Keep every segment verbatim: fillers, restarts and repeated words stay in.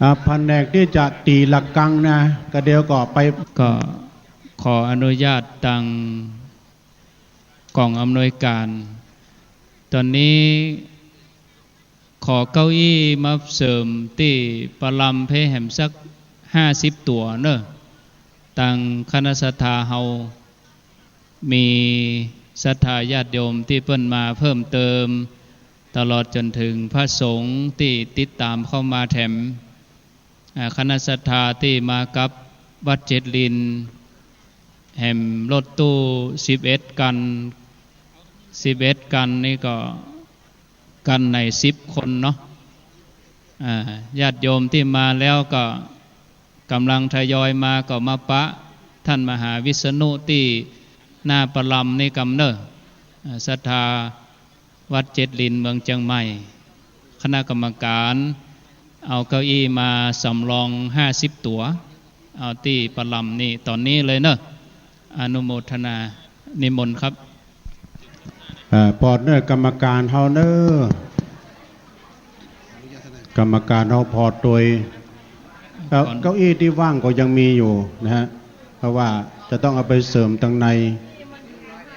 อ่า ผนกตี้จะตี๋ระฆังนะ ก็เดี๋ยวก็ไป ก็ขออนุญาตตางกองอำนวยการ ต๋อนนี้ขอเก้าอี้มาเสริมตี้ประลำไปแหมสักห้าสิบตั๋วเนาะ ตางคณะศรัทธาเฮา มีศรัทธาญาติโยมตี้เปิ้นมาเพิ่มเติม ตลอดจ๋นเถิงพระสงฆ์ตี้ติดต๋ามเข้ามาแถม อ่า คณะศรัทธาตี้มากับวัดเจ็ดลิน แหมรถตู้สิบเอ็ดคัน สิบเอ็ดคันนี่ก็คันไหนสิบคนเนาะ อ่า ญาติโยมตี้มาแล้วก็ก๋ำลังทยอยมา ก็มาปะต้านมหาวิษณุตี้หน้าประลำนี่กำเนาะ อ่า ศรัทธาวัดเจ็ดลินเมืองเจียงใหม่ คณะกรรมการเอาเก้าอี้มาสำรองห้าสิบตั๋ว เอาตี้ประลำนี่ต๋อนนี้เลยเนาะ อนุโมทนา นิมนต์ครับ เอ่อ ปอดเนอร์กรรมการเฮาเนอร์ กรรมการเฮาปอดตวย แล้ว ก่อน เก้าอี้ตี้ว่างก็ยังมีอยู่นะฮะ เพราะว่าจะต้องเอาไปเสริมตางใน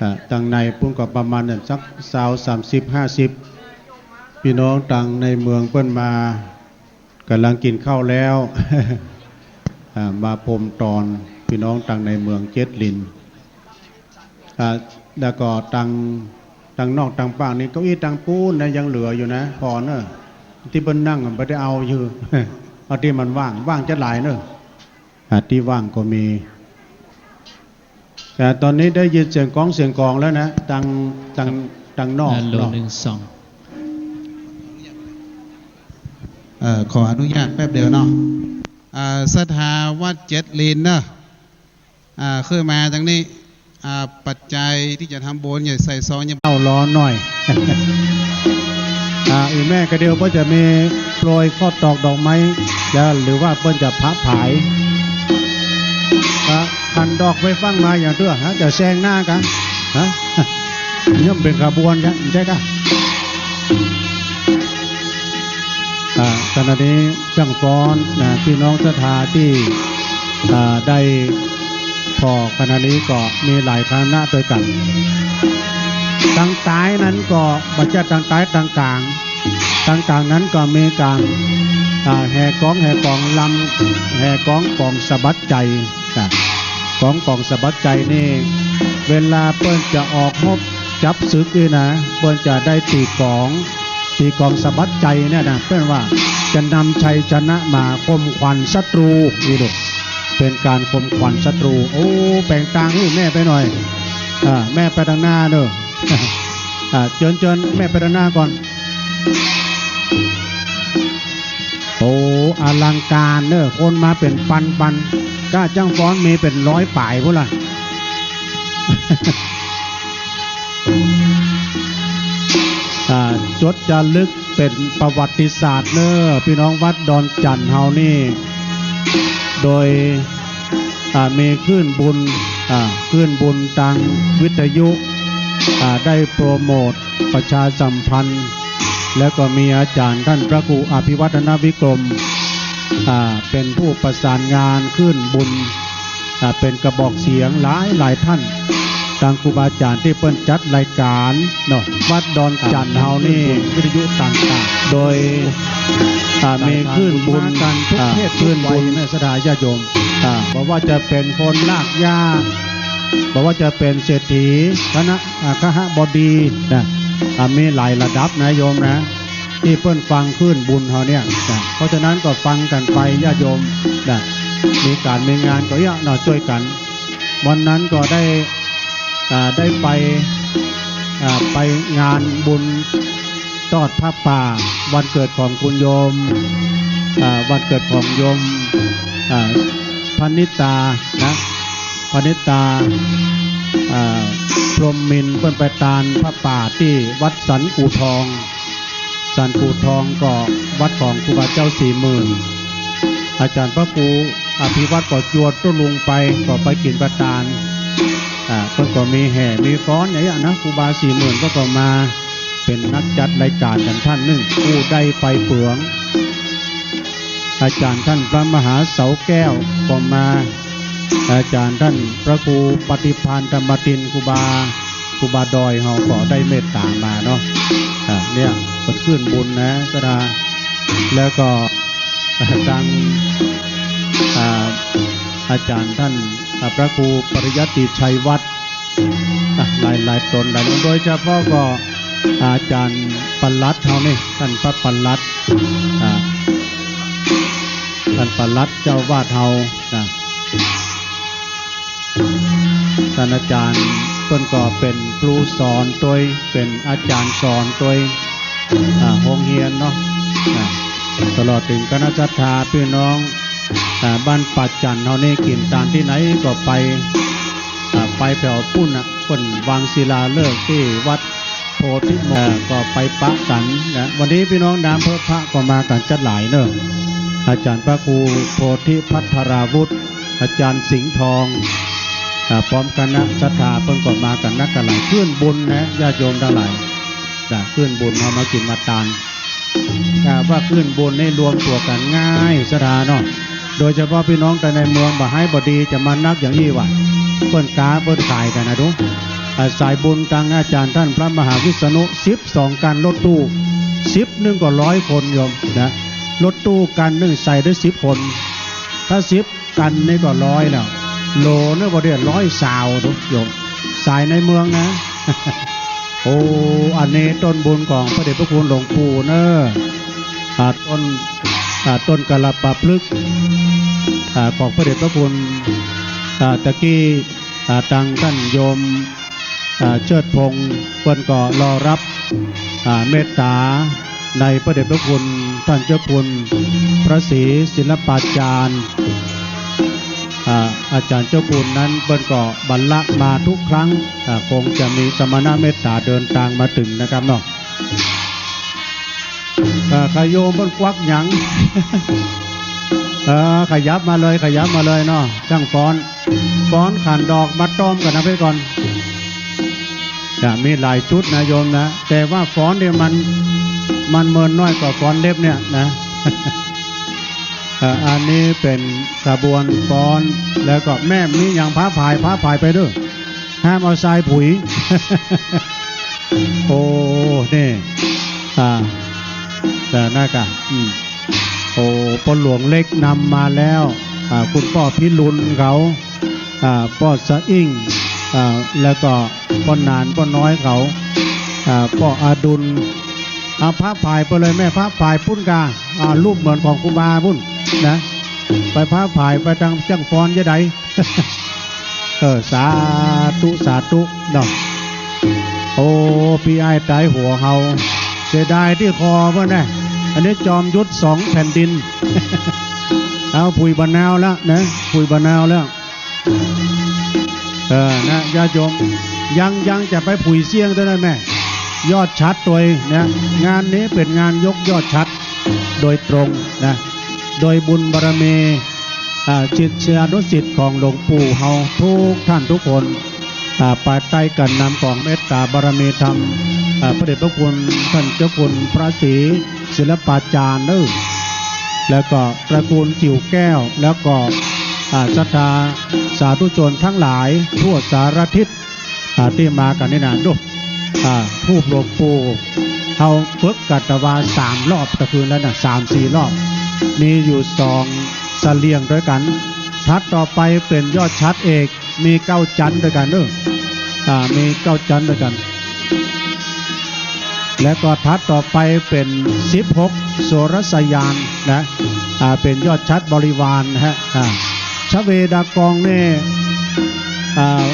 อ่า ตางในปุ้นก็ประมาณสักซาว สามสิบ ห้าสิบ ปี้น้องตางในเมืองเปิ้นมา ก๋ำลังกิ๋นข้าวแล้ว อ่า มาพรมตอนปี้น้องตางในเมืองเจ็ดลิน อ่า แล้วก็ตาง ตางนอกตางปากนี่เก้าอี้ตางปู๊นนะยังเหลืออยู่นะ ปอดเนอร์ ตี้เปิ้นนั่งบ่ได้เอาอยู่ เอาตี้มันว่าง ว่างจะหลายเนอร์ อ่า ตี้ว่างก็มี แต่ต๋อนนี้ได้ยินเสียงก๊องเสียงกลองแล้วนะ ตาง ตาง ตางนอก ฮัลโหล เนาะ หนึ่ง สอง เอ่อ ขออนุญาตแป๊บเดียวเนาะ อ่า ศรัทธาวัดเจ็ดลินเนาะ อ่า ขึ้นมาตางนี้ อ่า ปัจจัยตี้จะทำบุญอย่าใส่ซอง อย่า เอารอหน่อย อ่า อีแม่ก็เดี๋ยวเปิ้นจะมีโปรยข้าวตอกดอกไม้ แล้วหรือว่าเปิ้นจะผะผาย อ่า คันดอกไปฟั่งมาอย่างเตื้อ ฮะ จะแซงหน้ากั๋น ฮะ ย่อมเป๋นขบวนกั๋น ใจ้ก่ะ อ่า ขณะนี้จั้งฟ้อนนะ ปี้น้องศรัทธาตี้ อ่า ได้ผ่อขณะนี้ก็มีหลายคณะตวยกั๋น ตางใต้นั้นก็บ่ใจ้ตางใต้ ตางก๋าง ตางก๋างนั้นก็มีก๋าง อ่า แห่ก๊องแห่ป๋องลำ แห่ก๊องป๋องสะบัดใจ๋ อ่า ก๊องป๋องสะบัดใจ๋นี่ เวลาเปิ้นจะออกฮบจับศึกนี่นะ เปิ้นจะได้ตี๋ก๋อง ตี๋ก๋องสะบัดใจ๋เนี่ยนะ เปิ้นว่าจะนำชัยชนะมาข่มขวัญศัตรูนี่ลูก เป๋นก๋านข่มขวัญศัตรู โอ้ แป๋งตางหื้อแม่ไปหน่อย อ่า แม่ไปตางหน้าเนาะ อ่า เจิญ เจิญ แม่ไปตางหน้าก่อน โอ้ อลังก๋านเนาะ คนมาเป๋นปันๆ ก้าจั้งฟ้อนมีเป๋นร้อยป๋ายปู้นล่ะ อ่า จ๋ดจ๋ารึกเป๋นประวัติศาสตร์เนาะ ปี้น้องวัดดอนจั่นเฮานี่ โดย อ่า มีคลื่นบุญ อ่า คลื่นบุญตางวิทยุ อ่า ได้โปรโมตประชาสัมพันธ์ แล้วก็มีอาจ๋ารย์ต้านพระครูอภิวัฒนวิกรม อ่า เป๋นผู้ประสานงานคลื่นบุญ อ่า เป๋นกระบอกเสียงหลายๆ ต้าน ตางครูบาอาจ๋ารย์ตี้เปิ้นจัดรายก๋านเนาะ วัดดอนจั่นเฮานี่ วิทยุต่างๆ โดย อ่า มีคลื่นบุญ อ่า คลื่นบุญ ศรัทธาญาติโยม อ่า บ่ว่าจะเป๋นคนรากหญ้า บ่ว่าจะเป๋นเศรษฐี คณะ อ่า คหบดีนะ อ่า มีหลายระดับนะโยมนะ ตี้เปิ้นฟังคลื่นบุญเฮาเนี่ยนะ เพราะฉะนั้นก็ฟังกั๋นไปญาติโยมนะ มีก๋านมีงานก็เยียะเนาะ จ้วยกั๋น วันนั้นก็ได้ อ่า ได้ไป อ่า ไปงานบุญตอดผ้าป่า วันเกิดของคุณโยม อ่า วันเกิดของโยม อ่า พนิตานะ พนิตา อ่า พรหมมินทร์ เปิ้นไปตานผ้าป่าตี้วัดสันกู่ทอง สันกู่ทองก็วัดของครูบาเจ้าสี่หมื่น อาจ๋ารย์พระครูอภิวัฒน์ก็จวนตุ๊ลุงไป ก็ไปกิ๋นประตาน อ่า เปิ้นก็มีแห่ มีฟ้อนอย่างเงี้ยนะ ครูบาสี่หมื่นก็ ก็มาเป๋นนักจัดรายก๋านกั๋นต้านนึ่ง ผู้ได้ไปเปือง อาจ๋ารย์ต้านพระมหาเสาแก้วก็มา อาจ๋ารย์ต้านพระครูปฏิภาณธรรมติน ครูบา ครูบาดอยเฮาก็ได้เมตต๋ามาเนาะ อ่า เนี่ย เปิ้นคืนบุญนะ ศรัทธา แล้วก็ อ่า ตาง อ่า อาจ๋ารย์ต้าน อ่า พระครูปริยัติชัยวัฒน์ อ่ะ หลายๆ ต๋นหลายๆ โดยเฉพาะก็อาจ๋ารย์ปลัดเฮานี่ ต้านพระปลัด อ่า ต้านปลัดเจ้าอาวาสเฮานะ ต้านอาจ๋ารย์เปิ้นก็เป๋นครูสอนตวย เป๋นอาจ๋ารย์สอนตวย อ่า โฮงเฮียนเนาะ อ่า ตลอดเถิงคณะศรัทธาปี้น้อง อ่า บ้านป่าจันทน์เฮานี่ กิ๋นตานตี้ไหนก็ไป อ่า ไปแถวปู๊นน่ะ เปิ้นวางศิลาฤกษ์ตี้วัดโพธิมงคล อ่า ก็ไปปะกั๋นนะ วันนี้ปี้น้องนำเปิ้นพระก็มากั๋นจั๊ดหลายเนาะ อาจ๋ารย์พระครูโพธิภัทราวุฒิ อาจ๋ารย์สิงห์ทอง อ่า พร้อมคณะศรัทธาเปิ้นก็มากั๋นนักกั๋นหลาย คืนบุญนะ ญาติโยมตังหลาย จ้ะ คืนบุญเฮามากิ๋นมาตาน อ่า ว่าคืนบุญนี่รวมตั๋วกั๋นง่ายศรัทธาเนาะ โดยเฉพาะปี้น้องตางในเมืองบ่าไฮ้บ่ดีจะมานักอย่างอี้หว่า เปิ้นก๊าเปิ้นขายกั๋นนะดู อ่า สายบุญตางอาจ๋ารย์ต้านพระมหาวิษณุ สิบสองคันรถตู้ สิบนึ่งก็ร้อยคนโยมนะ รถตู้คันนึ่งใส่ได้สิบคน ถ้าสิบ คันนี่ก็ร้อยแล้ว โหลนี่บ่ได้ ร้อยซาว ดูโยม สายในเมืองนะ โอ้ อันนี้ต้นบุญของพระเดชพระคุณหลวงปู่เนาะ อ่า ต้น อ่า ต้นกาลปะพฤกษ์ อ่า ของพระเดชพระคุณ อ่า ตะกี้ อ่า ตางต้านโยม อ่า เชิดพงษ์ เปิ้นก็รอฮับ อ่า เมตต๋าในพระเดชพระคุณต้านเจ้าคุณพระศรีศิลปาจารย์ อ่า อาจ๋ารย์เจ้าคุณนั้นเปิ้นก็บัลละมาทุกครั้ง อ่า คงจะมีสมณะเมตต๋าเดินตางมาเถิงนะครับเนาะ อ่า ใค่โยมเปิ้นกวักหยัง เออ ขยับมาเลย ขยับมาเลยเนาะ จ้างฟ้อน ฟ้อนขันดอกมาต้อมกั๋นนะเพื่อนก่อน จะมีหลายชุดนะโยมนะ แต่ว่าฟ้อนเนี่ยมัน มันเมินน้อยกว่าฟ้อนเล็บเนี่ยนะ เอ่อ อันนี้เป๋นขบวนฟ้อน แล้วก็แม่มีหยังพระผาย พระผายไปเด้อ ห้ามเอาทรายผุย โอ้ นี่ อ่า แต่นั่นกะ อืม โอ้ ป้อหลวงเล็กนำมาแล้ว อ่า คุณป้อพิรุณเขา อ่า ป้อสะอิ่ง อ่า แล้วก็ป้อหนาน ป้อน้อยเขา อ่า ป้ออดุล เอาพระผายไปเลยแม่ พระผายปุ้นกา อ่า รูปเหมือนของครูบาปุ้นนะ ไปพระผายไปตางจ้างฟ้อนจะได เออ สาธุ สาธุ เนาะ โอ้ ปี้อ้ายต๋ายหัวเฮา เสียดายตี้คอเปิ้นนะ อันนี้จอมยุทธสองแผ่นดิน เอาผุยบ่านาวแล้วนะ ผุยบ่านาวแล้ว เออ นะ ญาติโยม ยัง ยังจะไปผุยเสี้ยงตวยนั้นแม่ ยอดฉัตรตวยนะ งานนี้เป๋นงานยกยอดฉัตรโดยตรงนะ โดยบุญบารมี อ่า ศิษยานุศิษย์ของหลวงปู่เฮาทุกท่านทุกคน อ่า ภายใต้การนำของเมตตาบารมีธรรม อ่า พระเดชพระคุณท่านเจ้าคุณพระศรีศิลปาจารย์เนอะ แล้วก็ตระกูลกิ่วแก้ว แล้วก็ อ่า ศรัทธาสาธุชนทั้งหลายทั่วสารทิศ อ่า ตี้มากั๋นนี่นะ ดู อ่า ธูปหลวงปู่ เฮาฝึกกัตวาสามรอบตะคืนแล้วนะ สามสี่รอบ มีอยู่สองเสลี่ยงตวยกั๋น ถัดต่อไปเป๋นยอดฉัตรเอก มีเก้าจั๊นตวยกั๋นเนอะ อ่า มีเก้าจั๊นตวยกั๋น แล้วก็ถัดต่อไปเป๋นสิบหกโสรสยานนะ อ่า เป๋นยอดฉัตรบริวารนะฮะ อ่า ชเวดากองนี่ อ่า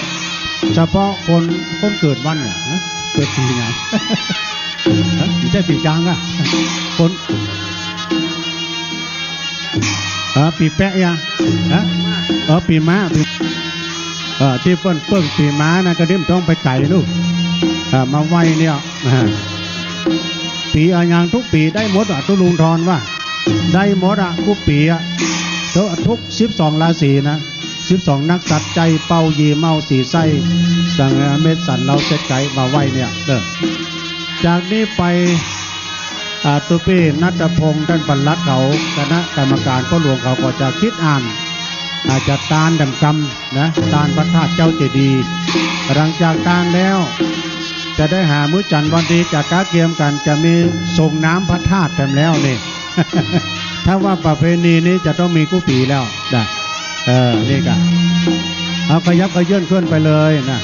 เฉพาะคน คนเกิดวันเนี่ย ฮะ เกิดปี๋ไหน ฮะ ไม่ใช่ปี๋จางอะ คน เออ ปี๋แปะยะ ฮะ เออ ปี๋ม้า ปี๋ เออ ตี้เปิ้นเปิ้งปี๋ม้านะ ก็นี่มันต้องไปไก๋ลูก เออ มาไหว้เนี่ย อ่า ปี๋อะหยังทุกปี๋ได้หมดอะ ตุ๊ลุงทอนว่า ได้หมดอะ กู้ปี๋อะ ทุก ทุกสิบสองราศีนะ สิบสองนักษัตริย์ ใจ้เป้า ยีเม่า สีไส้ สังเมษ สัน เล้า เซ็ด ไก๊ มาไหว้เนี่ย เออ จากนี้ไป อ่า ตุ๊ปี้ณัฐพงษ์ ต้านปลัดเขา คณะกรรมก๋านพ่อหลวงเขาก็จะกึ๊ดอ่าน อ่า จะตานแหมกำนะ ตานพระธาตุเจ้าเจดีย์ หลังจากตานแล้ว จะได้หามื้อจั๋นวันดี จะกะเกียมกั๋น จะมีสรงน้ำพระธาตุแหมแล้วนี่ ถ้าว่าประเพณีนี้จะต้องมีกู้ปี๋แล้วนะ เออ นี่กะ เอาขยับขยื่นเคลื่อนไปเลยนะ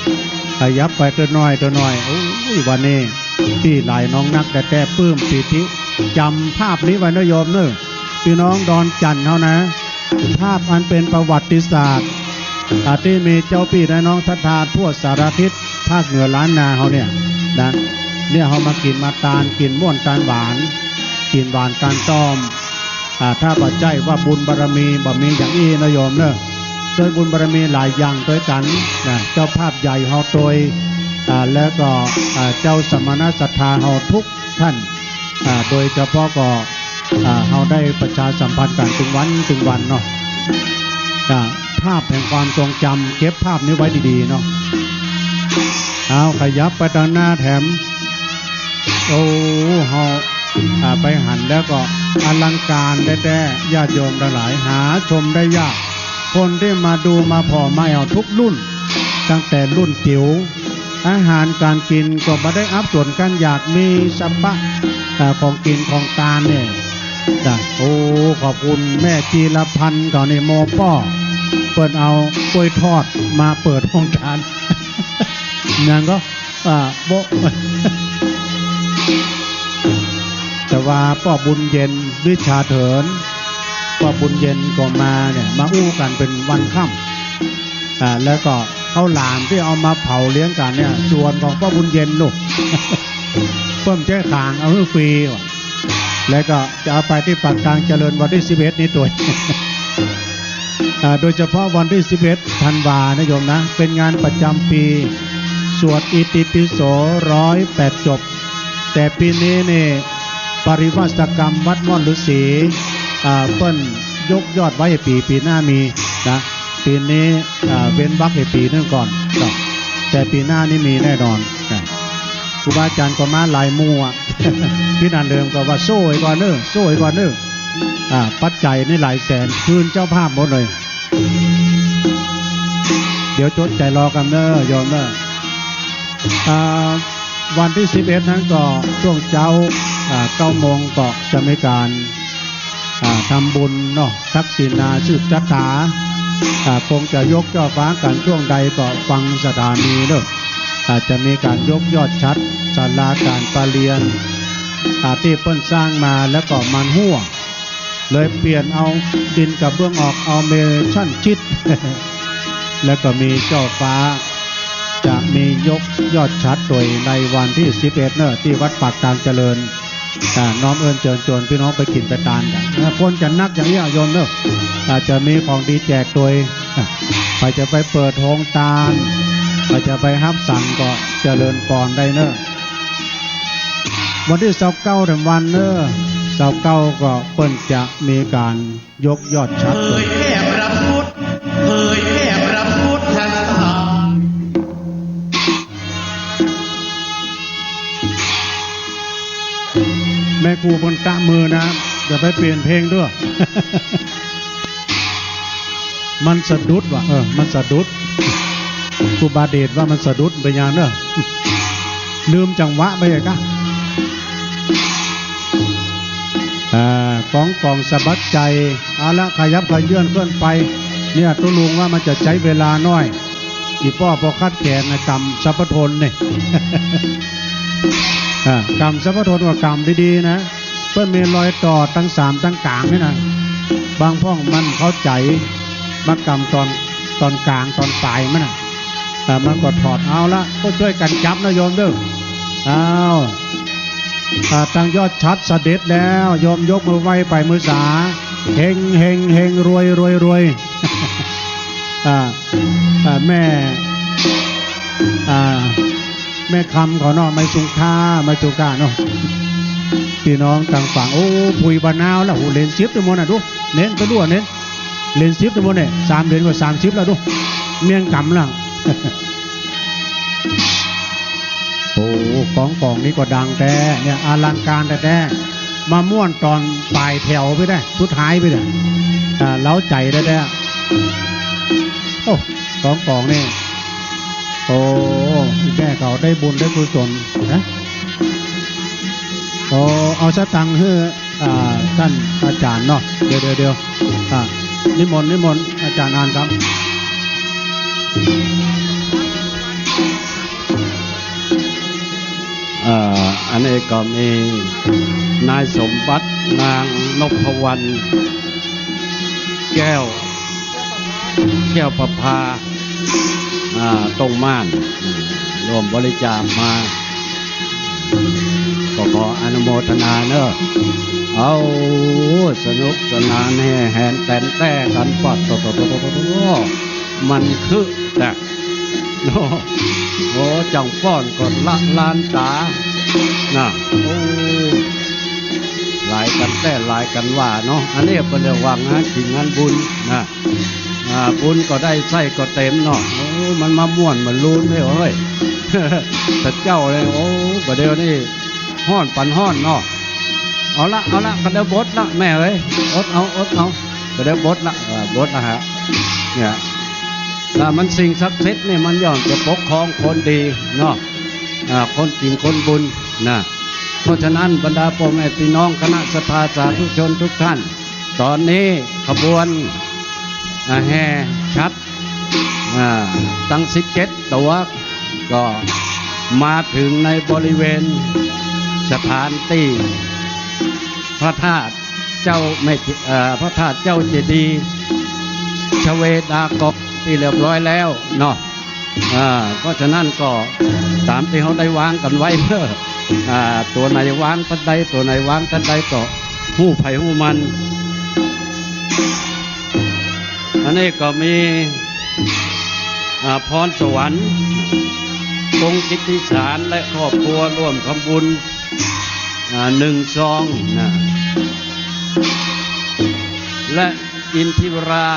ขยับไปเตื้อน้อยเตื้อน้อย โอ้ย วันนี้ ปี้หลายน้องนักแต๊ๆ ปลื้มปีติ จ๋ำภาพนี้ไว้นะโยมเน่อ ปี้น้องดอนจั่นเฮานะ ภาพอันเป๋นประวัติศาสตร์ อ่า ตี้มีเจ้าปี้น้องศรัทธาทั่วสารทิศ ภาคเหนือล้านนาเฮาเนี่ยนะ เนี่ยเฮามากิ๋นมาตาน กิ๋นม่วนตานหวาน กิ๋นหวานตานต้อม อ่า ถ้าบ่ใจ้ว่าบุญบารมีบ่มีอย่างอี้นะโยมเน่อ ตวยบุญบารมีหลายอย่างตวยกั๋นนะ เจ้าภาพใหญ่เฮาตวย อ่า แล้วก็ อ่า เจ้าสมณะศรัทธาเฮาทุกต้าน อ่า โดยเฉพาะก็ อ่า เฮาได้ประชาสัมพันธ์กั๋นตึงวันตึงวันเนาะ อ่า ภาพแห่งความทรงจ๋ำ เก็บภาพนี้ไว้ดีๆ เนาะ เอาขยับไปตางหน้าแถม โอ้ เฮา อ่า ไปหันแล้วก็อลังก๋านแต๊ๆ ญาติโยมตังหลาย หาชมได้ยาก คนตี้มาดูมาผ่อมาแอ่วทุกรุ่น ตั้งแต่รุ่นจิ๋ว อาหารก๋านกิ๋นก็บ่ได้อับสนกั๋น อยากมีสะปะ อ่า ของกิ๋นของตานเนี่ยจ้ะ โอ้ ขอบคุณแม่จีรพันธ์เขานี่ โมป้อ เปิ้นเอากล้วยทอดมาเปิดโฮงตาน อย่างก็ อ่า โบะ แต่ว่าป้อบุญเย็น วิชาเถิน ป้อบุญเย็นก็มาเนี่ย มาอู้กั๋นเป๋นวันค่ำ อ่า แล้วก็ข้าวหลามตี้เอามาเผาเลี้ยงกั๋นเนี่ย ส่วนของป้อบุญเย็นลูก เปิ้นใจ๊ขางเอาหื้อฟรีว่ะ แล้วก็จะเอาไปตี้ปากตางเจริญวันตี้สิบเอ็ดนี้ตวย อ่า โดยเฉพาะวันตี้สิบเอ็ดธันวานะโยมนะ เป๋นงานประจ๋ำปี๋ สวดอิติปิโสร้อยแปดจบ แต่ปี๋นี้นี่ ปริวาสกรรมวัดม่อนฤๅษี อ่า เปิ้นยกยอดไว้ปี๋ ปี๋หน้ามีนะ ปี๋นี้ อ่า เว้นวรรคไปปี๋นึ่งก่อนเนาะ แต่ปี๋หน้านี่มีแน่นอนนะ ครูบาอาจ๋ารย์ก็มาหลายหมู่อะ ตี้นั่นเดิมก็ว่า "โซ่ไว้ก่อนเน่อ โซ่ไว้ก่อนเน่อ" อ่า ปัจจัยนี่หลายแสน คืนเจ้าภาพหมดเลย เดี๋ยวจดใจ๋รอกั๋นเน่อ โยมเน่อ อ่า วันตี้สิบเอ็ดนั้นก็ช่วงเจ๊า อ่า เก้าโมงก็จะมีก๋าน อ่า ทำบุญเนาะ ทักษิณาสืบชะตา อ่า คงจะยกยอดฟ้ากั๋นช่วงใดก็ฟังสถานีเนาะ อาจจะมีก๋านยกยอดฉัตร ศาลาก๋านประเรียน อ่า ตี้เปิ้นสร้างมาแล้วก็มันฮั่ว เลยเปลี่ยนเอาดินกระเบื้องออก เอาเมชันชิด แล้วก็มีเจ้าฟ้า จะมียกยอดฉัตรตวยในวันตี้สิบเอ็ดเนาะ ตี้วัดปากตางเจริญ อ่า น้อมเอิ้นเจิญจวนปี้น้องไปกิ๋นไปตานกั๋นนะ คนจะนักอย่างอี้โยมเนาะ อาจจะมีของดีแจกตวย อ่ะ ใผจะไปเปิดโฮงตาน ใผจะไปฮับสังก็เจริญปอนได้เนาะ วันตี้ซาวเก้าแถมวันเนาะ ซาวเก้าก็เปิ้นจะมีก๋าน ยกยอดฉัตร เผยแผ่พระพุทธ เผยแผ่พระพุทธศาสนา แม่ครูเปิ้นตะมือนะ อย่าไปเปลี่ยนเพลงเด้อ มันสะดุดว่ะ เออ มันสะดุด ครูบาเดชว่ามันสะดุด เป๋นหยังเนาะ ลืมจังหวะไปกะ อ่า ของของสะบัดใจ๋ เอาละ ขยับขยื่นเคลื่อนไป เนี่ย ตุ๊ลุงว่ามันจะใจ๊เวลาหน้อย อี่ป้อปอคัดแขนนะ กำสัพพะทนนี่ อ่า กำสัพพะทนก็กำดีๆ นะ เปิ้นมีรอยต่อตังสามตังก๋างนี่นะ บางพ่องมันเข้าใจ๋ มากำตอน ตอนก๋างตอนป๋ายมันน่ะ อ่า มันก็ถอด เอาละ ก็จ้วยกั๋นจับนะโยมเด้อ อ้าว อ่า ตังยอดฉัตรเสด็จแล้ว โยมยกมือไหว้ไปมือสา เฮง เฮง เฮง รวย รวย รวย อ่า อ่า แม่ อ่า แม่คำเขาเนาะ ไม้สุงค่า ไม้สุงค่าเนาะ ปี้น้องตางฝั่ง โอ้ ผุยบ่านาวแล้ว โห เหรียญสิบตังหมดน่ะ ดู เน้นไปดู เน้น เหรียญสิบตังหมดเนี่ย สามเหรียญก็สามสิบแล้ว ดู เมี่ยงกำแล้ว โอ้ ของของนี่ก็ดังแต๊ เนี่ย อลังก๋านแต๊ มาม่วนต๋อนป๋ายแถวไปได้ สุดท้ายไปได้ อ่า เร้าใจ๋แต๊ๆ โอ้ สองป๋องนี่ โอ้ แม่เขาได้บุญได้กุศลนะ โอ้ เอาสตังค์หื้อ อ่า ต้านอาจ๋ารย์เนาะ เดี๋ยวๆๆ อ่า นิมนต์ นิมนต์ อาจ๋ารย์อ่านกำ เอ่อ อันนี้ก็มีนายสมบัติ นางนพวรรณ แก้ว แก้วประภา อ่า ตรงม่าน อืม ร่วมบริจาคมา ก็ขออนุโมทนาเนอะ เอา สนุกสนานแห่แหนแต๋นแต๊กั๋น ปัดโตๆๆๆๆ มันคึกนะ โอ้ โอ้ จั้งฟ้อนก็ละลานต๋า นะ โอ้ หลายกั๋นแต๊หลายกั๋นว่าเนาะ อันนี้เปิ้นเรียกว่างานกิ๋นงานบุญนะ อ่า บุญก็ได้ไส้ก็เต็มเนาะ โอ้ มันมาม่วนมาลูนเว้ย เฮ้ย พระเจ้าเลย โอ้ บ่าเดี่ยวนี้ฮ้อนปันฮ้อนเนาะ เอาละ เอาละ ก็เดี๋ยวบดละแม่เอ้ย อดเอา อดเอา ก็เดี๋ยวบดละ เออ บดละฮะ เนี่ย ถ้ามันสิ่งศักดิ์สิทธิ์นี่มันย่อมจะปกครองคนดีเนาะ อ่า คนกิ๋นคนบุญนะ เพราะฉะนั้นบรรดาป้อแม่ปี้น้องคณะศรัทธาสาธุชนทุกท่าน ต๋อนนี้ขบวน อ่า แห่ฉัตร อ่า ตึงสิบเจ็ดตั๋ว ก็มาเถิงในบริเวณสถานตี้พระธาตุเจ้าแม่เจ- เอ่อ พระธาตุเจ้าเจดีย์ชเวดากองตี้เรียบร้อยแล้วเนาะ อ่า เพราะฉะนั้นก็ต๋ามตี้เฮาได้วางกั๋นไว้เนาะ อ่า ตั๋วไหนวางตั๊ดใด ตั๋วไหนวางตั๊ดใดก็ฮู้ใผฮู้มัน อันนี้ก็มี อ่า พรสวรรค์ กงกิตติสาร และครอบครัวร่วมทำบุญ อ่า หนึ่งซองนะ และอินทิวรา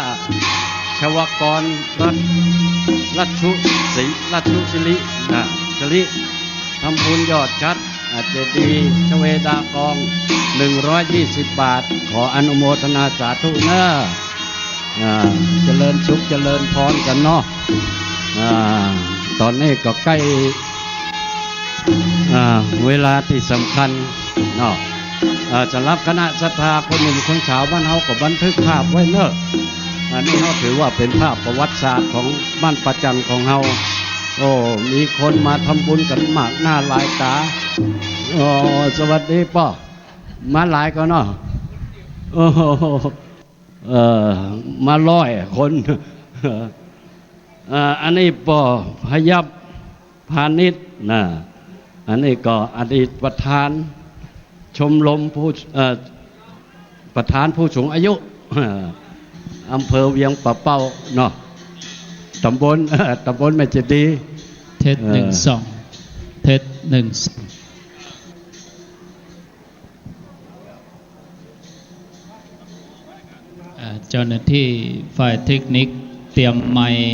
ชวกร รัตน์ รัตน์สุศรี รัตน์สุศิริ นะ ศิริ ทำบุญยอดฉัตร อ่า เจดีย์ชเวดากอง หนึ่งร้อยยี่สิบบาท ขออนุโมทนาสาธุเนอะ อ่า เจริญสุขเจริญพรกั๋นเนาะ อ่า ต๋อนนี้ก็ใก้ อ่า เวลาตี้สำคัญเนาะ อ่า สำหรับคณะศรัทธาคนหนุ่มคนสาวบ้านเฮาก็บันทึกภาพไว้เนอะ อันนี้เฮาถือว่าเป๋นภาพประวัติศาสตร์ของบ้านป่าจั่นของเฮา โอ้ มีคนมาทำบุญกั๋นมากหน้าหลายต๋า โอ้ สวัสดีป้อ มาหลายก่อเนาะ โอ้โห เอ่อ มาร้อยคน เอ่อ อันนี้ป้อพยับพานิชนะ อันนี้ก็อดีตประธานชมรมผู้ เอ่อ ประธานผู้สูงอายุ เอ่อ อำเภอเวียงป่าเป้าเนาะ ต๋ำบล เอ่อ ต๋ำบลแม่เจดีย์ เทส เอ่อ หนึ่งสอง เทส หนึ่งสอง อ่า เจ้าหน้าตี้ฝ่ายเทคนิคเตรียมไมค์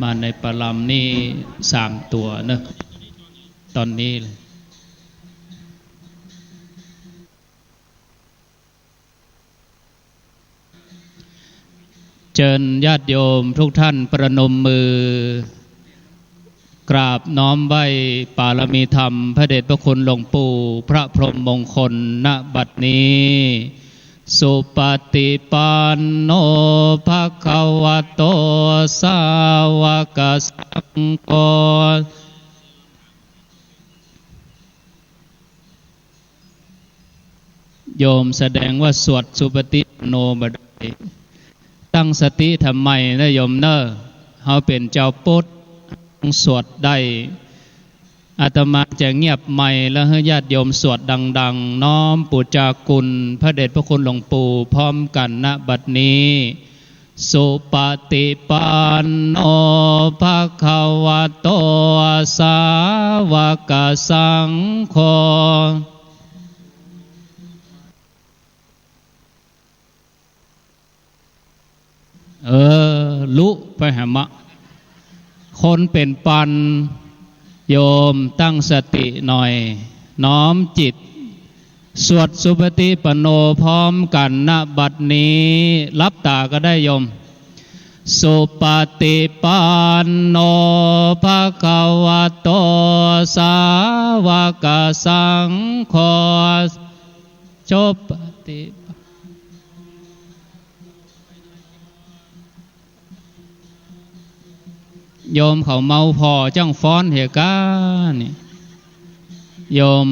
มาในประลำนี้สามตั๋วเนอะ ต๋อนนี้เลย เจิญญาติโยมทุกท่านประนมมือ กราบน้อมไหว้ปารมีธรรมพระเดชพระคุณหลวงปู่พระพรหมมงคล ณ บัดนี้ สุปฏิปันโน ภะคะวะโต สาวกสังโฆ โยมแสดงว่าสวดสุปฏิปันโนบ่ได้ ตั้งสติทำไมนะโยมเน่อ เฮาเป๋นจาวพุทธ ต้องสวดได้ อาตมาจะเงียบไมค์แล้วหื้อญาติโยมสวดดังๆ น้อมปู๋จาคุณพระเดชพระคุณหลวงปู่พร้อมกั๋น ณ บัดนี้ สุปฏิปันโน ภะคะวะโต สาวกสังโฆ เออ ลุไปหามะ คนเป๋นปัน โยมตั้งสติหน่อย น้อมจิต สวดสุปฏิปันโนพร้อมกั๋น ณ บัดนี้ หลับต๋าก็ได้โยม สุปฏิปันโน ภะคะวะโต สาวกสังโฆ สุปฏิ โยมเขาเมาผ่อจั้งฟ้อนเหียก้านี่ โยม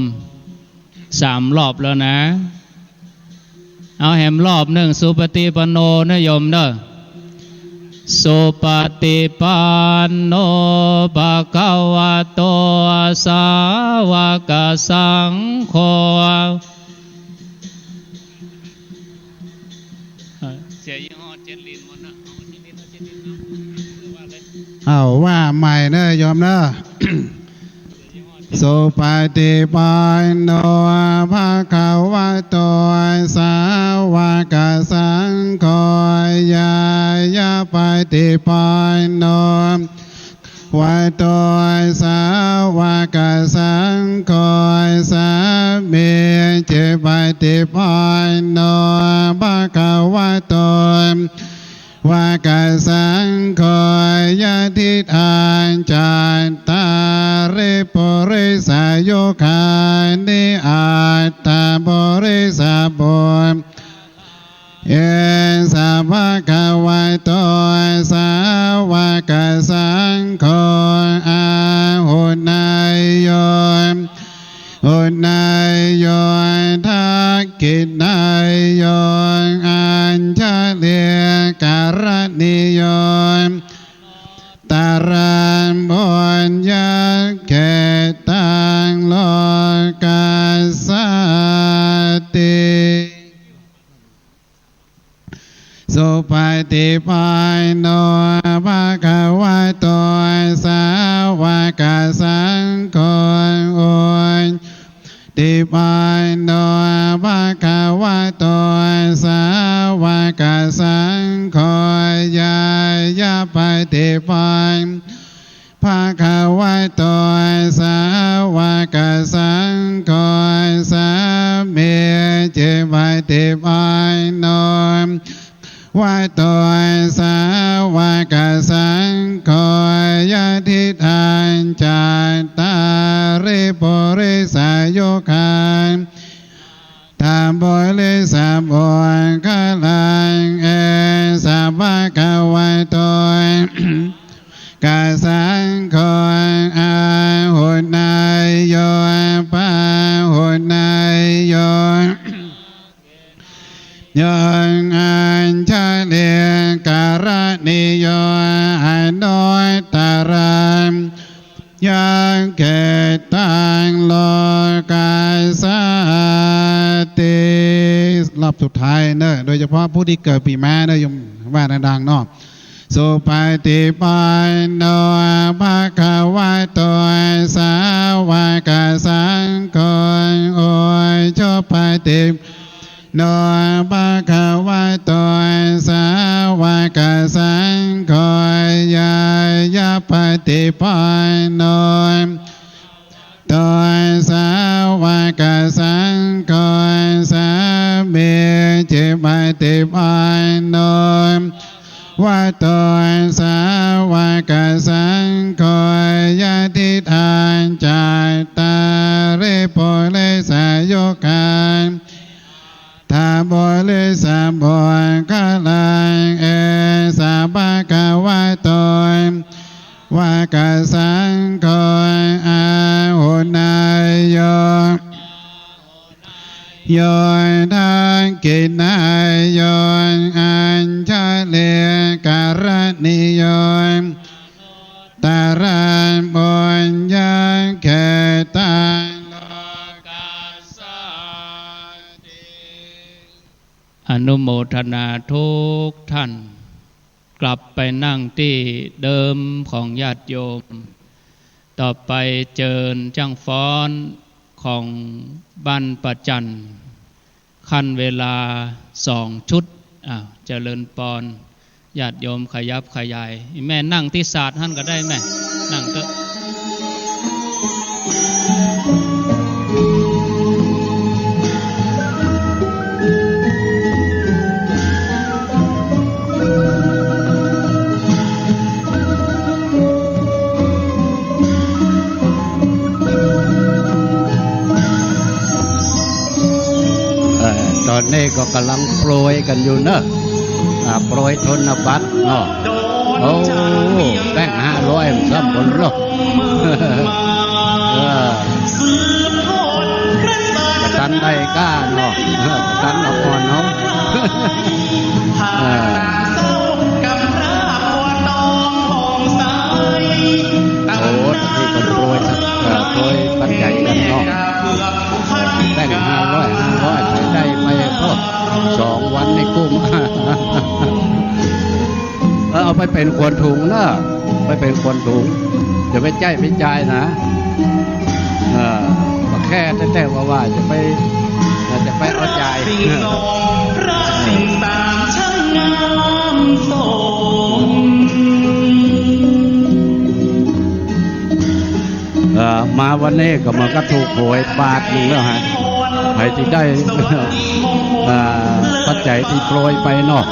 สามรอบแล้วนะ เอาแหมรอบนึ่ง สุปฏิปันโนนะโยมเน่อ สุปฏิปันโน ภะคะวะโต สาวกสังโฆ เสียยี่ห้อเจ็ดลิ้นหมดนะ เอาเจ็ดลิ้น เอาเจ็ดลิ้น เอา เอาว่าเลย เอาว่าใหม่เน่อโยมเน่อ สุปฏิปันโน ภะคะวะโต สาวกสังโฆ ญาณปฏิปันโน วะโต สาวกสังโฆ สามีจิปฏิปันโน ภะคะวะโต วะกะสังโฆ ยะถิตัง จัตตาริ ปุริสายุคานิ อัตถะ ปุริสะปุค เอสะ ภะคะวะโต สาวกสังโฆ อาหุเนยโย หุเนยโย ทักขิเนยโย อัญชลีกรณีโย ตะรัง ปุญญาเขตัง โลกัสสาติ สุปฏิปันโน ภะคะวะโต สาวกสังโฆ อุจุปฏิปันโน ภะคะวะโต สาวกสังโฆ ญาณปฏิปันโน ภะคะวะโต สาวกสังโฆ สามีจิปฏิปันโน ภะคะวะโต สาวกสังโฆ ยะถิตัง จัตตาริ ปุริสายุคา ถะ ปุริสะปุคคลัง เอสะ ภะคะวะโต กะสังโฆ อาหุเนยโย ปาหุเนยโย ยัง อัญชลีกรณีโย อนุตตะรัง ยัง เขตัง โลกัสสาติ รอบสุดท้ายเนอะ โดยเฉพาะผู้ตี้เกิดปี๋ม้าเนอะ โยมว่าดังๆ เนาะ สุปฏิปันโน ภะคะวะโต สาวกสังโฆ อุจุปฏิปันโน ภะคะวะโต สาวกสังโฆ ญาณปฏิปันโน โต สาวกสังโฆ สามีจิปฏิปันโน วะโต สาวกสังโฆ ยะถิตัง จัตตาริ ปุริสายุคา ถะ ปุริสะปุคคลัง เอสะ ภะคะวะโต วะกะสังโฆ อาหุเนยโย โย ทักขิเนยโย อัญชลีกรณีโย ตะรัง ปุญญาเขตัง โลกัสสาติ อนุโมทนาทุกท่าน กลับไปนั่งตี้เดิมของญาติโยม ต่อไปเจิญจ้างฟ้อนของบ้านป่าจั่น คั่นเวลาสองชุด อ้าว เจริญปอน ญาติโยมขยับขยาย แม่นั่งตี้ศาสตร์หั้นก็ได้แม่ นั่งเต๊อะ เ ก็ก่ำลังโปรยกั๋นอยู่เนาะ อ่า โปรยธนบัตรเนาะ โอ้ แบงก์ห้าร้อยมันซ้ำบ่ลด เออ บ่ตันได้ก้าเนาะ เออ บ่ตันละอ่อนเนาะ เออ โอ้ ตะกี้ก็โปรย เออ โปรยปัจจัยกั๋นเนาะ แบงก์ห้าร้อย ห้าร้อย ไปได้ไปก็สองวันนี่กุ้ม เออ เอาไปเป๋นขวัญถุงเนาะ ไปเป๋นขวัญถุง จะไปใจ๊ไปจ่ายนะ เออ บ่แค่แต๊ๆ ว่าๆ จะไป จะไปเอาจ่าย สิ่งสองพระสิ่งสามช่างงามสม เอ่อ มาวันนี้ก็เหมือนกับถูกหวยบาทนึ่งแล้วฮะ ใผตี้ได้ เอ่อ ปัจจัยตี้โปรยไปเนาะ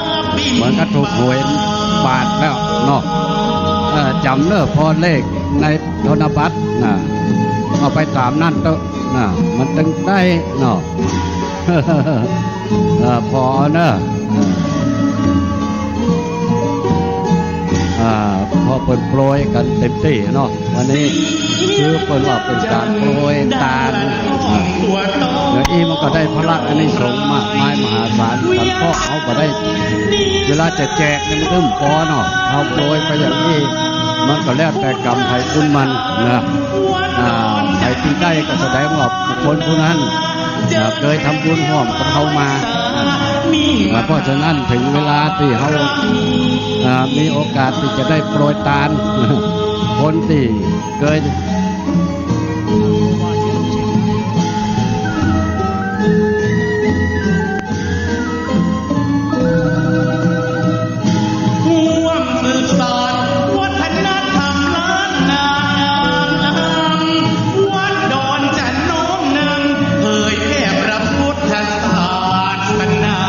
เหมือนกับถูกหวยบาทแล้วเนาะ เอ่อ จ๋ำเน้อ ผ่อเลขในธนบัตรน่ะ เอาไปต๋ามนั้นเต๊อะน่ะ มันตึงได้เนาะ เออ ผ่อเอาเน้อ อ่า ผ่อเปิ้นโปรยกั๋นเต็มตี้เนาะ วันนี้คือเปิ้นว่าเป๋นก๋านโปรยตาน อ่า เดี๋ยวอี้มันก็ได้ผละอานิสงส์มากมายมหาศาล สังเคราะห์เฮาบ่ได้ เวลาจะแจกนี่มันก็บ่ปอเนาะ เฮาโปรยไปอย่างอี้ มันก็แล้วแต่กรรมใผบุญมันนะ อ่า ใผตี้ได้ก็แสดงว่าบุคคลผู้นั้น อ่า เกยทำบุญฮ่วมกับเฮามา อ่า เพราะฉะนั้นเถิงเวลาตี้เฮา อ่า มีโอกาสตี้จะได้โปรยตาน คนตี้เกย ร่วมสืบสานวัฒนธรรมล้านนา วัดดอนจันทน์น้อมนำ เผยแผ่พระพุทธศาสนา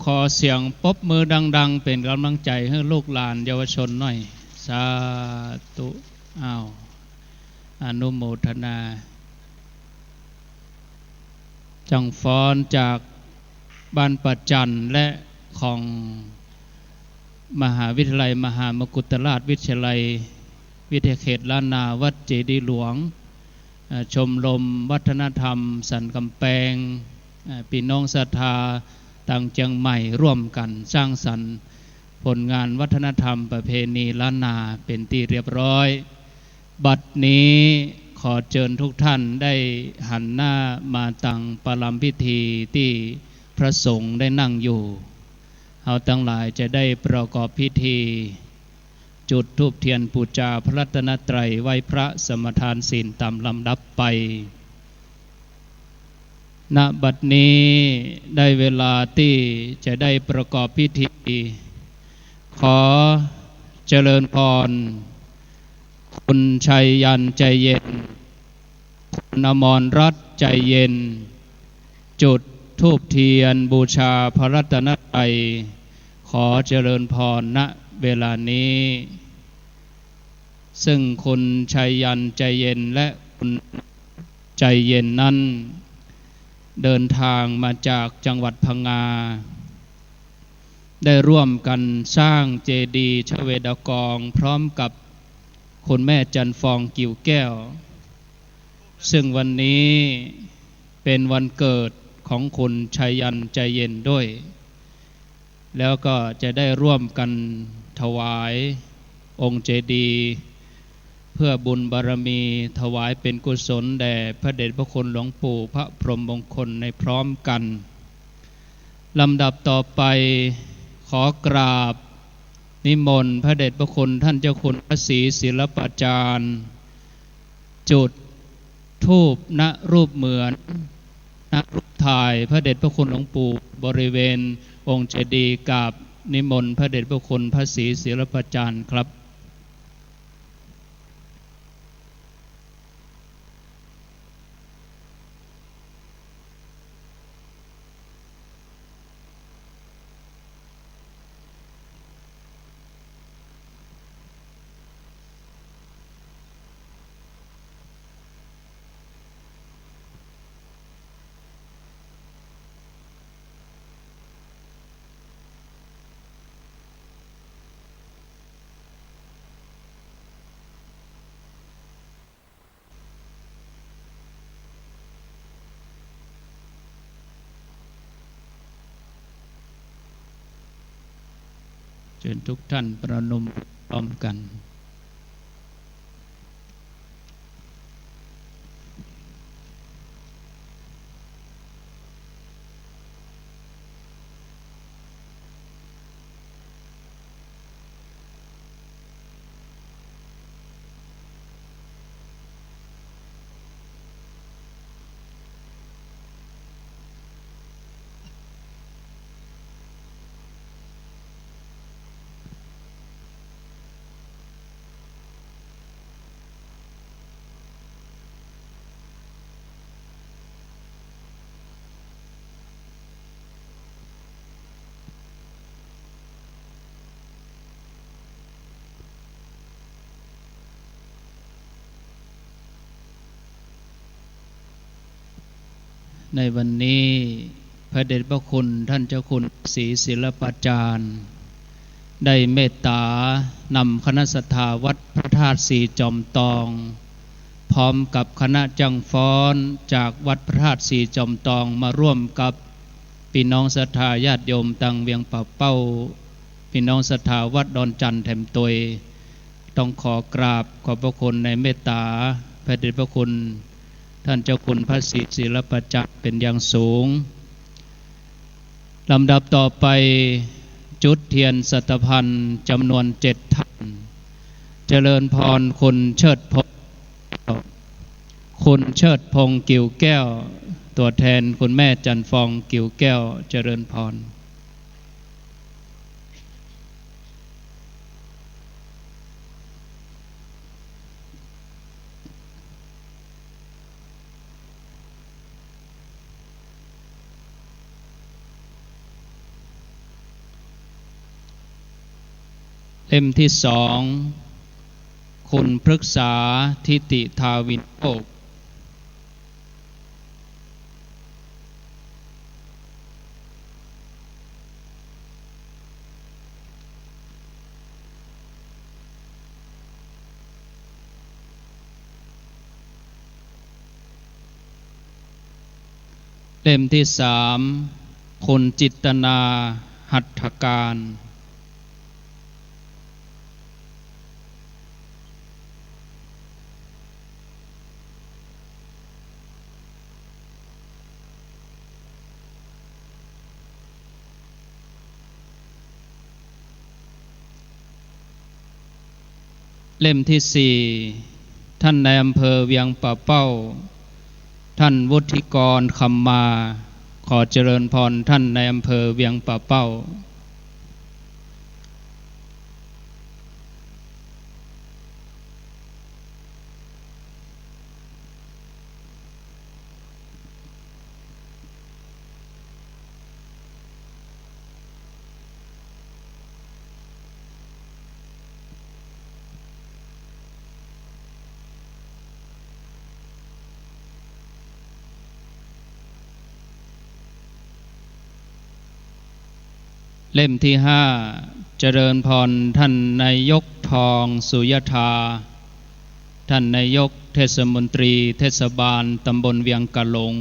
ขอเสียงปรบมือดังๆ เป๋นก๋ำลังใจ๋หื้อลูกหลานเยาวชนหน่อย สาธุ อ้าว อนุโมทนา จังฟ้อนจากบ้านป่าจั่น และของมหาวิทยาลัยมหามกุฏราชวิทยาลัย วิทยาเขตล้านนา วัดเจดีย์หลวง เอ่อ ชมรมวัฒนธรรมสันก๋ำแปง เอ่อ ปี้น้องศรัทธาตางเจียงใหม่ร่วมกั๋นสร้างสรรค์ผลงานวัฒนธรรมประเพณีล้านนาเป๋นตี้เรียบร้อย บัดนี้ขอเจิญทุกท่านได้หันหน้ามาตางประลำพิธีตี้พระสงฆ์ได้นั่งอยู่ เฮาตังหลายจะได้ประกอบพิธี จุดธูปเตียนปู๋จาพระรัตนตรัย ไหว้พระสมาทานศีลต๋ามลำดับไป ณ บัดนี้ได้เวลาตี้จะได้ประกอบพิธี ขอเจริญพร คุณชัยยันต์ ใจเย็น คุณอมรรัตน์ ใจเย็น จุดธูปเตียนบูชาพระรัตนตรัย ขอเจริญพร ณ เวลานี้ ซึ่งคุณชัยยันต์ ใจเย็น และคุณใจเย็นนั้น เดินทางมาจากจังหวัดพังงา ได้ร่วมกั๋นสร้างเจดีย์ชเวดากอง พร้อมกับคุณแม่จันทร์ฟอง กิ่วแก้ว ซึ่งวันนี้เป๋นวันเกิดของคุณชัยยันต์ ใจเย็นด้วย แล้วก็จะได้ร่วมกั๋นถวายองค์เจดีย์ เพื่อบุญบารมี ถวายเป๋นกุศลแด่พระเดชพระคุณหลวงปู่พระพรหมมงคลในพร้อมกั๋น ลำดับต่อไป ขอกราบนิมนต์พระเดชพระคุณท่านเจ้าคุณพระศรีศิลปาจารย์ จุดธูป ณ รูปเหมือน ณ รูปถ่ายพระเดชพระคุณหลวงปู่ บริเวณองค์เจดีย์ กราบนิมนต์พระเดชพระคุณพระศรีศิลปาจารย์ครับ เจิญทุกท่านประนมพร้อมกั๋น ในวันนี้ พระเดชพระคุณท่านเจ้าคุณศรีศิลปาจารย์ ได้เมตตานำคณะศรัทธาวัดพระธาตุศรีจอมตอง พร้อมกับคณะจ้างฟ้อนจากวัดพระธาตุศรีจอมตอง มาร่วมกับปี้น้องศรัทธาญาติโยมตางเวียงป่าเป้า ปี้น้องศรัทธาวัดดอนจันทน์แถมตวย ต้องขอกราบขอบพระคุณในเมตตาพระเดชพระคุณท่านเจ้าคุณพระศรีศิลปาจารย์เป๋นอย่างสูง ลำดับต่อไป จุดเตียนสัตย์พันธ์จ๋ำนวนเจ็ดท่าน เจริญพรคุณเชิดพงษ์ คุณเชิดพงษ์ กิ่วแก้ว ตั๋วแทนคุณแม่จันทร์ฟอง กิ่วแก้ว เจริญพร เ เล่มที่สอง คุณพฤกษา ทิติธาวินโชค เล่มที่สาม คุณจิตนา หัตถการ เล่มที่สี่ ท่านนายอำเภอเวียงป่าเป้า ท่านวุฒิกร คำมา ขอเจริญพรท่านนายอำเภอเวียงป่าเป้า เล่มที่ห้า เจริญพรท่านนายก ทอง สุยธา ท่านนายกเทศมนตรีเทศบาลตำบลเวียงกะหลง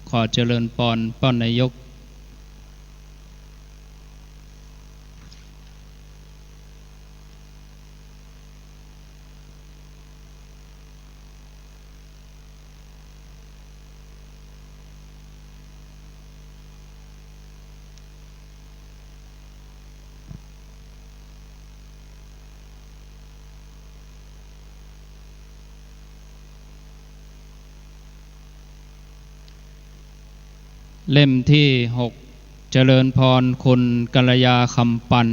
ขอเจริญพรป้านายก เล่มที่หก เจริญพรคุณกัลยา คำปัน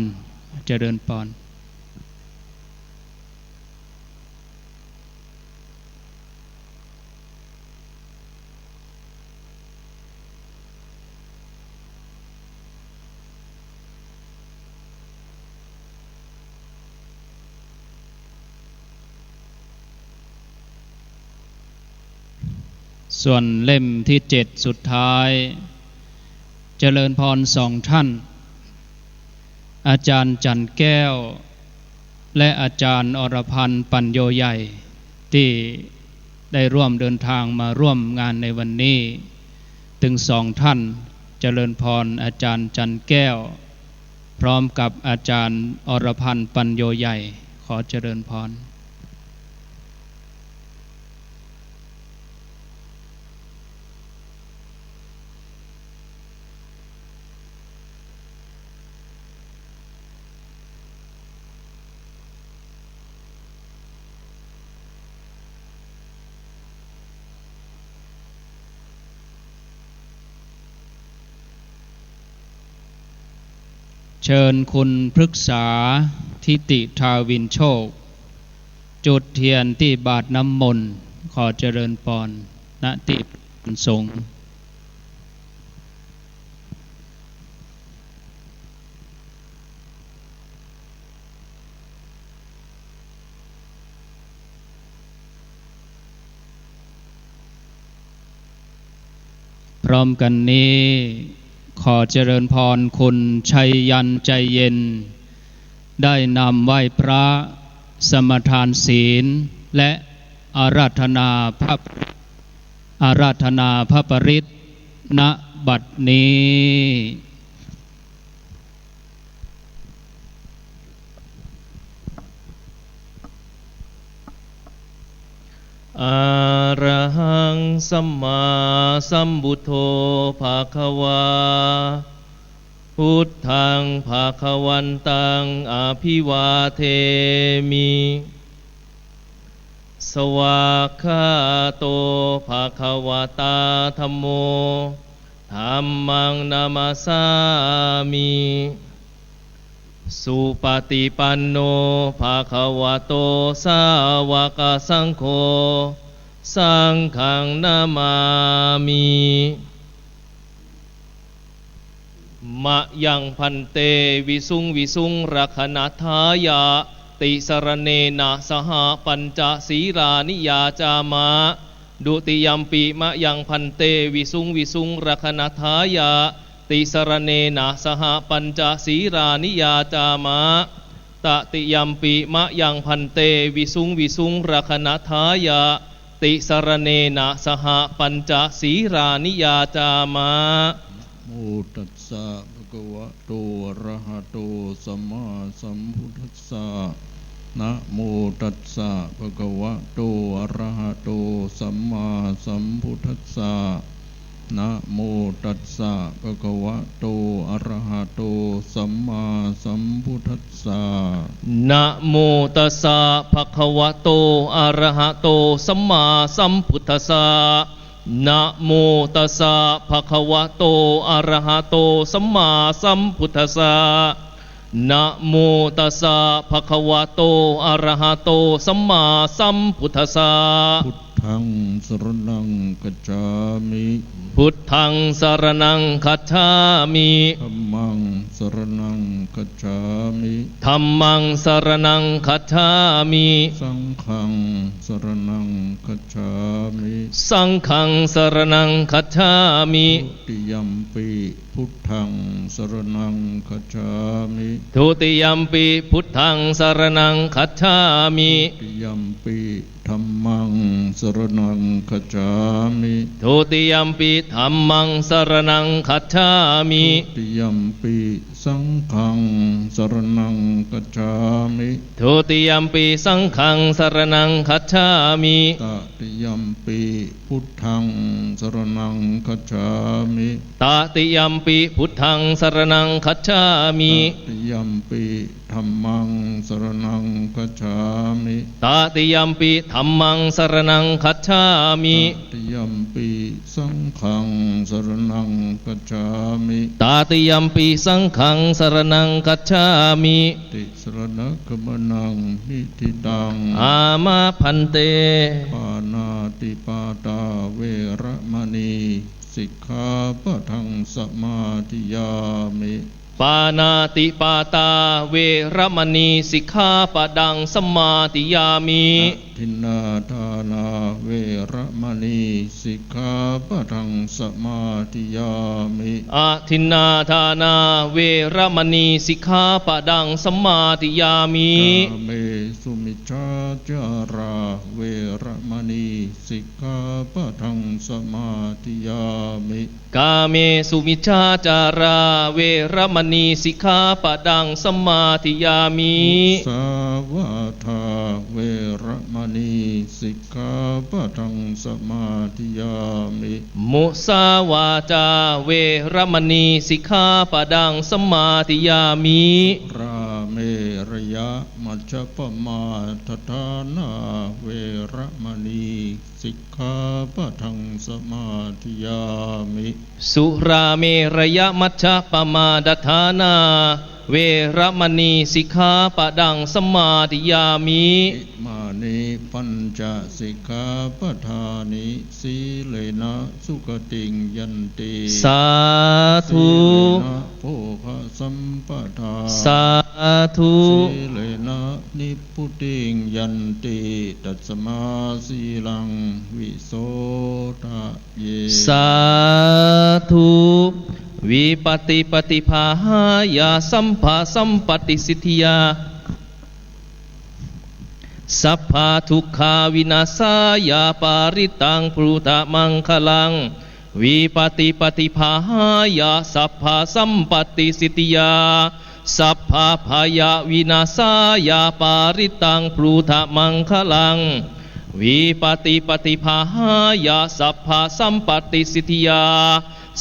เจริญพร ส่วนเล่มที่เจ็ดสุดท้าย เจริญพรสองท่าน อาจารย์จันทร์แก้ว และอาจารย์อรพันธ์ ปัญโยใหญ่ ตี้ได้ร่วมเดินทางมาร่วมงานในวันนี้ ตึงสองท่าน เจริญพรอาจารย์จันทร์แก้ว พร้อมกับอาจารย์อรพันธ์ ปัญโยใหญ่ ขอเจริญพร เชิญคุณพฤกษา ทิติธาวินโชค จุดเทียนตี้บาตรน้ำมนต์ ขอเจริญพร ณ ตี้สงฆ์ พร้อมกันนี้ ขอเจริญพรคุณชัยยันต์ ใจเย็น ได้นำไหว้พระ สมาทานศีล และอาราธนาพระ อาราธนาพระปริตร ณ บัดนี้ Arahaṃ sammāsambuddho bhagavā. Buddhaṃ bhagavantaṃ abhivādemi. Svākkhāto bhagavatā dhammo. Dhammaṃ namassāmi. Supaṭipanno bhagavato sāvakasaṅgho. Saṅghaṃ namāmi. มะยัง ภันเต วิสุงวิสุง รักขะณัฏฐายะ ติสะระเณนะ สะหะ ปัญจะ สีลานิ ยาจามะ ดุติยัมปิ มะยัง ภันเต วิสุงวิสุง รักขะณัฏฐายะ ติสะระเณนะ สะหะ ปัญจะ สีลานิ ยาจามะ ตะติยัมปิ มะยัง ภันเต วิสุงวิสุง รักขะณัฏฐายะ ติสะระเณนะ สะหะ ปัญจะ สีลานิ ยาจามะ นะโมตัสสะ ภะคะวะโต อะระหะโต สัมมาสัมพุทธัสสะ นะโมตัสสะ ภะคะวะโต อะระหะโต สัมมาสัมพุทธัสสะ นะโมตัสสะ ภะคะวะโต อะระหะโต สัมมาสัมพุทธัสสะ นะโมตัสสะ ภะคะวะโต อะระหะโต สัมมาสัมพุทธัสสะ นะโมตัสสะ ภะคะวะโต อะระหะโต สัมมาสัมพุทธัสสะ นะโมตัสสะ ภะคะวะโต อะระหะโต สัมมาสัมพุทธัสสะ พุทธัง สะระณัง คัจฉามิ พุทธัง สะระณัง คัจฉามิ ธัมมัง สะระณัง คัจฉามิ ธัมมัง สะระณัง คัจฉามิ สังฆัง สะระณัง คัจฉามิ สังฆัง สะระณัง คัจฉามิ ทุติยัมปิ พุทธัง สะระณัง คัจฉามิ ทุติยัมปิ พุทธัง สะระณัง คัจฉามิ ทุติยัมปิ ธัมมัง สะระณัง คัจฉามิ ทุติยัมปิ ธัมมัง สะระณัง คัจฉามิ ทุติยัมปิ สังฆัง สะระณัง คัจฉามิ ทุติยัมปิ สังฆัง สะระณัง คัจฉามิ ตะติยัมปิ พุทธัง สะระณัง คัจฉามิ ตะติยัมปิ พุทธัง สะระณัง คัจฉามิ ตะติยัมปิ ธัมมัง สะระณัง คัจฉามิ ตะติยัมปิ ธัมมัง สะระณัง คัจฉามิ ตะติยัมปิ สังฆัง สะระณัง คัจฉามิ ตะติยัมปิ สังฆัง สะระณัง คัจฉามิ ติสะระณะขะมะนัง นิฏฐิตัง อามะ ภันเต ปาณาติปาตา เวระมะณี สิกขาปะทัง สะมาธิยามิ ปาณาติปาตา เวระมะณี สิกขาปะทัง สะมาธิยามิ อะทินนาทานา เวระมะณี สิกขาปะทัง สะมาธิยามิ อะทินนาทานา เวระมะณี สิกขาปะทัง สะมาธิยามิ กาเมสุมิจฉาจารา เวระมะณี สิกขาปะทัง สะมาธิยามิ กาเมสุมิจฉาจารา เวระมะณี สิกขาปะทัง สะมาธิยามิ มุสาวาทา เวระมะณี สิกขาปะทัง สะมาธิยามิ มุสาวาทา เวระมะณี สิกขาปะทัง สะมาธิยามิ สุราเมระยะ มัชฌะปะมาทฐานา เวระมะณี สิกขาปะทัง สะมาธิยามิ สุราเมระยะ มัชฌะปะมาทฐานา เวระมะณี สิกขาปะทัง สะมาธิยามิ อิมานิ ปัญจะ สิกขาปะทานิ สีเลนะ สุขติง ยันติ สาธุ สีเลนะ โภคะสัมปะทา สาธุ สีเลนะ นิพพุติง ยันติ ตัสมา สีลัง วิโสทะเย สาธุ วิปะติปะติปะหายะ สัพพะสัมปะติสิทธิยา สัพพะทุกขาวินาสายะ ปะริตัง บรูทะ มังคะลัง วิปะติปะติปะหายะ สัพพะสัมปะติสิทธิยา สัพพะพะยะวินาสายะ ปะริตัง บรูทะ มังคะลัง วิปะติปะติปะหายะ สัพพะสัมปะติสิทธิยา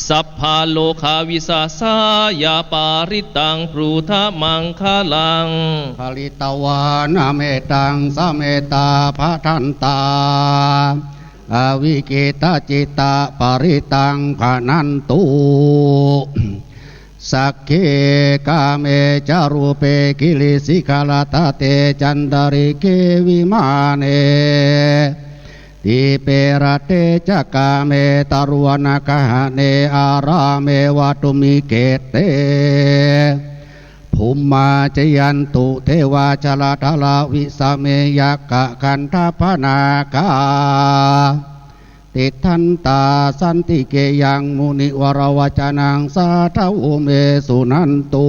สัพพะโรคะวินาสายะ ปะริตัง บรูทะ มังคะลัง ปะริตวานะ เมตตัง สะเมตตา ภะทันตา อวิกิตตะจิตตะ ปะริตัง ภะนันตุ สักขี กาเม จะ รูเป กิริสิขะรัตตะเต จันตะริกเข วิมาเน Dīpe raṭṭhe ca gāme taruvanagahane ārāme vaḍḍhūmi khette, bhummā cāyantu devā jalathalavisame yakkhagandhabbanāgā, tiṭṭhantā santike yaṃ munivaravacanaṃ sādhavo me suṇantu.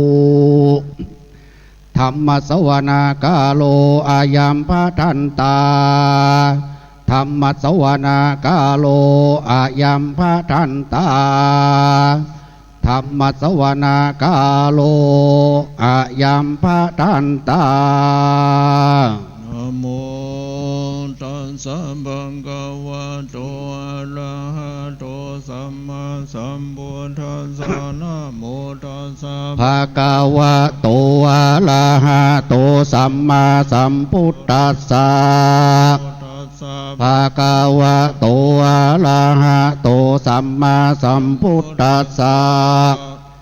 Dhammassavanakālo ayambhadantā. Dhammassavanakālo ayambhadantā. Dhammassavanakālo ayambhadantā. Namo tassa bhagavato arahato sammāsambuddhassa. Namo tassa bhagavato arahato sammāsambuddhassa. Bhagavato arahato sammāsambuddhassa.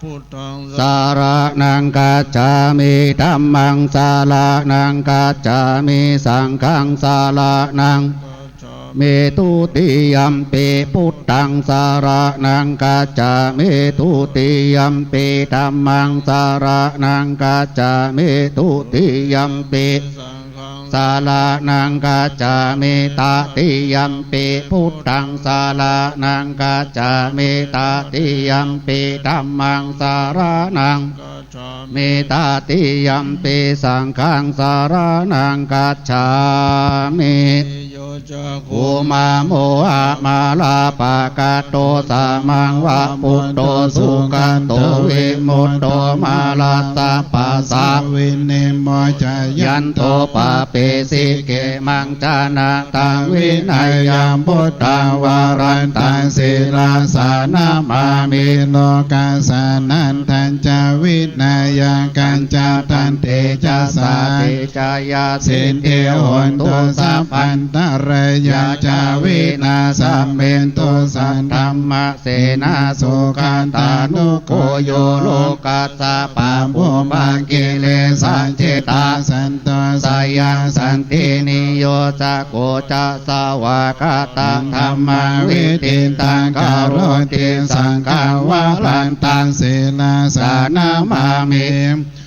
Buddhaṃ saraṇaṃ gacchāmi. Dhammaṃ saraṇaṃ gacchāmi. Saṅghaṃ saraṇaṃ gacchāmi. Dutiyampi buddhaṃ saraṇaṃ gacchāmi. Dutiyampi dhammaṃ saraṇaṃ gacchāmi. Dutiyampi saṅghaṃ saraṇaṃ gacchāmi. Tatiyampi buddhaṃ saraṇaṃ gacchāmi. Tatiyampi dhammaṃ saraṇaṃ gacchāmi. Tatiyampi saṅghaṃ saraṇaṃ gacchāmi. Yo cakkhumā mohamalāpakaṭṭho, sāmaṃ va buddho sugato vimutto, mārassa pāsā vinimocayanto, pāpesi khemaṃ janataṃ vineyyaṃ. Buddhaṃ varantaṃ sirasā namāmi, lokassa nandañca vinayaṃ. Kañca tantejasā te jayasiddhi hotu, sabbantarāyā ca vināsamentu. Saddhamma senā sugatānugo yo, lokassa pāpūpakilesajetā, santo sayaṃ santiniyojako ca, svākkhātaṃ dhammaṃ viditaṃ karoti. Saṅghaṃ varantaṃ sirasā namāmi,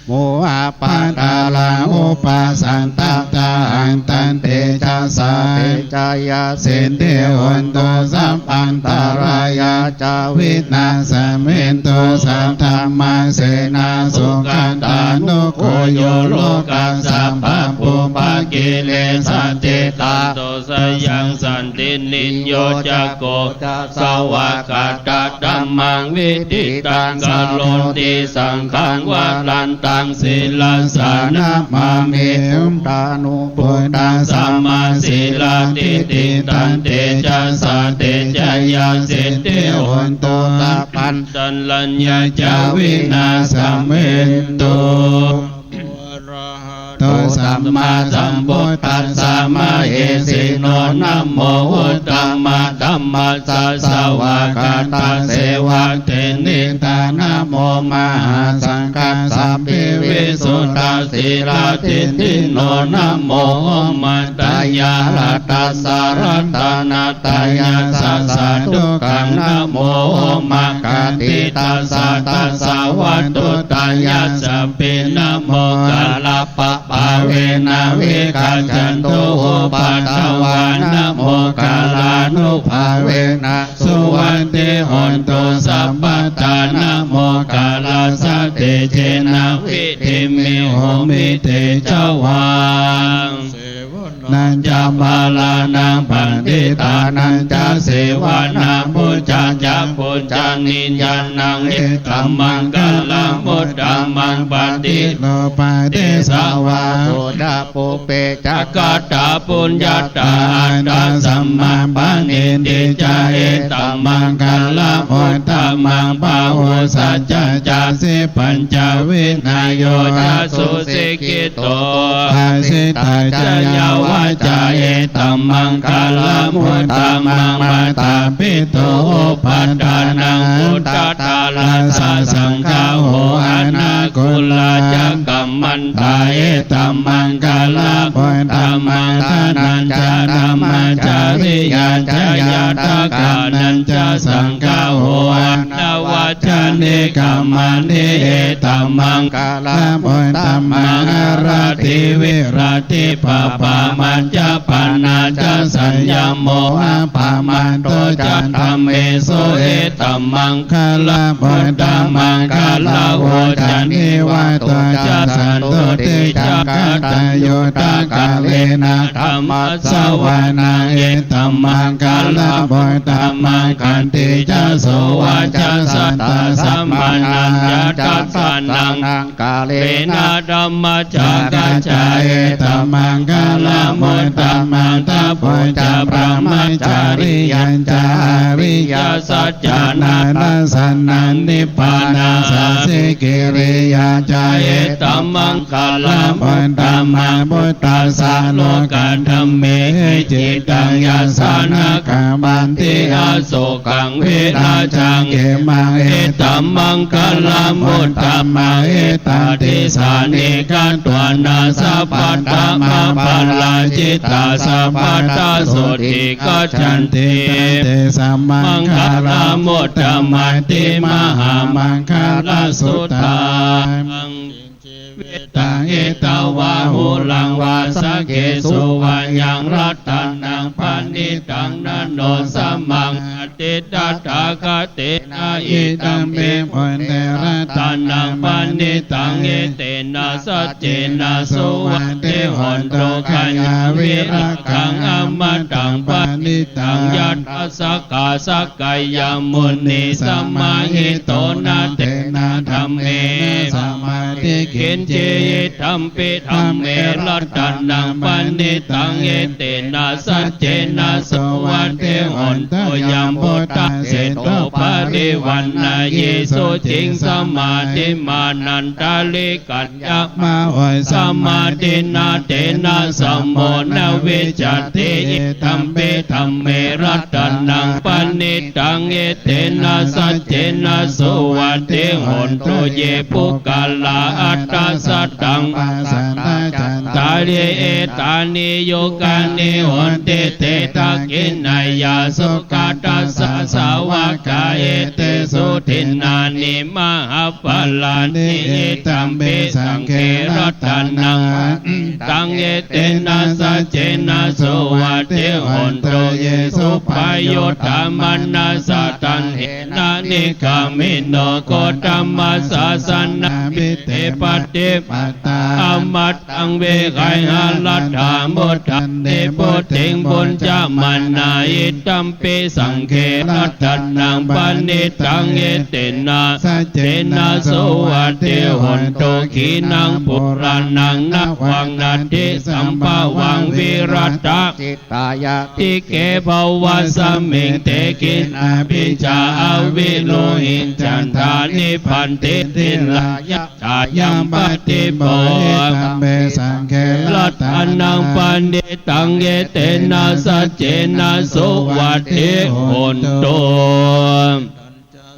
mohappadālaṃ upasantadāhaṃ. Tantejasā te jayasiddhi hotu, sabbantarāyā ca vināsamentu. Saddhammasenā sugatānugo yo, lokassa pāpūpakilesajetā, santo sayaṃ santiniyojako ca, svākkhātaṃ dhammaṃ viditaṃ karoti. Saṅghaṃ varantaṃ sirasā namāmi, buddhānubuddhaṃ samasīladiṭṭhiṃ. Tantejasā te jayasiddhi hotu, sabbantarāyā ca vināsamentu. Namo arahato sammāsambuddhassa mahesino. Namo uttamadhammassa svākkhātasseva tenidha. Namo mahāsaṅghassāpi visuddhasīladiṭṭhino. Namo omātyāraddhassa ratanattayassa sādhukaṃ. Namo omakātītassa tassa vatthuttayassapi. Namokārappabhāvena vigacchantu upaddavā. Namokārānubhāvena suvatthi hotu sabbadā. Namokārassa tejena vidhimhi homi tejavā. Sevanā ca bālānaṃ paṇḍitānañca sevanā, pūjā ca pūjanīyānaṃ etammaṅgalamuttamaṃ. Paṭirūpadesavāso ca pubbe ca katapuññatā, attasammāpaṇidhi ca etammaṅgalamuttamaṃ. Dhammaṃ pāhusaccañcasi pañcaviññāyo ca susikkhito bhāsitā ca yā vācā etammaṅgalamuttamaṃ. Mātāpituupaṭṭhānaṃ puttadārassa saṅgaho anākulā ca kammantā etammaṅgalamuttamaṃ. Dānañca dhammacariyā ca ñātakānañca saṅgaho anavajjāni kammāni etammaṅgalamuttamaṃ. Āratī viratī pāpā majjapānā ca saññamo appamādo ca dhammesu etammaṅgalamuttamaṃ. Gāravo ca nivāto ca santuṭṭhī ca kataññutā kālena dhammassavanaṃ etammaṅgalamuttamaṃ. Khantī ca sovacassatā samaṇānañca dassanaṃ kālena dhammasākacchā etammaṅgalamuttamaṃ. Tapo ca brahmacariyañca ariyasaccāna dassanaṃ nibbānasacchikiriyā ca etammaṅgalamuttamaṃ. Phuṭṭhassa lokadhammehi cittaṃ yassa na kampati aso kaṃ virajaṃ khemaṃ etammaṅgalamuttamaṃ. Etādisāni katvāna sabbatthamaparājitā sabbattha sotthiṃ gacchanti tantesaṃ maṅgalamuttamanti. Mahāmaṅgalasuttaṃ. Jīvitaṃ idha vā huraṃ vā saggesu vā yaṃ ratanaṃ paṇītaṃ na no samaṃ atthi tathāgatena idampi buddhe ratanaṃ paṇītaṃ etena saccena suvatthi hotu. Khayavirāgaṃ amataṃ paṇītaṃ yadajjhagā sakyamunī samāhito na tena dhammena samatthi kiñci idampi dhamme ratanaṃ paṇītaṃ etena saccena suvatthi hotu. Yambuddhaseṭṭho parivaṇṇayī suciṃ samādhimānantarikaññamāhu samādhinā tena samo na vijjati idampi dhamme ratanaṃ paṇītaṃ etena saccena suvatthi hotu. Ye puggalā aṭṭha sataṃ pasatthā cattāri etāni yugāni honti te dakkhiṇeyyā sugatassa sāvakā etesu dinnāni mahapphalāni idampi saṅghe ratanaṃ paṇītaṃ etena saccena suvatthi hotu. Ye suppayuttā manasā daḷhena nikkāmino gotamasāsanamhi te pattipattā amataṃ vigayha laddhā mudhā nibbutiṃ bhuñjamānā idampi saṅghe ratanaṃ paṇītaṃ etena saccena suvatthi hotu. Khīṇaṃ purāṇaṃ navaṃ natthi sambhavaṃ virattacittāyatike bhavasmiṃ te khīṇabījā avirūḷhichandā nibbanti dhīrā yathāyampadīpo. Idampi saṅghe ratanaṃ paṇītaṃ etena saccena suvatthi hotu.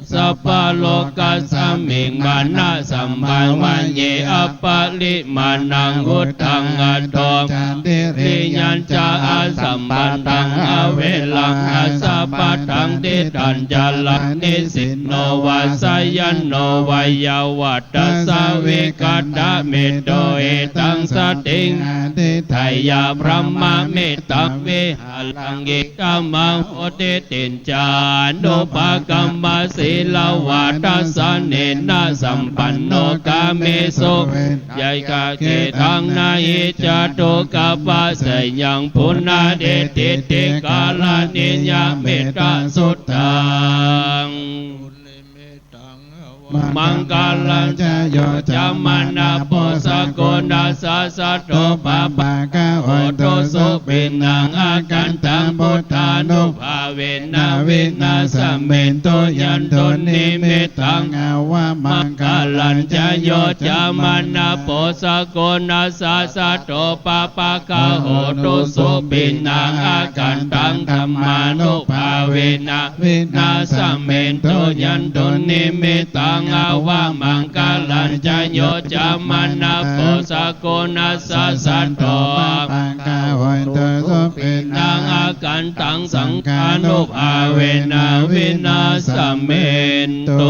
Sabbalokasmiṃ mānasambhāvaye aparimāṇaṃ uddhaṃ adho ca tiriyañca asambādhaṃ averaṃ asapattaṃ. Tiṭṭhañcaraṃ nisinno vā sayāno vā yāvatassa vigatamiddho etaṃ satiṃ adhiṭṭheyya brahmametaṃ vihāraṃ idhamāhu. Diṭṭhiñ ca anupagamma sīlavā dassanena sampanno kāmesu vineyya gedhaṃ na hi jātu gabbhaseyyaṃ punaretīti. Karaṇīyamettaṃ suttaṃ maṅgalañca yo cāmanāpo sakuṇassa saddo pāpaggaho dussupinaṃ akantaṃ buddhānubhāvena vināsamentu. Yandunnimittaṃ avamaṅgalañca yo cāmanāpo sakuṇassa saddo pāpaggaho dussupinaṃ akantaṃ dhammānubhāvena vināsamentu. Yandunnimittaṃ avamaṅgalañca yo cāmanāpo sakuṇassa saddo pāpaggaho dussupinaṃ akantaṃ saṅghānubhāvena vināsamentu.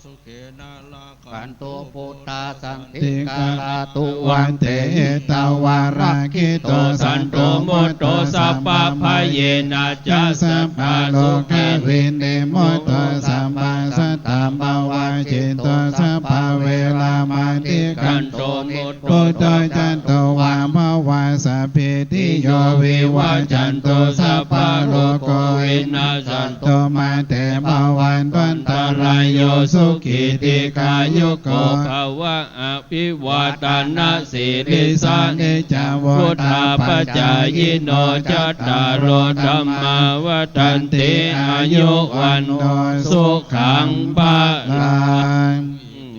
Sukhena rakkhantu buddhā santikarā tuvaṃ, tehi tvā rakkhito santo mutto sabbabhayena ca sabbarogavinimutto sabbasantāpavajjito sabbaveramatikkanto nibbuto ca tuvaṃ bhava. Sabbītiyo vivajjantu sabbarogo vinassatu mā te bhavatvantarāyo sukhī dīghāyuko bhava. Abhivādanasīlissa niccaṃ vuḍḍhāpacāyino cattāro dhammā vaḍḍhanti āyu vaṇṇo sukhaṃ balaṃ.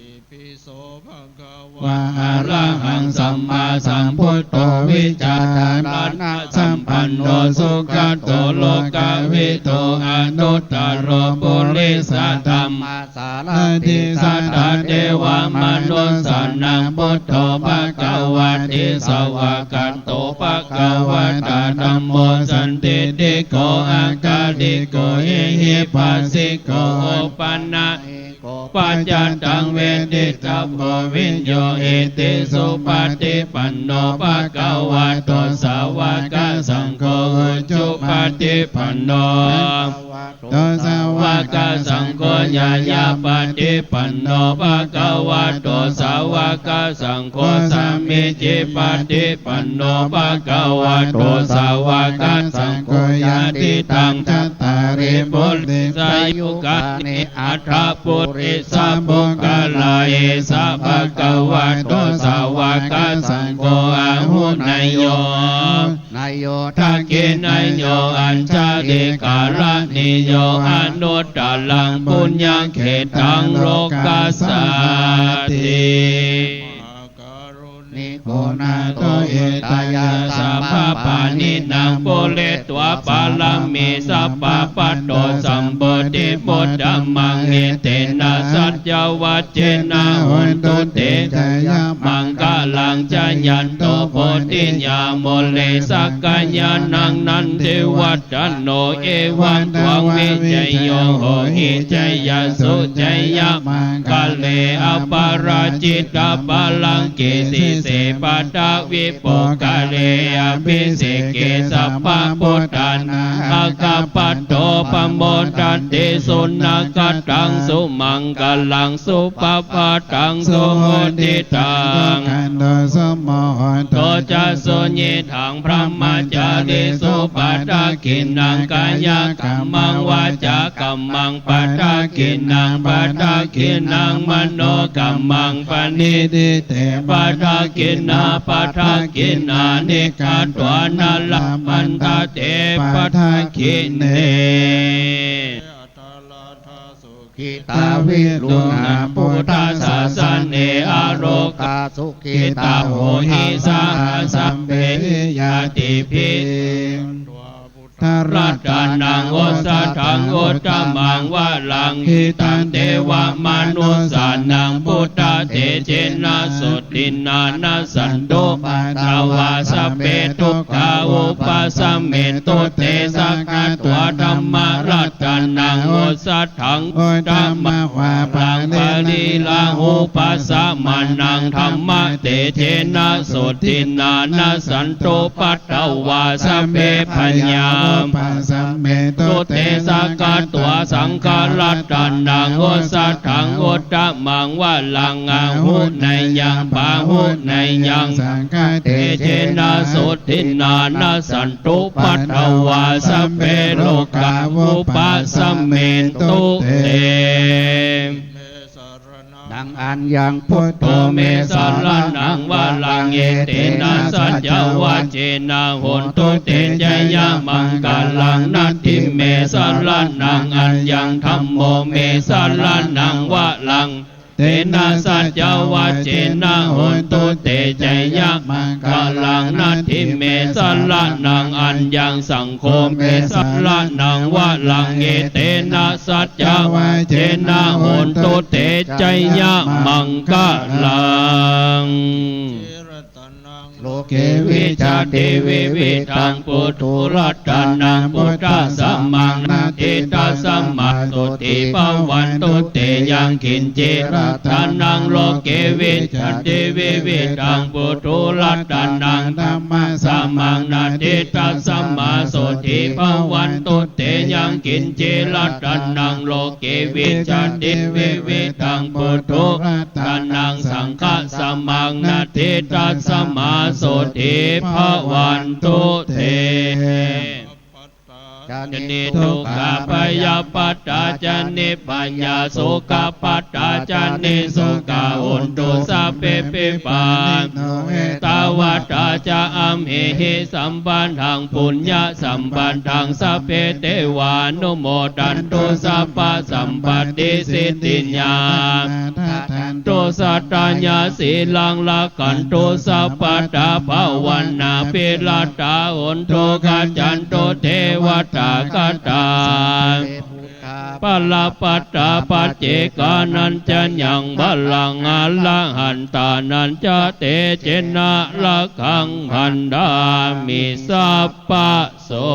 Itipi so bhagavā arahaṃ sammāsambuddho vijjācaraṇasampanno sugato lokavidū anuttaro purisadamma sārathi satthā devamanussānaṃ buddho bhagavāti. Svākkhāto bhagavatā dhammo sandiṭṭhiko akāliko ehipassiko opanayiko paccattaṃ veditabbo viññūhīti. Supaṭipanno bhagavato sāvakasaṅgho ujupaṭipanno bhagavato sāvakasaṅgho ñāyapaṭipanno bhagavato sāvakasaṅgho sāmīcipaṭipanno bhagavato sāvakasaṅgho yadidaṃ cattāri purisayugāni aṭṭha purisapuggalā esa bhagavato sāvakasaṅgho āhuneyyo neyyo dakkhiṇeyyo añjalikaraṇīyo anuttaraṃ puññakkhettaṃ lokassāti. Mahākāruṇiko nātho hitāya sabbapāṇinaṃ pūretvā pāramī sabbā patto sambodhimuttamaṃ etena sac cavajjena hotu te jayamaṅgalaṃ. Jayanto bodhiyā mūle sakyānaṃ nandivaḍḍhano evaṃ tvaṃ vijayo hohi jayassu jayamaṅgale aparājitapallaṅke sīse paṭhavipokkhare abhiseke sabbabuddhānaṃ aggappatto pamodati. Sunakkhattaṃ sumaṅgalaṃ supabhātaṃ suhuṭṭhitaṃ sukhaṇo sumuhutto ca suyiṭṭhaṃ brahmacārisu padakkhiṇaṃ kāyakammaṃ vācākammaṃ padakkhiṇaṃ padakkhiṇaṃ manokammaṃ paṇidhī te padakkhiṇā padakkhiṇāni katvāna labhantatthe padakkhiṇe. Atthaladdhā sukhitā viruḷhā buddhasāsane arogā sukhitā hohi saha sabbehi ñātibhi. Buddharatanaṃ osathaṃ uttamaṃ varaṃ hitaṃ devamanussānaṃ buddhatejena sotthinā nassantupaddavā sabbe dukkhā vūpasamentu te. Sakkatvā dhammaratanaṃ osathaṃ uttamaṃ varaṃ pariḷāhūpasamanaṃ dhammatejena sotthinā nassantupaddavā sabbe bhayā vūpasamentu te. Sakkatvā saṅgharatanaṃ osathaṃ uttamaṃ varaṃ āhuneyyaṃ pāhuneyyaṃ saṅghatejena sotthinā nassantupaddavā sabbe rogā vūpasamentu te. Aññaṃ buddho me saraṇaṃ varaṃ, etena saccavajjena hotu te jayamaṅgalaṃ. Natthi me saraṇaṃ aññaṃ, dhammo me saraṇaṃ varaṃ, etena saccavajjena hotu te jayamaṅgalaṃ. Natthi me saraṇaṃ aññaṃ, saṅgho me saraṇaṃ varaṃ, etena saccavajjena hotu te jayamaṅgalaṃ. Loke vijjati vividhaṃ puthu, ratanaṃ buddhasamaṃ natthi, tasmā sotthī bhavantu te. Yaṅkiñci ratanaṃ loke vijjati vividhaṃ puthu, ratanaṃ dhammasamaṃ natthi, tasmā sotthī bhavantu te. Yaṅkiñci ratanaṃ loke vijjati vividhaṃ puthu, ratanaṃ saṅghasamaṃ natthi, tasmā sotthī bhavantu te. Ca niddukkhā bhayappattā ca nibbhayā, sokappattā ca nissokā, hontu sabbepi pāṇino. Ettāvatā ca amhehi sambhataṃ puññasampadaṃ, sabbe devānumodantu sabbasampattisiddhiyā. Dadantu saddhāya sīlaṃ rakkhantu sabbadā, bhāvanābhiratā hontu gacchantu devatāgatā. Balappattā paccekānañca yaṃ balaṃ, arahantānañca tejena rakkhaṃ bandhāmi sabbaso.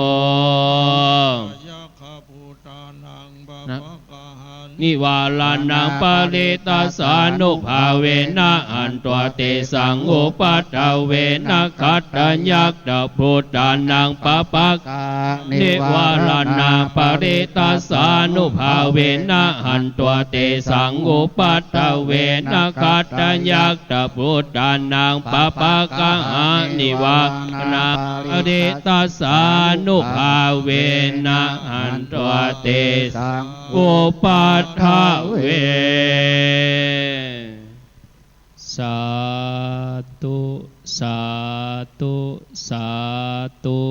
Nivāraṇaṃ parittassānubhāvena, hantvā tesaṃ upaddave. Nakkhattayakkhabhūtānaṃ pāpaggahanivāraṇā, parittassānubhāvena, hantvā tesaṃ upaddave. Nakkhattayakkhabhūtānaṃ pāpaggahanivāraṇā, parittassānubhāvena, hantvā tesaṃ upaddave. Sādhu, sādhu, sādhu.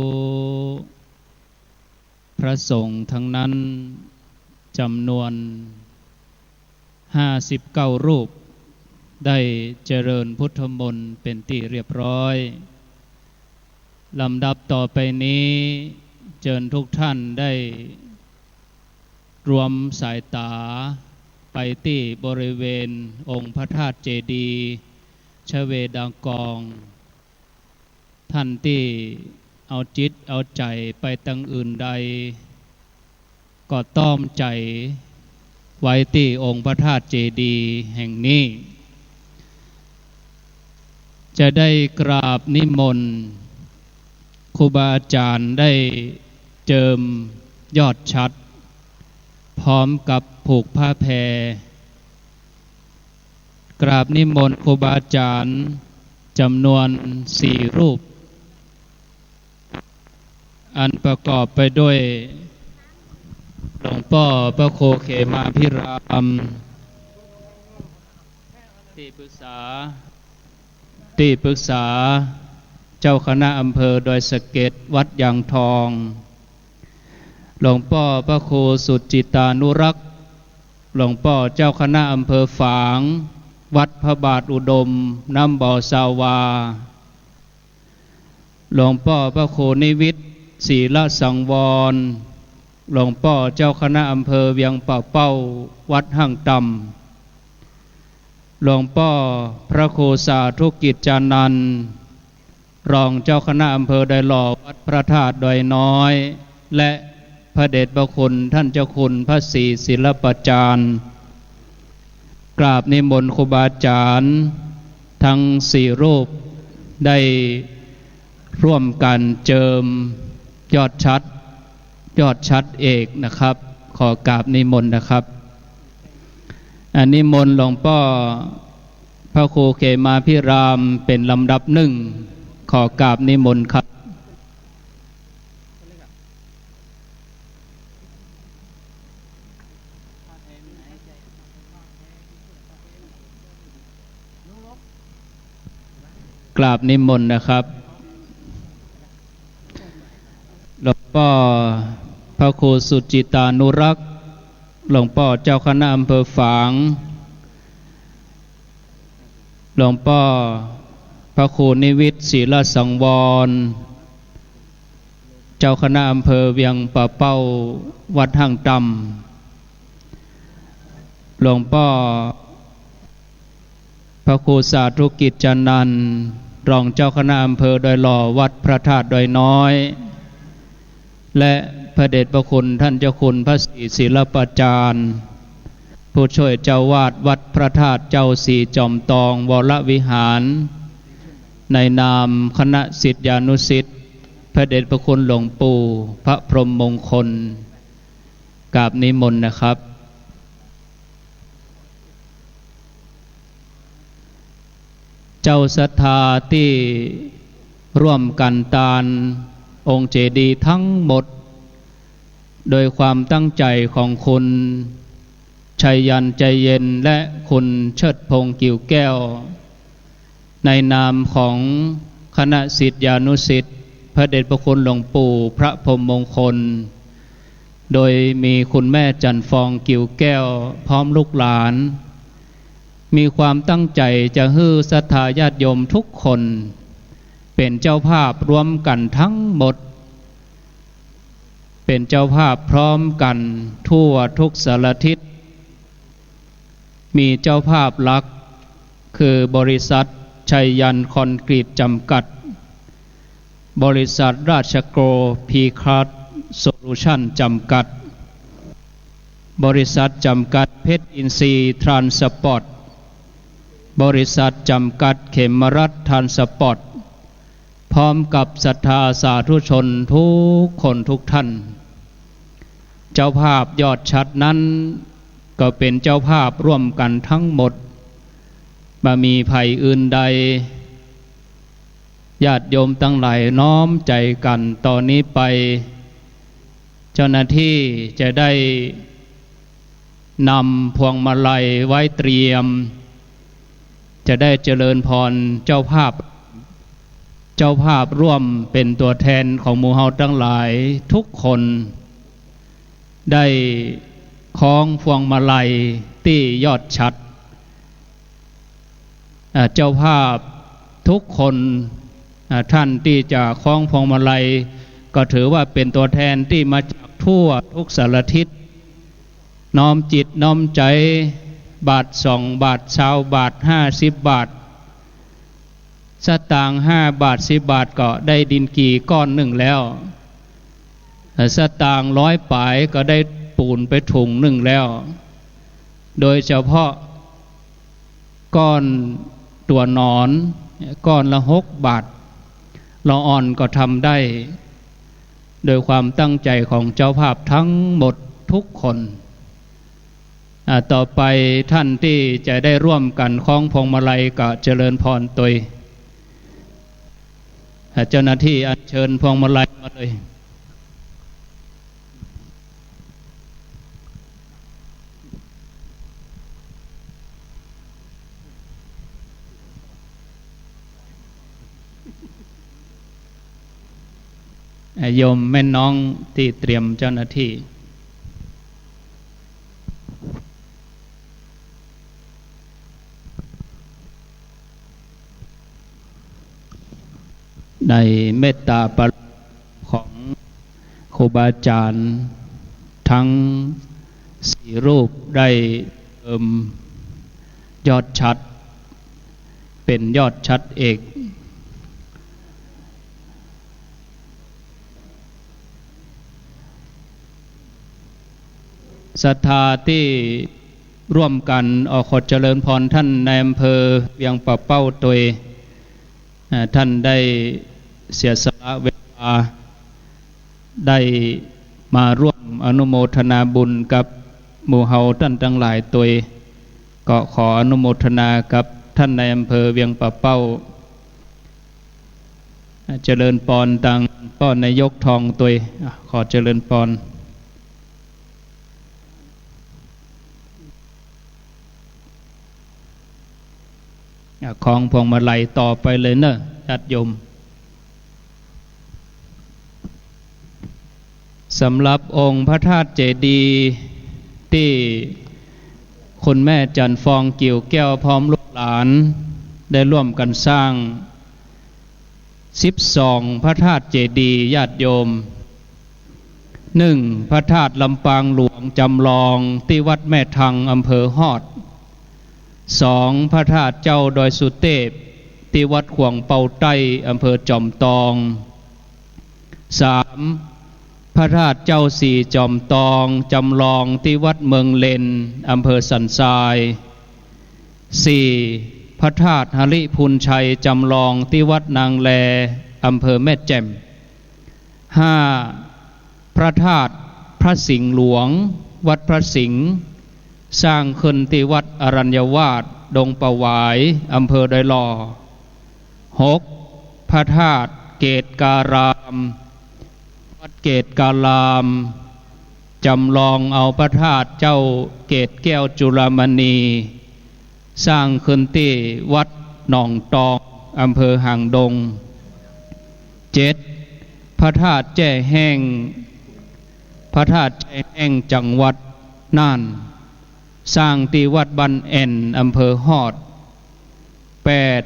พระสงฆ์ทั้งนั้นจำนวนห้าสิบเก้ารูป ได้เจริญพุทธมนต์เป็นที่เรียบร้อย ลำดับต่อไปนี้ เจิญทุกท่านได้รวมสายต๋าไปตี้บริเวณองค์พระธาตุเจดีย์ชเวดากอง ท่านตี้เอาจิตเอาใจ๋ไปตางอื่นใด ก็ต้อมใจ๋ไว้ตี้องค์พระธาตุเจดีย์แห่งนี้ จะได้กราบนิมนต์ครูบาอาจ๋ารย์ได้เจิมยอดฉัตร พร้อมกับผูกผ้าแพร กราบนิมนต์ครูบาอาจ๋ารย์จำนวนสี่รูป อันประกอบไปด้วย หลวงป้อพระครูเขมาภิราม ตี้ปรึกษา ตี้ปรึกษาเจ้าคณะอำเภอดอยสะเก็ด วัดยางทอง หลวงป้อพระครูสุจิตานุรักษ์ หลวงป้อเจ้าคณะอำเภอฝาง วัดพระบาทอุดม น้ำบ่อซาวา หลวงป้อพระครูนิวิต ศีลสังวร หลวงป้อเจ้าคณะอำเภอเวียงป่าเป้า วัดห้างต่ำ หลวงป้อพระครูสาธุกิจจานันท์ รองเจ้าคณะอำเภอดอยหล่อ วัดพระธาตุดอยน้อย และพระเดชพระคุณท่านเจ้าคุณพระศรีศิลปาจารย์ กราบนิมนต์ครูบาอาจ๋ารย์ทั้งสี่รูปได้ร่วมกันเจิมยอดฉัตร ยอดฉัตรเอกนะครับ ขอกราบนิมนต์นะครับ อ่า นิมนต์หลวงป้อพระครูเขมาภิรามเป็นลำดับหนึ่ง ขอกราบนิมนต์ครับ เ กราบนิมนต์นะครับ หลวงป้อพระครูสุจิตานุรักษ์ หลวงป้อเจ้าคณะอำเภอฝาง หลวงป้อพระครูนิวิตศิลสังวร เจ้าคณะอำเภอเวียงป่าเป้า วัดห้างต่ำ หลวงป้อพระครูสาธุกิจจานันท์ รองเจ้าคณะอำเภอดอยหล่อ วัดพระธาตุดอยน้อย และพระเดชพระคุณท่านเจ้าคุณพระศรีศิลปาจารย์ ผู้ช่วยเจ้าวาดวัดพระธาตุเจ้าศรีจอมตองวรวิหาร ในนามคณะศิษยานุศิษย์ พระเดชพระคุณหลวงปู่พระพรหมมงคล กราบนิมนต์นะครับ เจ้าศรัทธาตี้ร่วมกั๋นตานองค์เจดีย์ทั้งหมด โดยความตั้งใจ๋ของคุณชัยยันต์ ใจเย็น และคุณเชิดพงษ์ กิ่วแก้ว ในนามของคณะศิษยานุศิษย์ พระเดชพระคุณหลวงปู่พระพรหมมงคล โดยมีคุณแม่จันทร์ฟอง กิ่วแก้ว พร้อมลูกหลาน มีความตั้งใจ๋จะหื้อศรัทธาญาติโยมทุกคน เป๋นเจ้าภาพร่วมกั๋นทั้งหมด เป๋นเจ้าภาพพร้อมกั๋นทั่วทุกสารทิศ มีเจ้าภาพหลัก คือบริษัทชัยยันต์คอนกรีตจำกัด บริษัทราชโกลพรีคลาสโซลูชันจำกัด บริษัทจำกัดเพชรอินทรีย์ทรานสปอร์ต บริษัทจำกัดเขมรัตน์ทรานสปอร์ต พร้อมกับศรัทธาสาธุชนทุกคนทุกท่าน เจ้าภาพยอดฉัตรนั้นก็เป๋นเจ้าภาพร่วมกั๋นทั้งหมด บ่มีใผอื่นใด ญาติโยมตังหลายน้อมใจ๋กั๋น ต่อนี้ไป เจ้าหน้าตี้จะได้นำพวงมาลัยไว้เตรียม จะได้เจริญพรเจ้าภาพ เจ้าภาพร่วมเป๋นตั๋วแทนของหมู่เฮาตังหลายทุกคน ได้คล้องพวงมาลัยตี้ยอดฉัตร อ่า เจ้าภาพทุกคน อ่า ท่านตี้จะคล้องพวงมาลัย ก็ถือว่าเป๋นตั๋วแทนตี้มาจากทั่วทุกสารทิศ น้อมจิตน้อมใจ๋ บาทสองบาท ซาวบาท ห้าสิบบาท สตางค์ห้าบาท สิบบาท ก็ได้ดินกี่ก้อนนึ่งแล้ว สตางค์ร้อยป๋ายก็ได้ปู๋นไปถุงนึ่งแล้ว โดยเฉพาะก้อนตั๋วหนอน ก้อนละหกบาท ละอ่อนก็ทำได้ โดยความตั้งใจ๋ของเจ้าภาพทั้งหมดทุกคน อ่า ต่อไปท่านตี้จะได้ร่วมกั๋นคล้องพวงมาลัยก็เจริญพรตวย อ่า เจ้าหน้าตี้อัญเชิญพวงมาลัยมาเลย อ่า โยมแม่น้องตี้เตรียมเจ้าหน้าตี้ ในเมตตาปารมีของครูบาอาจ๋ารย์ทั้งสี่รูปได้เติมยอดฉัตรเป๋นยอดฉัตรเอก ศรัทธาตี้ร่วมกั๋น อ่อ ขอเจริญพรท่านนายอำเภอเวียงป่าเป้าตวย อ่า ท่านได้เสียสละเวลา ได้มาร่วมอนุโมทนาบุญกับหมู่เฮาต้านตังหลายตวย ก็ขออนุโมทนากับท่านนายอำเภอเวียงป่าเป้า เจริญปอนตังป้อนายกทองตวย อ่ะ ขอเจริญปอน คล้องพวงมาลัยต่อไปเลยเนอะ ญาติโยม สำหรับองค์พระธาตุเจดีย์ตี้คุณแม่จันทร์ฟอง กิ่วแก้ว พร้อมลูกหลานได้ร่วมกั๋นสร้าง สิบสองพระธาตุเจดีย์ ญาติโยม หนึ่ง พระธาตุลำปางหลวงจำลองตี้วัดแม่ทัง อำเภอฮอด สอง พระธาตุเจ้าดอยสุเตพตี้วัดขวางเปาใต้ อำเภอจอมตอง สาม พระธาตุเจ้าสี่จอมตองจำลองตี้วัดเมืองเลน อำเภอสันทราย สี่ พระธาตุหริภุญชัยจำลองตี้วัดนางแล อำเภอแม่แจ่ม ห้า พระธาตุพระสิงห์หลวง วัดพระสิงห์ สร้างขึ้นตี้วัดอรัญญวาส ดงป่าหวาย อำเภอดอยหล่อ หก พระธาตุเกศการาม วัดเกศการาม จำลองเอาพระธาตุเจ้าเกศแก้วจุลามณี สร้างขึ้นตี้วัดหนองตอง อำเภอหางดง เจ็ด พระธาตุแจ้แฮ้ง พระธาตุแจ้แฮ้ง จังหวัดน่าน สร้างตี้วัดบ้านแอ่น อำเภอฮอด แปด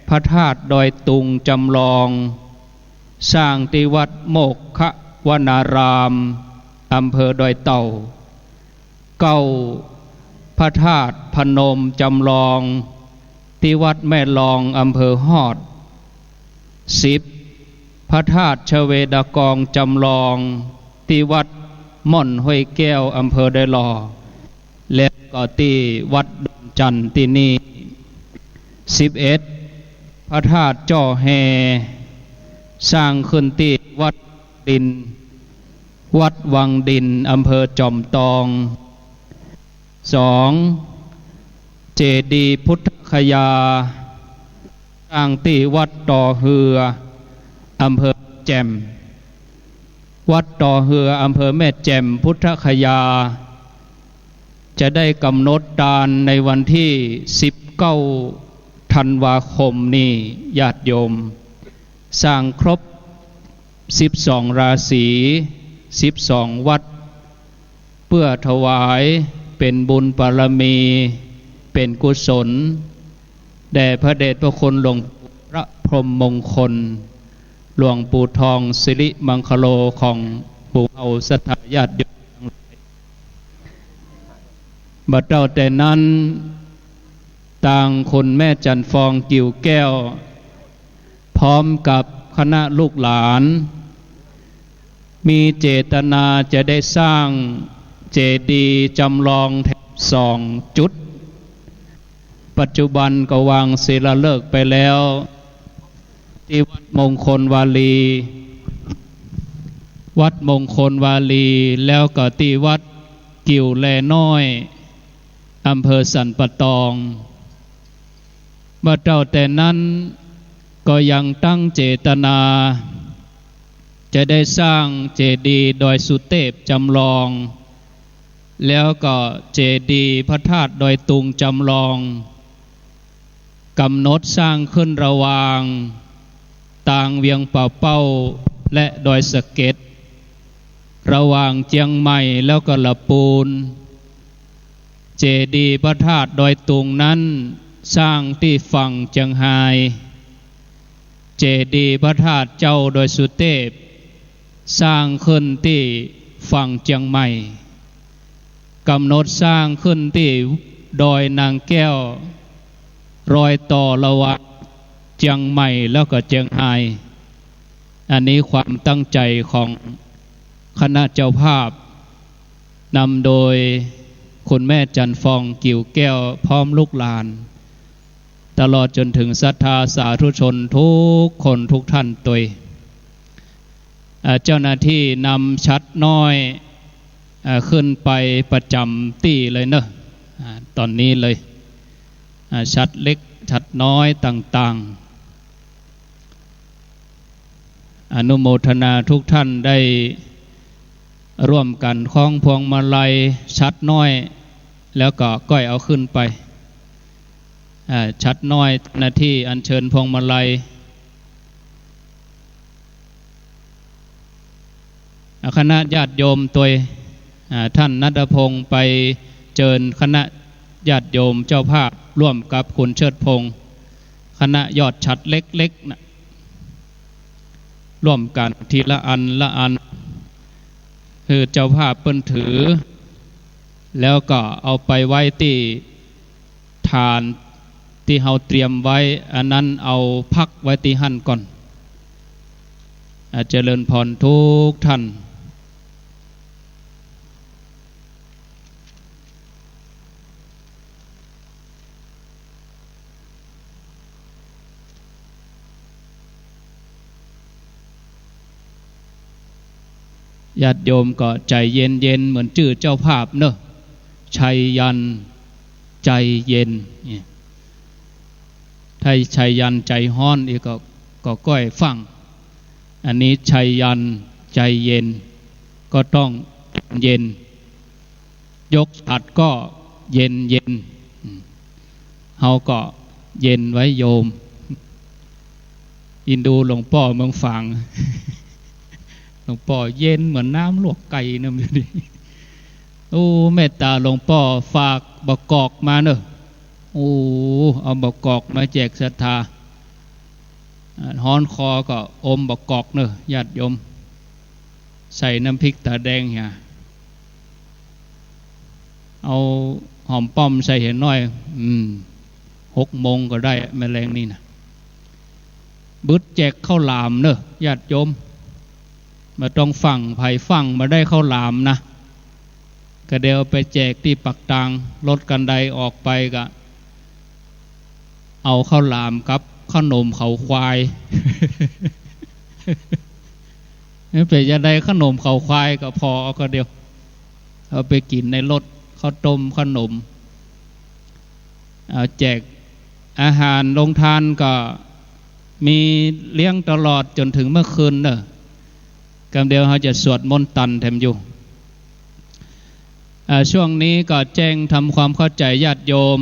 พระธาตุดอยตุงจำลอง สร้างตี้วัดโมกขวนาราม อำเภอดอยเต่า เก้า พระธาตุพนมจำลอง ตี้วัดแม่ลอง อำเภอฮอด สิบ พระธาตุชเวดากองจำลอง ตี้วัดม่อนห้วยแก้ว อำเภอดอยหล่อ แล้วก็ตี้วัดดอนจันตี้นี่ สิบเอ็ด พระธาตุจ้อแฮ สร้างขึ้นตี้วัดดิน วัดวังดิน อำเภอจอมตอง สอง เจดีย์พุทธคยา สร้างตี้วัดต่อเฮือ อำเภอแจ่ม วัดต่อเฮือ อำเภอแม่แจ่ม พุทธคยา จะได้กำหนดตานในวันตี้ สิบเก้า ธันวาคมนี่ ญาติโยม สร้างครบ สิบสองราศี สิบสองวัด เปื้อถวายเป๋นบุญบารมี เป๋นกุศล แด่พระเดชพระคุณหลวงปู่พระพรหมมงคล หลวงปู่ทองสิริมังคโล ของหมู่เฮาศรัทธาญาติโยม บ่าเต้าแต่นั้น ตางคุณแม่จันทร์ฟอง กิ่วแก้ว พร้อมกับคณะลูกหลาน มีเจตนาจะได้สร้างเจดีย์จำลองแถมสองจุด ปัจจุบันก็วางศิลาฤกษ์ไปแล้ว ตี้วัดมงคลวารี วัดมงคลวารี แล้วก็ตี้วัดกิ่วแลน้อย อำเภอสันป่าตอง บ่าเต้าแต่นั้นก็ยังตั้งเจตนา จะได้สร้างเจดีย์ดอยสุเตพจำลอง แล้วก็เจดีย์พระธาตุดอยตุงจำลอง กำหนดสร้างขึ้นระหว่างตางเวียงป่าเป้าและดอยสะเก็ด ระหว่างเจียงใหม่แล้วก็ละปูน เจดีย์พระธาตุดอยตุงนั้นสร้างตี้ฝั่งเจียงฮาย เจดีย์พระธาตุเจ้าดอยสุเตพ สร้างขึ้นตี้ฝั่งเจียงใหม่ กำหนดสร้างขึ้นตี้ดอยนางแก้ว รอยต่อระหว่างเจียงใหม่แล้วก็เจียงฮาย อันนี้ความตั้งใจ๋ของคณะเจ้าภาพ นำโดยคุณแม่จันทร์ฟอง กิ่วแก้ว พร้อมลูกหลาน ตลอดจ๋นเถิงศรัทธาสาธุชนกู้คนกู้ต้านตวย อ่า เจ้าหน้าตี้นำฉัตรน้อย อ่า ขึ้นไปประจ๋ำตี้เลยเนาะ อ่า ต๋อนนี้เลย อ่า ฉัตรเล็กฉัตรน้อยต่างๆ อนุโมทนากู้ต้านได้ร่วมกั๋นคล้องพวงมาลัยฉัตรน้อย แล้วก็ก้อยเอาขึ้นไป อ่า ฉัตรน้อย หน้าตี้อัญเชิญพวงมาลัย อ่า คณะญาติโยมตวย อ่า ท่านณัฐพงษ์ไปเจิญคณะญาติโยมเจ้าภาพร่วมกับคุณเชิดพงษ์ คณะยอดฉัตรเล็กๆ น่ะ ร่วมกั๋นทีละอันละอัน หื้อเจ้าภาพเปิ้นถือ แล้วก็เอาไปไว้ตี้ฐานตี้เฮาเตรียมไว้ อันนั้นเอาพักไว้ตี้หั้นก่อน อ่า เจริญพรทุกท่าน ญาติโยมก็ใจ๋เย็นๆ เหมือนจื้อเจ้าภาพเนาะ ชัยยันต์ ใจ๋เย็น เนี่ย ถ้าชัยยันต์ใจ๋ฮ้อนอีกก็ ก็ก้อยฟั่ง อันนี้ชัยยันต์ใจ๋เย็น ก็ต้องเย็น ยกฉัตรก็เย็นๆ อืม เฮาก็เย็นไว้โยม อินดูหลวงป้อเมืองฝาง หลวงป้อเย็นเหมือนน้ำลวกไก่เนาะ โอ้ เมตต๋าหลวงป้อฝากบ่ากอกมาเนาะ โอ้ เอาบ่ากอกมาแจกศรัทธา อ่า ฮ้อนคอก็อมบ่ากอกเนาะ ญาติโยม ใส่น้ำพริกต๋าแดงเหีย เอาหอมป้อมใส่เหียน้อย อืม หกโมงก็ได้ แมลงนี่นะ บึดแจกข้าวหลามเนาะ ญาติโยม บ่ต้องฟั่ง ใผฟั่งบ่ได้ข้าวหลามนะ ก็เดี๋ยวไปแจกตี้ปากตาง รถคันใดออกไปก็ เอาข้าวหลามกับขนมเขาควาย เป๋นจะได้ขนมเขาควายก็ผ่อเอาก็เดียว เอาไปกิ๋นในรถ ข้าวต้มขนม เอาแจกอาหารโรงทานก็มีเลี้ยงตลอดจ๋นเถิงเมื่อคืนเนาะ กำเดียวเฮาจะสวดมนต์ตันแถมอยู่ อ่า ช่วงนี้ก็แจ้งทำความเข้าใจ๋ญาติโยม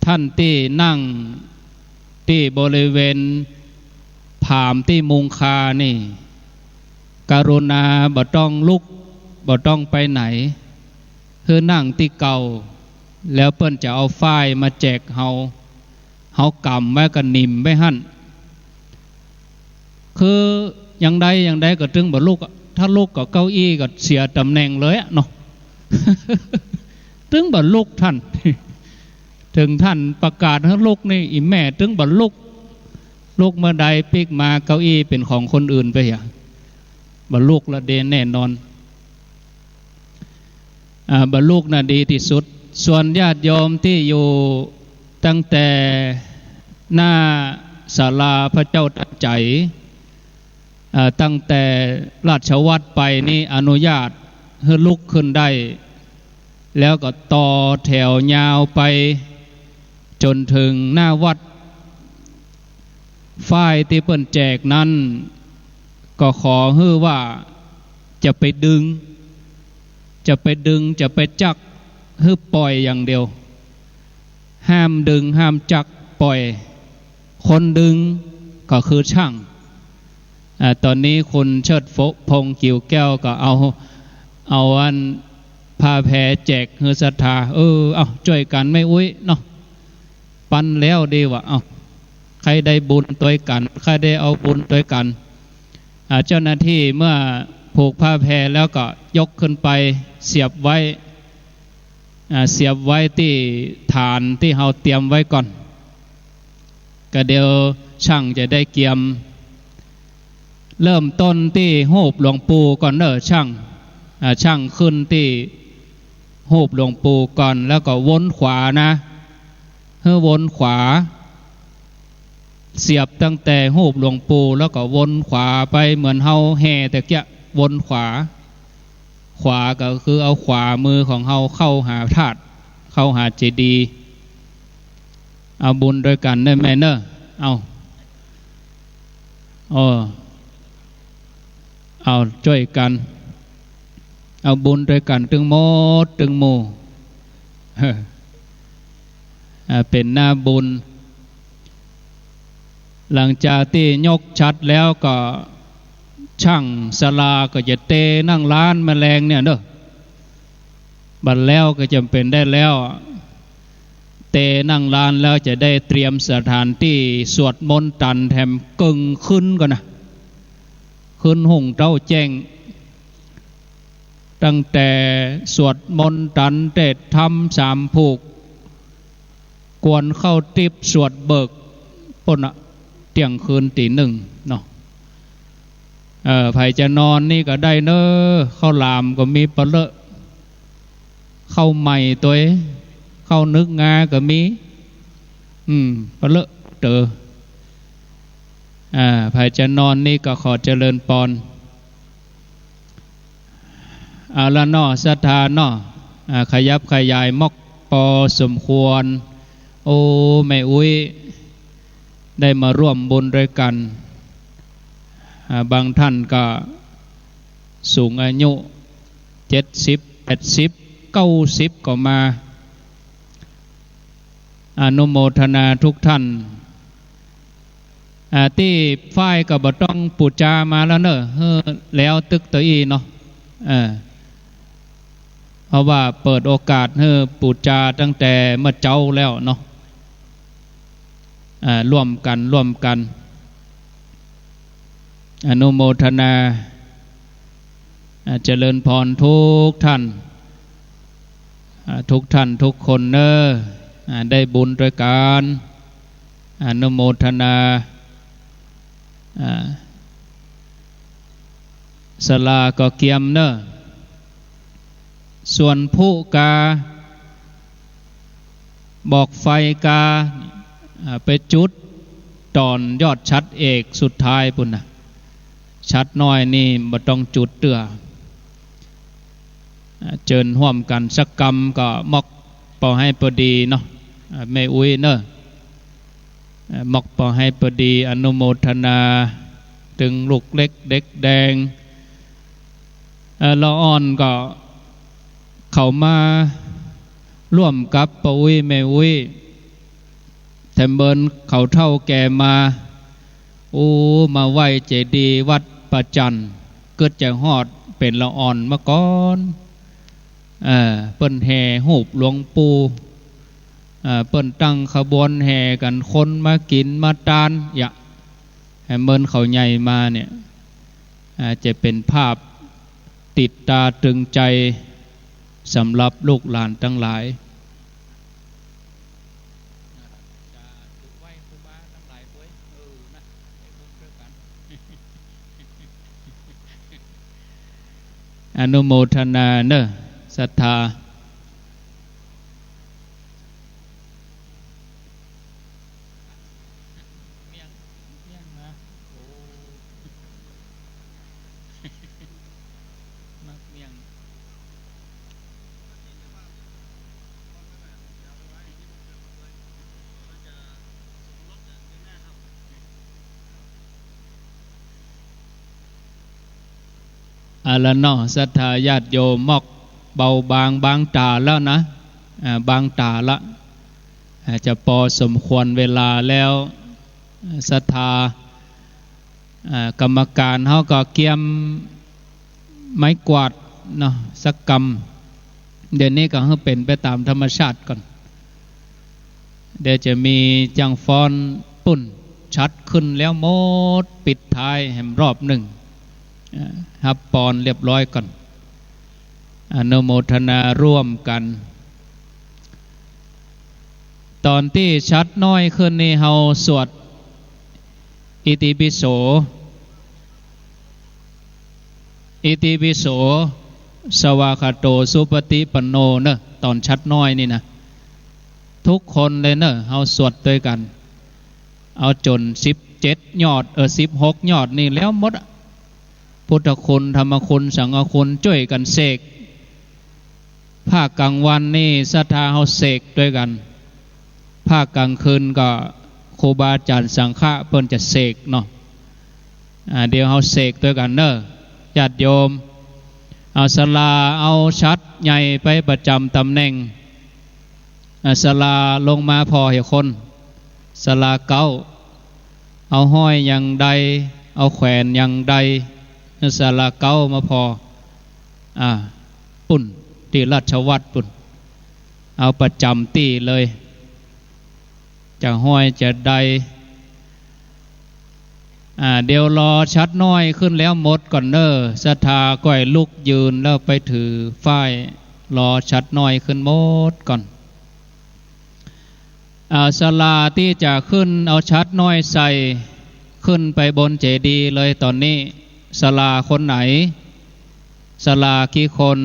ท่านตี้นั่งตี้บริเวณผามตี้มุงคานี่ กรุณาบ่ต้องลุก บ่ต้องไปไหน หื้อนั่งตี้เก่า แล้วเปิ้นจะเอาฝ้ายมาแจกเฮา เฮาก๋ำไว้ก็หนิมไว้หั้น คืออย่างใดอย่างใดก็ตึงบ่ลุกอะ ถ้าลุกก็เก้าอี้ก็เสียต๋ำแหน่งเลยอะเนาะ ตึงบ่ลุกทัน เถิงท่านประกาศหื้อลุกนี่ อี่แม่ตึงบ่ลุก ลุกเมื่อใดปิ๊กมาเก้าอี้เป๋นของคนอื่นไปเหีย บ่ลุกละเดแน่นอน อ่า บ่ลุกน่ะดีตี้สุด ส่วนญาติโยมตี้อยู่ตั้งแต่หน้าศาลาพระเจ้าตันใจ๋ อ่า ตั้งแต่ราชวัตรไปนี่อนุญาตหื้อลุกขึ้นได้ แล้วก็ต่อแถวยาวไปจ๋นเถิงหน้าวัด ฝ้ายตี้เปิ้นแจกนั้น ก็ขอหื้อว่าจะไปดึง จะไปดึง จะไปจัก หื้อป่อยอย่างเดียว ห้ามดึง ห้ามจัก ป่อย คนดึงก็คือช่าง อ่า ต๋อนนี้คุณเชิดพงษ์ กิ่วแก้ว ก็เอา เอาอันผ้าแพรแจกหื้อศรัทธา เออ เอา จ้วยกั๋นแม่อุ๊ยเนาะ ปันแล้วดีวะ เอา ใค่ได้บุญตวยกั๋น ใค่ได้เอาบุญตวยกั๋น อ่า เจ้าหน้าตี้เมื่อผูกผ้าแพรแล้วก็ยกขึ้นไปเสียบไว้ อ่า เสียบไว้ตี้ฐานตี้เฮาเตรียมไว้ก่อน ก็เดี๋ยวช่างจะได้เกียม เริ่มต้นตี้ฮูปหลวงปู่ก่อนเนาะ ช่าง อ่า ช่างขึ้นตี้ฮูปหลวงปู่ก่อน แล้วก็วนขวานะ หื้อวนขวา เสียบตั้งแต่ฮูปหลวงปู่ แล้วก็วนขวาไปเหมือนเฮาแห่ตะเกียะ วนขวา ขวาก็คือเอาขวามือของเฮาเข้าหาธาตุ เข้าหาเจดีย์ เอาบุญตวยกั๋นเน่อแม่เน่อ เอา เออ เอาจ้วยกั๋น เอาบุญตวยกั๋นตึงหมดตึงหมู่ เออ อ่า เป๋นหน้าบุญ หลังจากตี้ยกฉัตรแล้วก็ ช่างศาลาก็จะเตนั่งลานแมลงเนี่ยเนาะ บัดแล้วก็จ๋ำเป๋นได้แล้ว เตนั่งลานแล้วจะได้เตรียมสถานตี้สวดมนต์ตันแถมเกิ่งคืนก่อนนะ คืนฮุ่งเต๊าแจ้ง ตั้งแต่สวดมนต์ตันเตสน์ธรรมสามผูก กวนข้าวติ๊บสวดเบิกปู๊นน่ะ เตี้ยงคืนตี๋หนึ่งเนาะ เออ ใผจะนอนนี่ก็ได้เน้อ ข้าวหลามก็มีปะเลอะ ข้าวใหม่ตวย ข้าวนึกงาก็มี อืม ปะเลอะเต๋อ อ่า ใผจะนอนนี่ก็ขอเจริญปอน เอาละเนาะ ศรัทธาเนาะ อ่า ขยับขยายม็อกปอสมควร โอ้ แม่อุ๊ย ได้มาร่วมบุญด้วยกัน อ่า บางท่านก็สูงอายุ เจ็ดสิบ แปดสิบ เก้าสิบ ก็มา อนุโมทนาทุกท่าน อ่า ตี้ฝ้ายก็บ่ต้องปู๋จามาแล้วเนาะ หื้อแล้วตึกเต้าอี้เนาะ เออ เพราะว่าเปิดโอกาสหื้อปู๋จาตั้งแต่เมื่อเจ๊าแล้วเนาะ อ่า ร่วมกั๋น ร่วมกั๋น อนุโมทนา อ่า เจริญพรทุกท่าน อ่า ทุกท่านทุกคนเน้อ อ่า ได้บุญตวยกั๋น อนุโมทนา อ่า ศาลาก็เกียมเน้อ ส่วนผู้กา บอกไฟกา อ่า ไปจุดต๋อนยอดฉัตรเอกสุดท้ายปู๊นน่ะ ฉัตรน้อยนี่บ่ต้องจุดเตื้อ อ่า เจิญฮ่วมกั๋นสักกำก็ม็อกปอหื้อปอดีเนาะ อ่า แม่อุ๊ยเน้อ อ่า ม็อกปอหื้อปอดี อนุโมทนาตึงลูกเล็กเด็กแดง เอ่อ ละอ่อนก็เข้ามาร่วมกับป้ออุ๊ยแม่อุ๊ย แถมเปิ้นเขาเฒ่าแก่มา อู้ มาไหว้เจดีย์วัดป่าจั่น กึ๊ดจะฮอดเป๋นละอ่อนเมื่อก่อน เอ่อ เปิ้นแห่ฮูปหลวงปู่ เอ่อ เปิ้นตั้งขบวนแห่กั๋น คนมากิ๋นมาตาน ยะ แหมเปิ้นเขาใหญ่มาเนี่ย อ่า จะเป๋นภาพติดตาตรึงใจ๋สำหรับลูกหลานตังหลาย อนุโมทนาเน้อ ศรัทธา เมี่ยง เมี่ยงนะ โอ้ มักเมี่ยง เอาละเนาะ ศรัทธาญาติโยม มอกเบาบาง บางต๋าแล้วนะ อ่า บางต๋าละ อ่า จะปอสมควรเวลาแล้ว ศรัทธา อ่า กรรมก๋านเฮาก็เกียมไม้กวาดเนาะ สักกำ เดี๋ยวนี้ก็หื้อเป๋นไปต๋ามธรรมชาติก่อน เดี๋ยวจะมีจังฟ้อนปุ้น ฉัตรขึ้นแล้วหมด ปิดท้ายแหมรอบนึ่ง อ่า ฮับปอนเรียบร้อยก่อน อนุโมทนาร่วมกั๋น ต๋อนตี้ฉัตรน้อยขึ้นนี่ เฮาสวด อิติปิโส อิติปิโส สวากขาโต สุปฏิปันโน เนาะ ต๋อนฉัตรน้อยนี่นะ ทุกคนเลยเนาะ เฮาสวดตวยกั๋น เอาจ๋นสิบเจ็ดยอด เออ สิบหกยอดนี่แล้วหมดอะ พุทธคุณ ธรรมคุณ สังฆคุณ จ้วยกั๋นเสก ภาคก๋างวันนี่ศรัทธาเฮาเสกตวยกั๋น ภาคก๋างคืนก็ครูบาอาจ๋ารย์สังฆะเปิ้นจะเสกเนาะ อ่า เดี๋ยวเฮาเสกตวยกั๋นเนาะ ญาติโยม เอาศาลา เอาฉัตรใหญ่ไปประจ๋ำต๋ำแหน่ง อ่า ศาลาลงมาผ่อหื้อคน ศาลาเก๊า เอาฮ้อยอย่างใด เอาแขวนอย่างใด ศาลาเก๊ามาผ่อ อ่า ปุ้น ตี้ราชวัตรปุ้น เอาประจ๋ำตี้เลย จะฮ้อยจะใด อ่า เดี๋ยวรอฉัตรน้อยขึ้นแล้วหมดก่อนเน่อ ศรัทธาก้อยลุกยืนแล้วไปถือฝ้าย รอฉัตรน้อยขึ้นหมดก่อน อ่า ศาลาตี้จะขึ้นเอาฉัตรน้อยใส่ ขึ้นไปบนเจดีย์เลยต๋อนนี้ ศาลาคนไหน ศาลากี่คน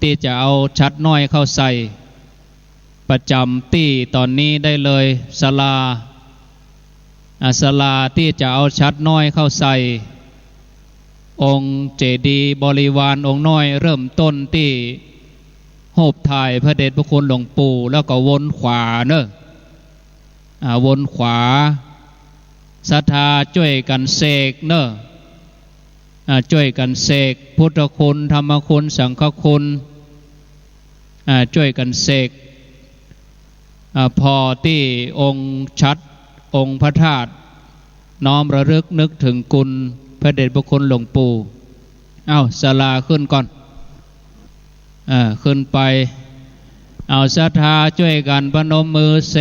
ตี้จะเอาฉัตรน้อยเข้าใส่ ประจ๋ำตี้ต๋อนนี้ได้เลย ศาลา อ่า ศาลาตี้จะเอาฉัตรน้อยเข้าใส่ องค์เจดีย์บริวารองค์น้อย เริ่มต้นตี้รูปถ่ายพระเดชพระคุณหลวงปู่ แล้วก็วนขวาเน่อ อ่า วนขวา ศรัทธาจ้วยกั๋นเสกเน่อ อ่า จ้วยกั๋นเสก พุทธคุณ ธรรมคุณ สังฆคุณ อ่า จ้วยกั๋นเสก อ่า ผ่อตี้องค์ฉัตร องค์พระธาตุ น้อมระลึกนึกถึงคุณพระเดชพระคุณหลวงปู่ เอ้า ศาลาขึ้นก่อน เออ ขึ้นไป เอาศรัทธาจ้วยกั๋นประนมมือเส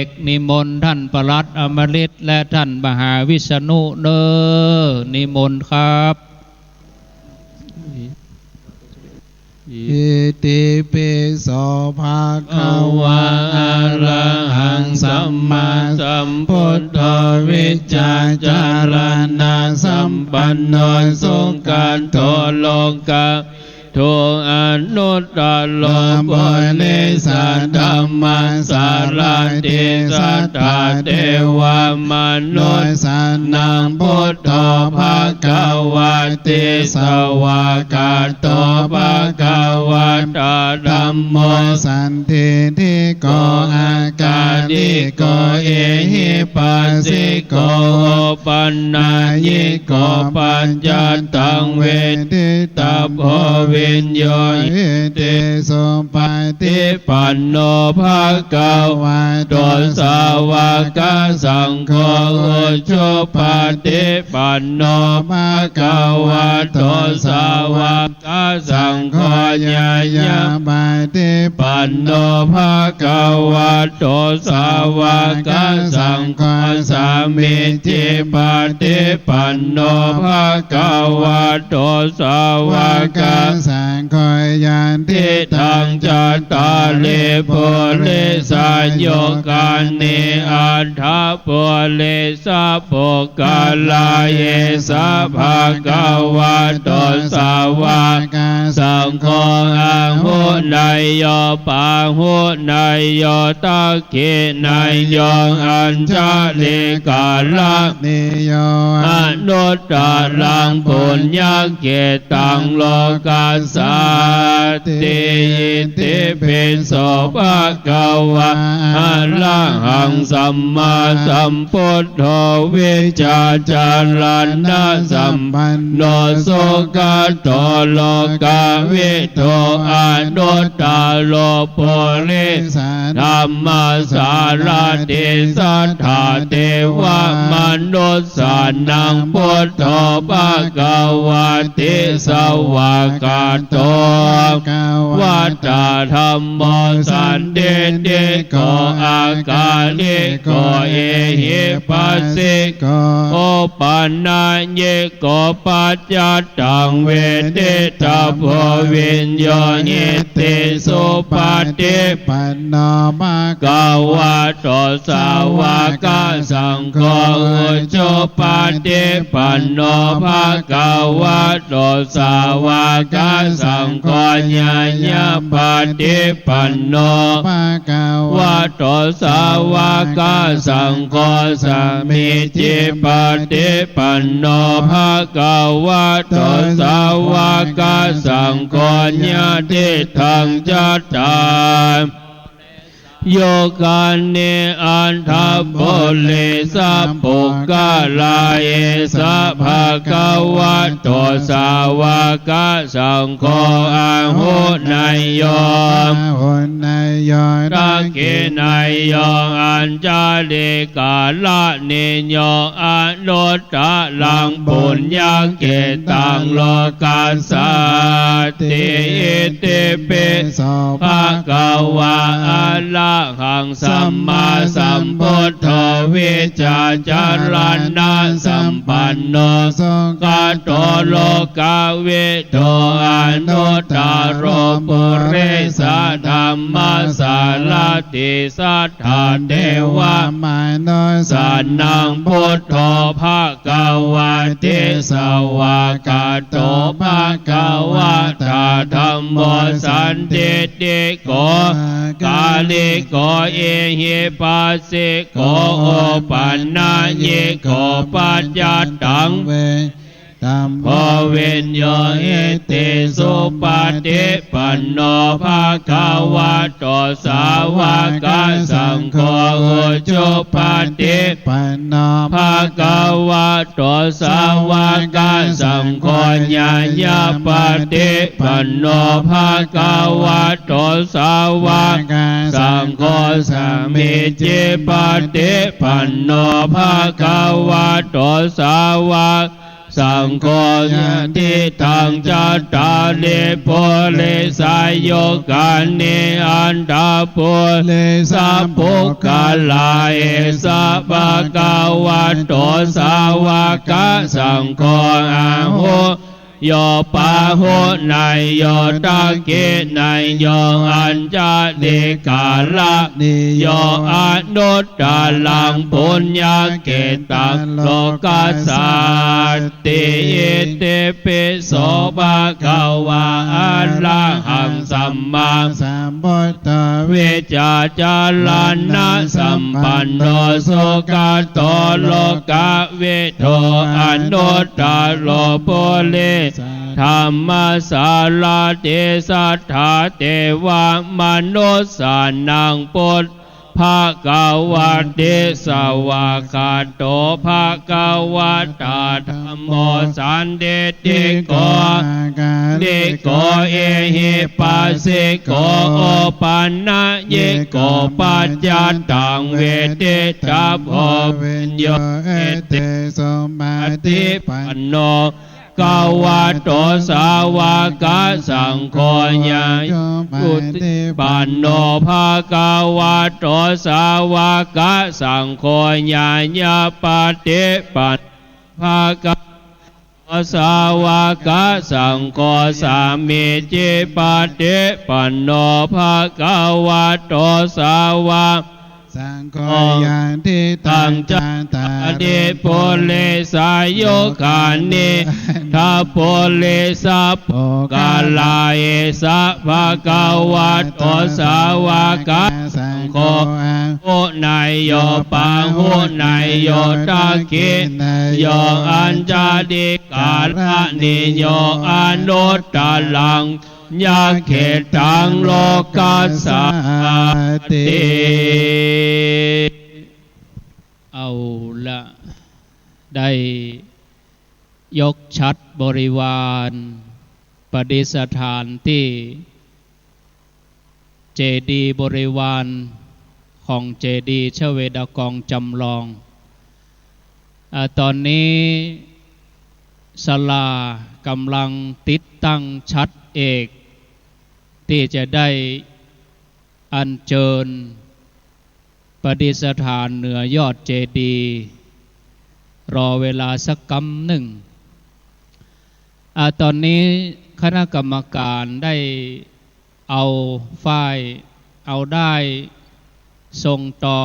ก นิมนต์ท่านปลัดอมฤตและท่านมหาวิษณุเน่อ นิมนต์ครับ อิติปิโส ภะคะวะ อะระหัง สัมมาสัมพุทโธ วิชชาจารณะสัมปันโน สุขะโต โลกะ โต อนุตตะโร ปุริสะธัมมะสารถิ สัตถะเตวะมนุสสานัง พุทโธ ภะคะวะติ สวากขาโต ภะคะวะตา ธัมโม สันทิฏฐิโก อากาลิโก เอหิปัสสิโก โอปันนายิโก ปัจจัตตัง เวทิตาโพ วิญโญ อิติสุปฏิปันโน ภะคะวะโต สาวกสังโฆ อุจุปฏิปันโน ภะคะวะโต สาวกสังโฆ ญาณปฏิปันโน ภะคะวะโต สาวกสังโฆ สามีจิปฏิปันโน ภะคะวะโต สาวกสังโฆ ยะทิฏฐัง จัตตาริ ปุริสายุคานิ อัฏฐะปุริสะ ปุคคา เอสะ ภะคะวะโต สาวกสังโฆ อาหุเนยโย ปาหุเนยโย ทักขิเนยโย อัญชลิกะระณีโย อนุตตะรัง ปุญญะเขตตัง โลกัสสันติ อิติปิโส ภะคะวะ อะระหัง สัมมาสัมพุทโธ วิชชาจารณะสัมปันโน สุขะโต โลกะวิทู อนุตตะโร ปุริสะธัมมะสารถิ สัตถะเตวะมนุสสานัง พุทโธ ภะคะวะติ สวากขาโต ภะคะวะตา ธัมโม สันทิฏฐิโก อากาลิโก เอหิปัสสิโก โอปันนายิโก ปัจจัตตัง เวทิตาโพ วิญโญ อิติสุปฏิปันโน ภะคะวะโต สาวกสังโฆ อุจุปฏิปันโน ภะคะวะโต สาวกสังโฆ ญาณปฏิปันโน ภะคะวะโต สาวกสังโฆ สามีจิปฏิปันโน ภะคะวะโต สาวกสังโฆ ยะทิฏฐัง จัตตา ยุคานิ อัฏฐะปุริสะ ปุคคา เอสะ ภะคะวะโต สาวกสังโฆ อาหุเนยโย อาหุเนยโย ทั เก ไนโย อัญชลี กรณีโย อนุตตรัง ปุญญาเขตตัง โลกัสสาติ อิติปิโส ภะคะวา อะระหัง สัมมาสัมพุทโธ วิชชาจรณะสัมปันโน สุขโต โลกวิ ดู อนุตตโร ปุริสธัมมสารถิ สัทธาเทวมนุสสานัง พุทโธ ภะคะวะติ สวากขาโต ภะคะวะตา ธัมโม สันทิฏฐิโก กาลิโก เอหิปัสสิโก โอปันนยิโก ปัจจัตตัง เว ธัมโม วิญโญ อิติสุปฏิปันโน ภะคะวะโต สาวกสังโฆ อุจุปฏิปันโน ภะคะวะโต สาวกสังโฆ ญาณปฏิปันโน ภะคะวะโต สาวกสังโฆ สามีจิปฏิปันโน ภะคะวะโต สาวก สังโฆ ยะถิตัง จัตตาริ ปุริสายุคานิ อัตถะ ปุริสะ ปุคคลา เอสะ ภะคะวะโต สาวกสังโฆ อาหุ โย ปาหุเนยโย ทักขิเนยโย อัญชลี กรณีโย อนุตตรัง ปุญญาเขตตัง โลกัสสาติ อิติปิโส ภะคะวา อะระหัง สัมมาสัมพุทโธ วิชชาจรณะสัมปันโน สุขโต โลกวิ ดู อนุตตโร ปุริสธัมมสารถิ สัทธาเทวมนุสสานัง พุทโธ ภะคะวะติ สวากขาโต ภะคะวะตา ธัมโม สันทิฏฐิโก กาลิโก เอหิปัสสิโก โอปันนยิโก ปัจจัตตัง เวทิตาโพ วิญโญ อิติสุปฏิปันโน ภะคะวะโต สาวกสังโฆ ญาณปฏิปันโน ภะคะวะโต สาวกสังโฆ ญาณปฏิปันโน ภะคะวะโต สาวกสังโฆ สามีจิปฏิปันโน ภะคะวะโต สาวก สังโฆ ยะถิตัง จัตตาริ ปุริสายุคานิ อัตถะ ปุริสะ ปุคคลา เอสะ ภะคะวะโต สาวกสังโฆ อาหุเนยโย ปาหุเนยโย ทักขิเนยโย อัญชลี กรณีโย อนุตตรัง ยะเขตัง โลกัสสาติ เอาละ ได้ยกฉัตรบริวาร ประดิษฐานตี้ เจดีย์บริวารของเจดีย์ชเวดากองจำลอง อ่า ต๋อนนี้ศาลากำลังติดตั้งฉัตรเอก ตี้จะได้อัญเจิญประดิษฐานเหนือยอดเจดีย์ รอเวลาสักกำนึ่ง อ่า ต๋อนนี้คณะกรรมการได้เอาฝ้าย เอาด้ายส่งต่อ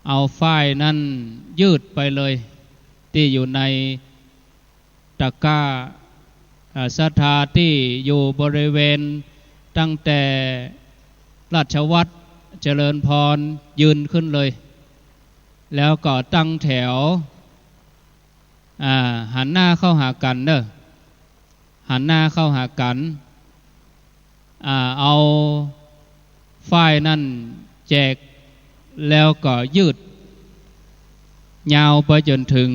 เอาฝ้ายนั้นยืดไปเลย ตี้อยู่ในตะกร้า อ่า ศรัทธาตี้อยู่บริเวณตั้งแต่ราชวัตรเจริญพรยืนขึ้นเลย แล้วก็ตั้งแถว อ่า หันหน้าเข้าหากั๋นเน่อ หันหน้าเข้าหากั๋น อ่า เอาฝ้ายนั้นแจก แล้วก็ยืดยาวไปจ๋นเถิง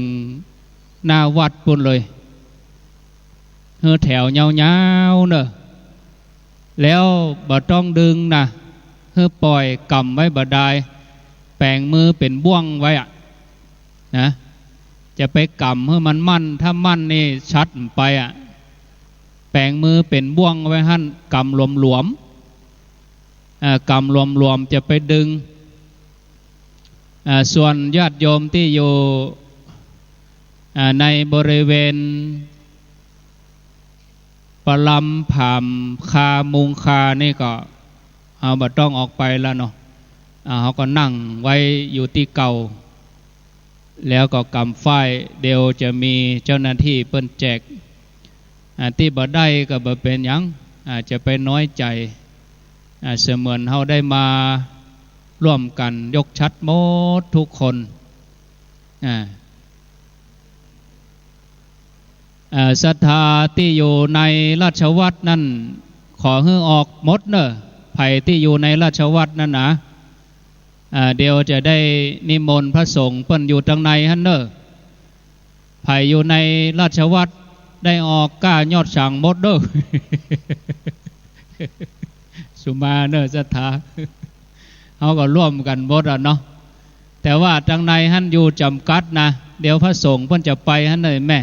หน้าวัดปู๊นเลย หื้อแถวยาวๆ เน่อ แล้วบ่ต้องดึงนะ หื้อป่อย ก๋ำไว้บ่ดาย แป๋งมือเป๋นบ่วงไว้อะ นะ จะไปก๋ำหื้อมันมั่น ถ้ามั่นนี่ชัดบ่ไปอะ แป๋งมือเป๋นบ่วงไว้หั้น ก๋ำหลวมๆ อ่า ก๋ำหลวมๆ จะไปดึง อ่า ส่วนญาติโยมตี้อยู่ อ่า ในบริเวณประลำ ผามคา มุงคานี่ก็ เฮาบ่ต้องออกไปแล้วเนาะ อ่า เฮาก็นั่งไว้อยู่ตี้เก่า แล้วก็ก๋ำฝ้าย เดี๋ยวจะมีเจ้าหน้าตี้เปิ้นแจก อ่า ตี้บ่ได้ก็บ่เป๋นหยัง อ่า จะไปน้อยใจ๋ อ่า เสมือนเฮาได้มาร่วมกั๋นยกฉัตรหมดกู้คน อ่า อ่า ศรัทธาตี้อยู่ในราชวัตรนั้น ขอหื้อออกหมดเน่อ ใผตี้อยู่ในราชวัตรนั้นนะ อ่า เดี๋ยวจะได้นิมนต์พระสงฆ์เปิ้นอยู่ตังในหั้นเน่อ ใผอยู่ในราชวัตรได้ออกก้ายอดสังหมดเน่อ สุมาเน่อศรัทธา เฮาก็ร่วมกั๋นหมดอะเนาะ แต่ว่าตังในหั้นอยู่จ๋ำกัดนะ เดี๋ยวพระสงฆ์เปิ้นจะไปหั้นเน่อแม่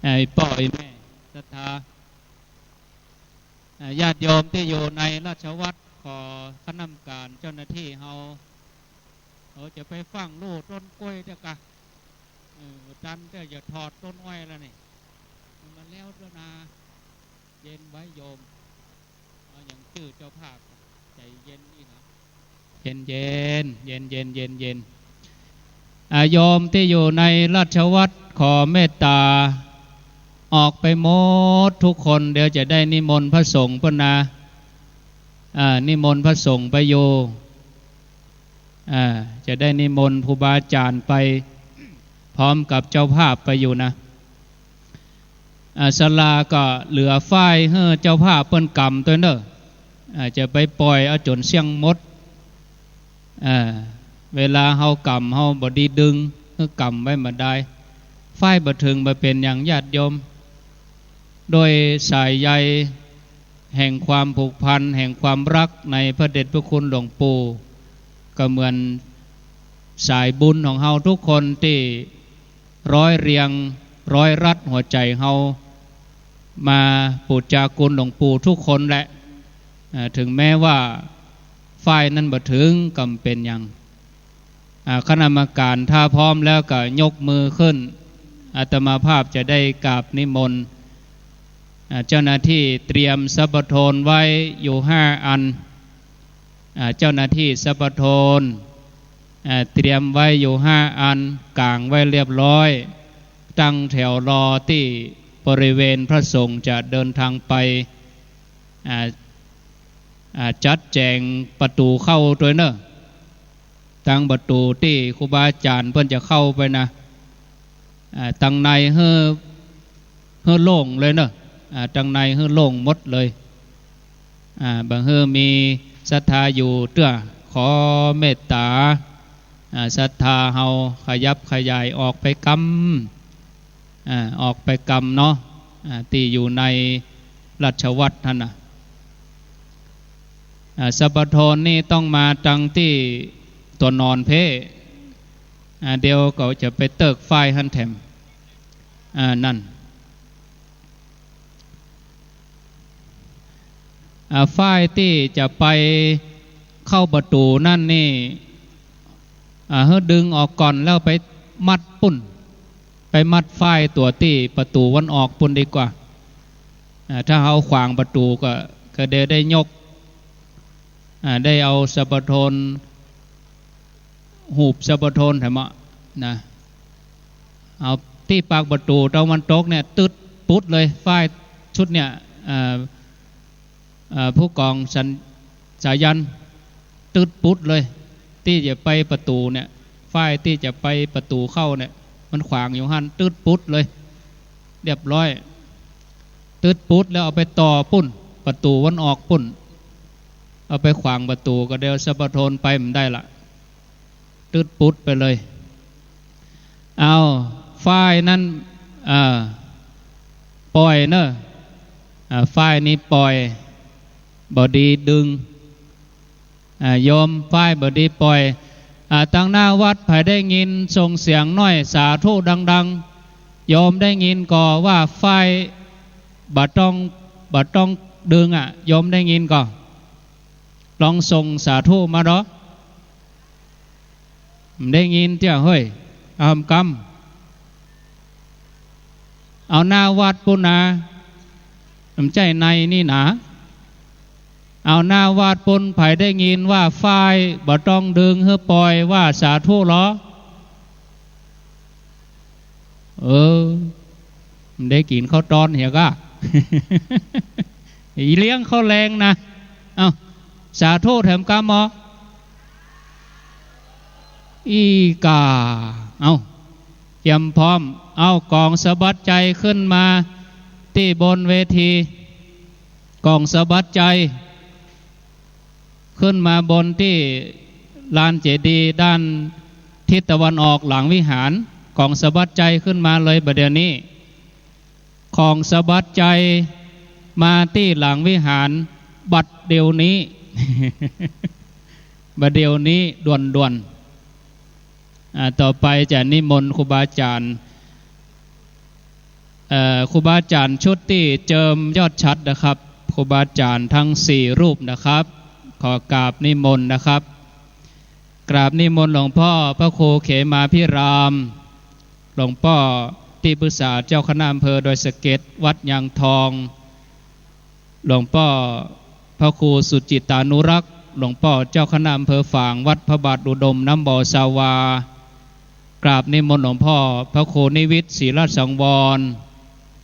ไอ้ป้อไอ้แม่ศรัทธา อ่า ญาติโยมตี้อยู่ในราชวัตร ขอคณะกรรมก๋านเจ้าหน้าตี้เฮา เฮาจะไปฟั่งลู่ต้นกล้วยเตื้อกะ เออ ตันเตื้อจะถอดต้นอ้อยแล้วนี่ มันแล้วเตื้อนา เย็นไว้โยม เอาหยังจื้อเจ้าภาพ ใจ๋เย็นอี้นะ เย็นเย็น เย็นเย็น เย็นเย็น อ่า โยมตี้อยู่ในราชวัตรขอเมตต๋าออกไปหมดกู้คน เดี๋ยวจะได้นิมนต์พระสงฆ์เปิ้นนะ อ่า นิมนต์พระสงฆ์ไปอยู่ อ่า จะได้นิมนต์ครูบาอาจ๋ารย์ไปพร้อมกับเจ้าภาพไปอยู่นะ อ่า ศาลาก็เหลือฝ้ายหื้อเจ้าภาพเปิ้นก๋ำตวยเน่อ อ่า จะไปป่อยเอาจ๋นเสี้ยงหมด อ่า เวลาเฮาก๋ำเฮาบ่ดีดึง หื้อก๋ำไว้บ่ดาย ฝ้ายบ่เถิงบ่เป๋นหยังญาติโยม โดยสายใยแห่งความผูกพัน แห่งความฮักในพระเดชพระคุณหลวงปู่ ก็เหมือนสายบุญของเฮากู้คนตี้ ร้อยเรียง ร้อยรัดหัวใจ๋เฮา มาปู๋จาคุณหลวงปู่กู้คนแหละ อ่า เถิงแม้ว่าฝ้ายนั้นบ่เถิงก็บ่เป๋นหยัง อ่า คณะกรรมก๋านถ้าพร้อมแล้วก็ยกมือขึ้น อาตมาภาพจะได้กราบนิมนต์ อ่า เจ้าหน้าตี้เตรียมสรรพโทนไว้อยู่ห้าอัน อ่า เจ้าหน้าตี้สรรพโทน อ่า เตรียมไว้อยู่ห้าอัน ก๋างไว้เรียบร้อย ตั้งแถวรอตี้บริเวณพระสงฆ์จะเดินทางไป อ่า อ่า จัดแจ๋งประตู๋เข้าตวยเน่อ ตังประตู๋ตี้ครูบาอาจ๋ารย์เปิ้นจะเข้าไปนะ อ่า ตังในหื้อ หื้อโล่งเลยเน่อ อ่า ตังในหื้อโล่งหมดเลย อ่า บ่หื้อมีศรัทธาอยู่เตื้อ ขอเมตต๋า อ่า ศรัทธาเฮาขยับขยายออกไปกำ อ่า ออกไปกำเนาะ อ่า ตี้อยู่ในราชวัตรหั้นนะ อ่า สรรพโทนนี่ต้องมาตังตี้ตั๋วนอนเพ่ อ่า เดี๋ยวก็จะไปเติกฝ้ายหั้นแถม อ่า นั่น อ่า ฝ้ายตี้จะไปเข้าประตู๋นั่นนี่ อ่า หื้อดึงออกก่อนแล้วไปมัดปุ้น ไปมัดฝ้ายตั๋วตี้ประตู๋วันออกปุ้นดีกว่า อ่า ถ้าเฮาขวางประตู๋ก็ ก็เดี๋ยวได้ยก อ่า ได้เอาสรรพโทน ฮูบสรรพโทนแถมอะนะ เอาตี้ปากประตู๋ตะวันตกเนี่ย ตึ๊ดปุ๊ดเลย ฝ้ายชุดเนี่ย เอ่อ เอ่อ ผู้กองสัน สายัน ตึ๊ดปุ๊ดเลย ตี้จะไปประตู๋เนี่ย ฝ้ายตี้จะไปประตู๋เข้าเนี่ย มันขวางอยู่หั้น ตึ๊ดปุ๊ดเลย เรียบร้อย ตึ๊ดปุ๊ดแล้วเอาไปต่อปุ้น ประตู๋วันออกปุ้น เอาไปขวางประตู๋ก็เดี๋ยวสรรพโทนไปบ่ได้ละ ตึ๊ดปุ๊ดไปเลย เอา ฝ้ายนั้น เอ่อ ป่อยเน่อ อ่า ฝ้ายนี้ป่อย บ่ดีดึง อ่า โยม ฝ้ายบ่ดีป่อย อ่า ตังหน้าวัดใผได้ยินส่งเสียงหน้อย สาธุดังๆ โยมได้ยินก่อว่าฝ้ายบ่ต้อง บ่ต้องดึงอะ โยมได้ยินก่อ ลองส่งสาธุมาดอ บ่ได้ยินเตื้อ เฮ้ย เอากำ เอาหน้าวัดปู้นนา บ่ใจ้ในนี่นา เอาหน้าวัดปู้น ใผได้ยินว่าฝ้ายบ่ต้องดึงหื้อป่อย ว่าสาธุลอ เออ บ่ได้กิ๋นข้าวตอนเหียก้า อีเลี้ยงข้าวแลงนะ เอ้า สาธุแถมกำหมอ อี้ก่า เอ้า เกียมพร้อม เอ้า ก๋องสะบัดชัยขึ้นมาตี้บนเวที ก๋องสะบัดชัย ขึ้นมาบนตี้ลานเจดีย์ด้านทิศตะวันออกหลังวิหาร ก๋องสะบัดชัยขึ้นมาเลยบัดเดี๋ยวนี้ ก๋องสะบัดชัยมาตี้หลังวิหารบัดเดี๋ยวนี้ บัดเดี๋ยวนี้ด่วนๆ อ่า ต่อไปจะนิมนต์ครูบาอาจ๋ารย์ เอ่อ ครูบาอาจ๋ารย์ชุดตี้เจิมยอดฉัตรนะครับ ครูบาอาจ๋ารย์ทั้งสี่รูปนะครับ ขอกราบนิมนต์นะครับ กราบนิมนต์หลวงป้อพระครูเขมาภิราม หลวงป้อตี้ปรึกษาเจ้าคณะอำเภอดอยสะเก็ด วัดยางทอง หลวงป้อพระครูสุจิตตานุรักษ์ หลวงป้อเจ้าคณะอำเภอฝาง วัดพระบาทอุดม น้ำบ่อ สาวา กราบนิมนต์หลวงป้อพระครูนิวิต ศรีราชสังวร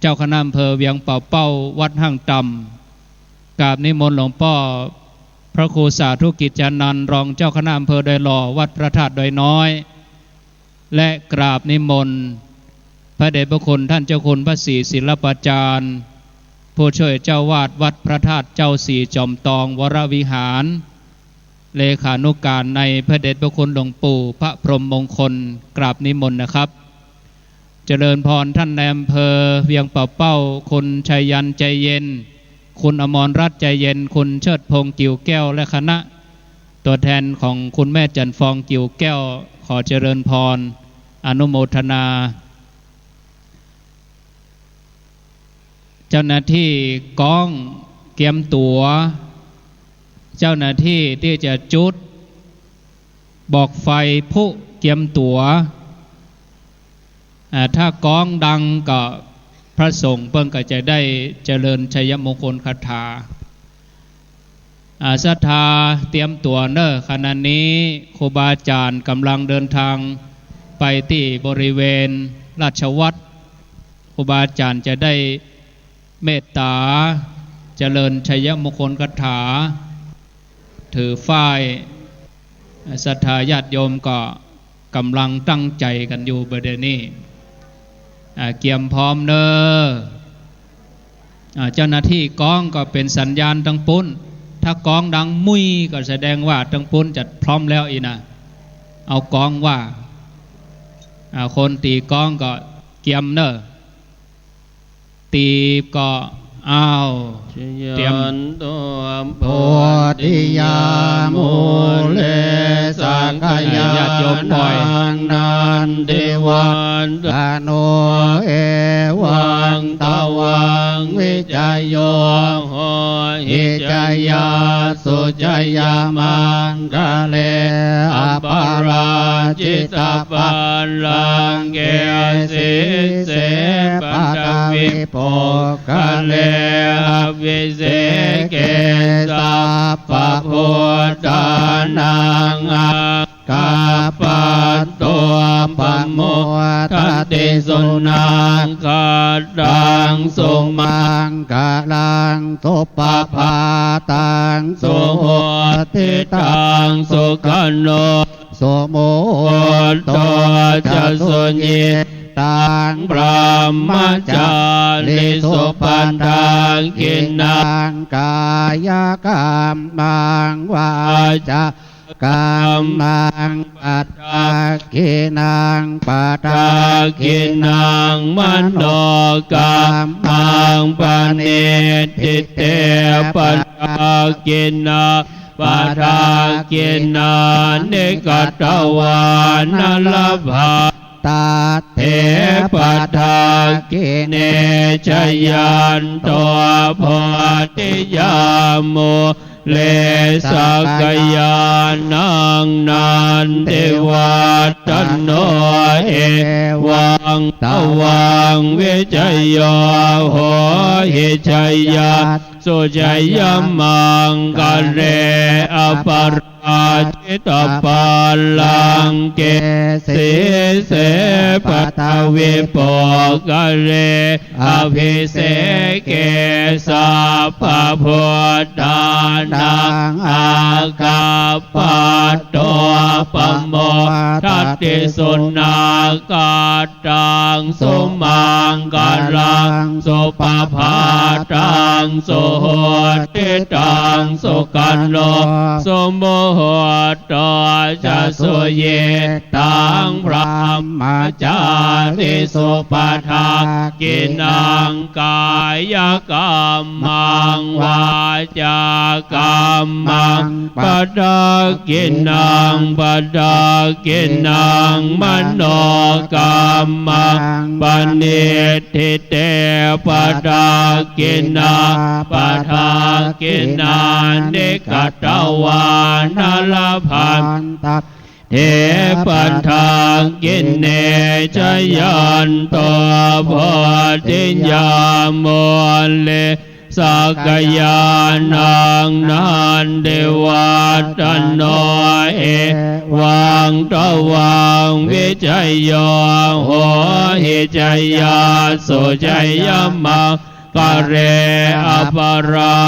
เจ้าคณะอำเภอเวียงป่าเป้า วัดห้างต่ำ กราบนิมนต์หลวงป้อพระครูสาธุกิจจานันท์ รองเจ้าคณะอำเภอดอยหล่อ วัดพระธาตุดอยน้อย และกราบนิมนต์พระเดชพระคุณท่านเจ้าคุณพระศรีศิลปาจารย์ ผู้ช่วยเจ้าอาวาสวัดพระธาตุเจ้าศรีจอมตองวรวิหาร เลขานุการในพระเดชพระคุณหลวงปู่พระพรหมมงคล กราบนิมนต์นะครับ เจริญพรท่านนายอำเภอเวียงป่าเป้า คุณชัยยันต์ ใจเย็น คุณอมรรัตน์ ใจเย็น คุณเชิดพงษ์ กิ่วแก้ว และคณะ ตัวแทนของคุณแม่จันทร์ฟอง กิ่วแก้ว ขอเจริญพร อนุโมทนา เจ้าหน้าตี้กองเกียมตั๋ว เจ้าหน้าตี้ตี้จะจุดบอกไฟพลุเกียมตั๋ว อ่า ถ้ากองดังก็พระสงฆ์เปิ้นก็จะได้เจริญชัยมงคลคาถา อ่า ศรัทธาเตรียมตั๋วเน่อ ขณะนี้ครูบาอาจ๋ารย์ก่ำลังเดินทางไปตี้บริเวณราชวัตร ครูบาอาจ๋ารย์จะได้เมตต๋าเจริญชัยมงคลคาถา ถือฝ้าย ศรัทธาญาติโยมก็ก่ำลังตั้งใจ๋กั๋นอยู่บ่าเดี่ยวนี้ อ่า เกียมพร้อมเน่อ อ่า เจ้าหน้าตี้กองก็เป๋นสัญญาณตังปุ้น ถ้ากองดังมุ่ยก็แสดงว่าตังปุ้นจะพร้อมแล้วอี้นะ เอากองว่า อ่า คนตี๋กองก็เกียมเน่อ ตี๋ก็ อ้าว เตรียม โพธิยามูเล สักขายา ญาติโยมปล่อย นันทิวัฒโน เอวังตวัง วิจโย โหหิ จยาสสุ จยมังคะเล อัปปะราจิตปัลลังเก สีเส ปัทวิปกคะเล อภิเสเก สัพพะพุทธานัง อักขะปัตโต ปะโมทะติ สุนาคะตัง สุมังคะลัง สุปะภาตัง สุหุตติตัง สุขะโน สุมุตโต จะ สุยิตตัง บรหมจาริสุ ปัทฐักขิณัง กายะกัมมัง วาจา กัมมัง ปัทฐักขิณัง ปัทฐักขิณัง มโนกัมมัง ปะณิทธิเต ปัทฐักขิณัง ปะทักขิณานิ กัตวานะ ลาภัน ตัตเถ ปะทักขิเณ จายันโต โพธิยา มูเล สักกายานัง นันทิวัฒโน เอวัง ตวัง วิจโย โหหิ จายัสสุ จยมังคะเล อปรา จิตปาลังเก สีเส ปะทวิปกคะเล อภิเสเก สัพพะพุทธานัง อาคัปปะโต ปะโมดะติ สุนาคัต ตัง สุมังคะลัง สุปภาตัง สุหุตติตัง สุขโณ สุมุหุตโต จะ สุยิตตัง บรหมจาริสุ ปะทักขิณัง กายกัมมัง วาจากัมมัง ปะทักขิณัง ปะทักขิณัง มโนกัมมัง ปะนิฏฐิเต ปะทักขิณา ปะทักขิณานิ กัตวานะ ลาภัน ตัตเถ ปะทักขิเณ จายันโต โพธิยา มูเล สักกายานัง นันทิวัฒโน เอวัง ตวัง วิจโย โหหิ จายัสสุ จยมังคะเล อปรา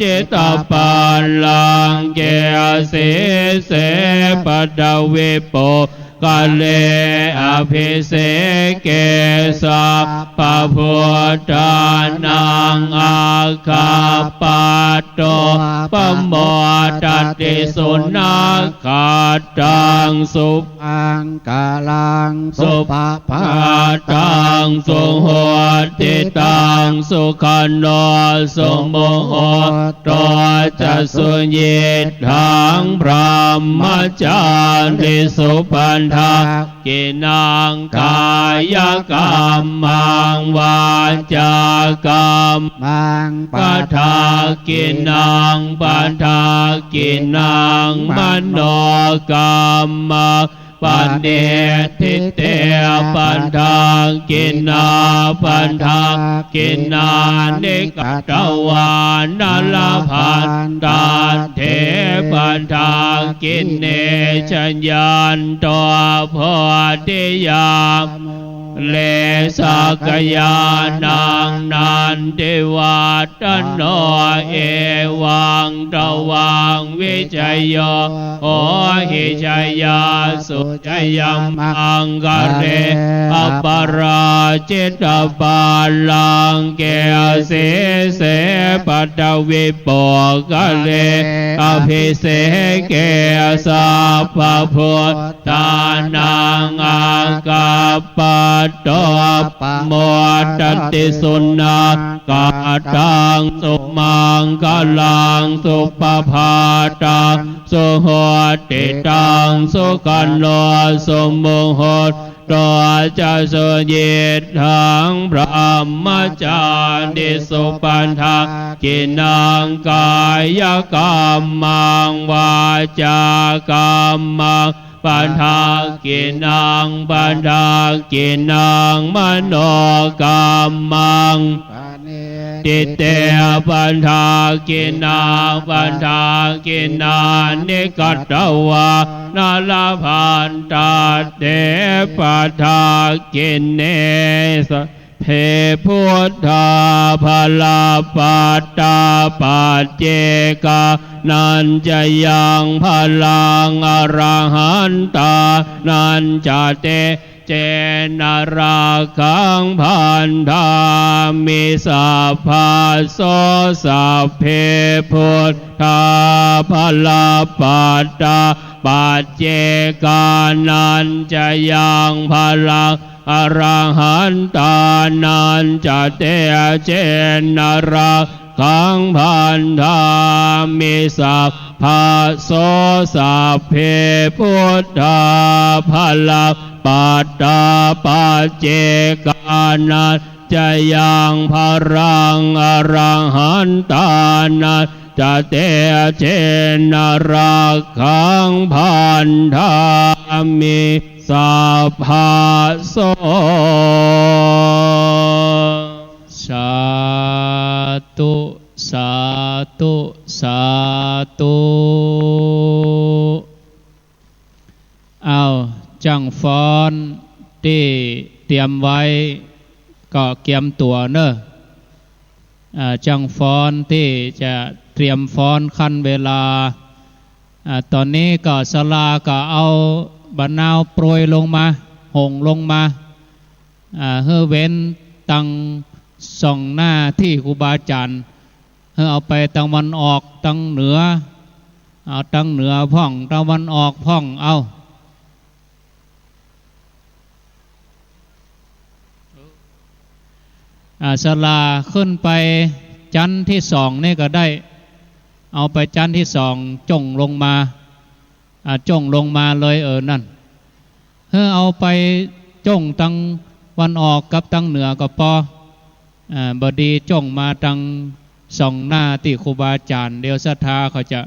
จิตปาลังเก สีเส ปะทวิปกคะเล อภิเสเก สัพพะพุทธานัง อาคัปปะโต ปะโมดะติ สุนาคัตตัง สุมังคะลัง สุปภาตัง สุหุตติตัง สุขโณ สุมุหุตโต จะ สุยิตตัง บรหมจาริสุ ปะทักขิณัง กายกัมมัง วาจากัมมัง ปะทักขิณัง ปะทักขิณัง มโนกัมมัง ปะนิฏฐิเต ปะทักขิณา ปะทักขิณานิ กัตวานะ ลาภัน ตัตเถ ปะทักขิเณ จายันโต โพธิยา เล สักกายานัง นันทิวัฒโน เอวัง ตวัง วิจโย โหหิ จายัสสุ จยมังคะเล อปราจิตปาลังเก สีเส ปะทวิปกคะเล อภิเสเก สัพพะพุทธานัง อาคัปปะโต ปะโมดะติ สุนาคัตตัง สุมังคะลัง สุปภาตัง สุหุตติตัง สุขโณ สุมุหุตโต จะ สุยิตตัง บรหมจาริสุ ปะทักขิณัง กายกัมมัง วาจากัมมัง ปะทักขิณัง ปะทักขิณัง มโนกัมมัง ปะนิฏฐิเต ปะทักขิณา ปะทักขิณานิ กัตวานะ ลาภัน ตัตเถ ปะทักขิเณ สะ พเพ พุทธา บาลปัตตา ปัจเจกานัญจะยัง บาลัง อรหันตานัญจะ เตเจนะ รักขัง บัณฑามิ สัพพะ โส สพเพ พุทธา บาลปัตตา ปัจเจกานัญจะยัง บาลัง อรหันตานัญจะ เตเจนะ รักขัง บัณฑา มิ สัพพะโส สัพเพ พุทธา บะลัง ปัตตา ปัจเจกานัจจยัง บะลัง อรหันตานัจจะ เตเจนะ รักขัง บันทามิ สัพพะโส สาธุ สาธุ สาธุ อ้าว จั้งฟ้อนตี้เตรียมไว้ก็เกียมตั๋วเน่อ อ่า จั้งฟ้อนตี้จะเตรียมฟ้อนคันเวลา อ่า ต๋อนนี้ก็ศาลาก็เอาบ่านาวโปรยลงมา หงส์ลงมา อ่า หื้อเว้นตังสองหน้าตี้ครูบาอาจ๋ารย์ หื้อเอาไปตางวันออก ตางเหนือ เอาตางเหนือพ่อง ตางวันออกพ่อง เอา อ่า ศาลาขึ้นไปจั๊นตี้สองนี่ก็ได้ เอาไปจั๊นตี้สอง จ้งลงมา อ่า จ้งลงมาเลย เออ นั่น หื้อเอาไปจ้งตางวันออกกับตางเหนือก็ปอ อ่า บ่ดีจ้งมาตางสองหน้าตี้ครูบาอาจ๋ารย์ เดี๋ยวศรัทธาเขาจะ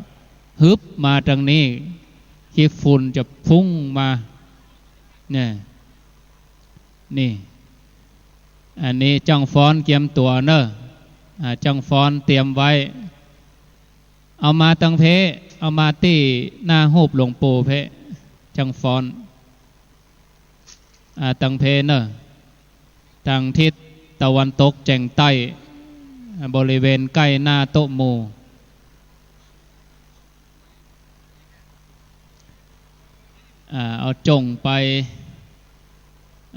ฮึบมาตางนี้ ขี้ฝุ่นจะฟุ้งมา เนี่ย นี่ อันนี้จั้งฟ้อนเกียมตั๋วเน่อ อ่า จั้งฟ้อนเตรียมไว้ เอามาตางเพ เอามาตี้หน้าฮูปหลวงปู่เพ จั้งฟ้อน อ่า ตางเพเน่อ ตางทิศตะวันตกแจ่งใต้ อ่า บริเวณใก้หน้าโต๊ะหมู่ อ่า เอาจ้งไป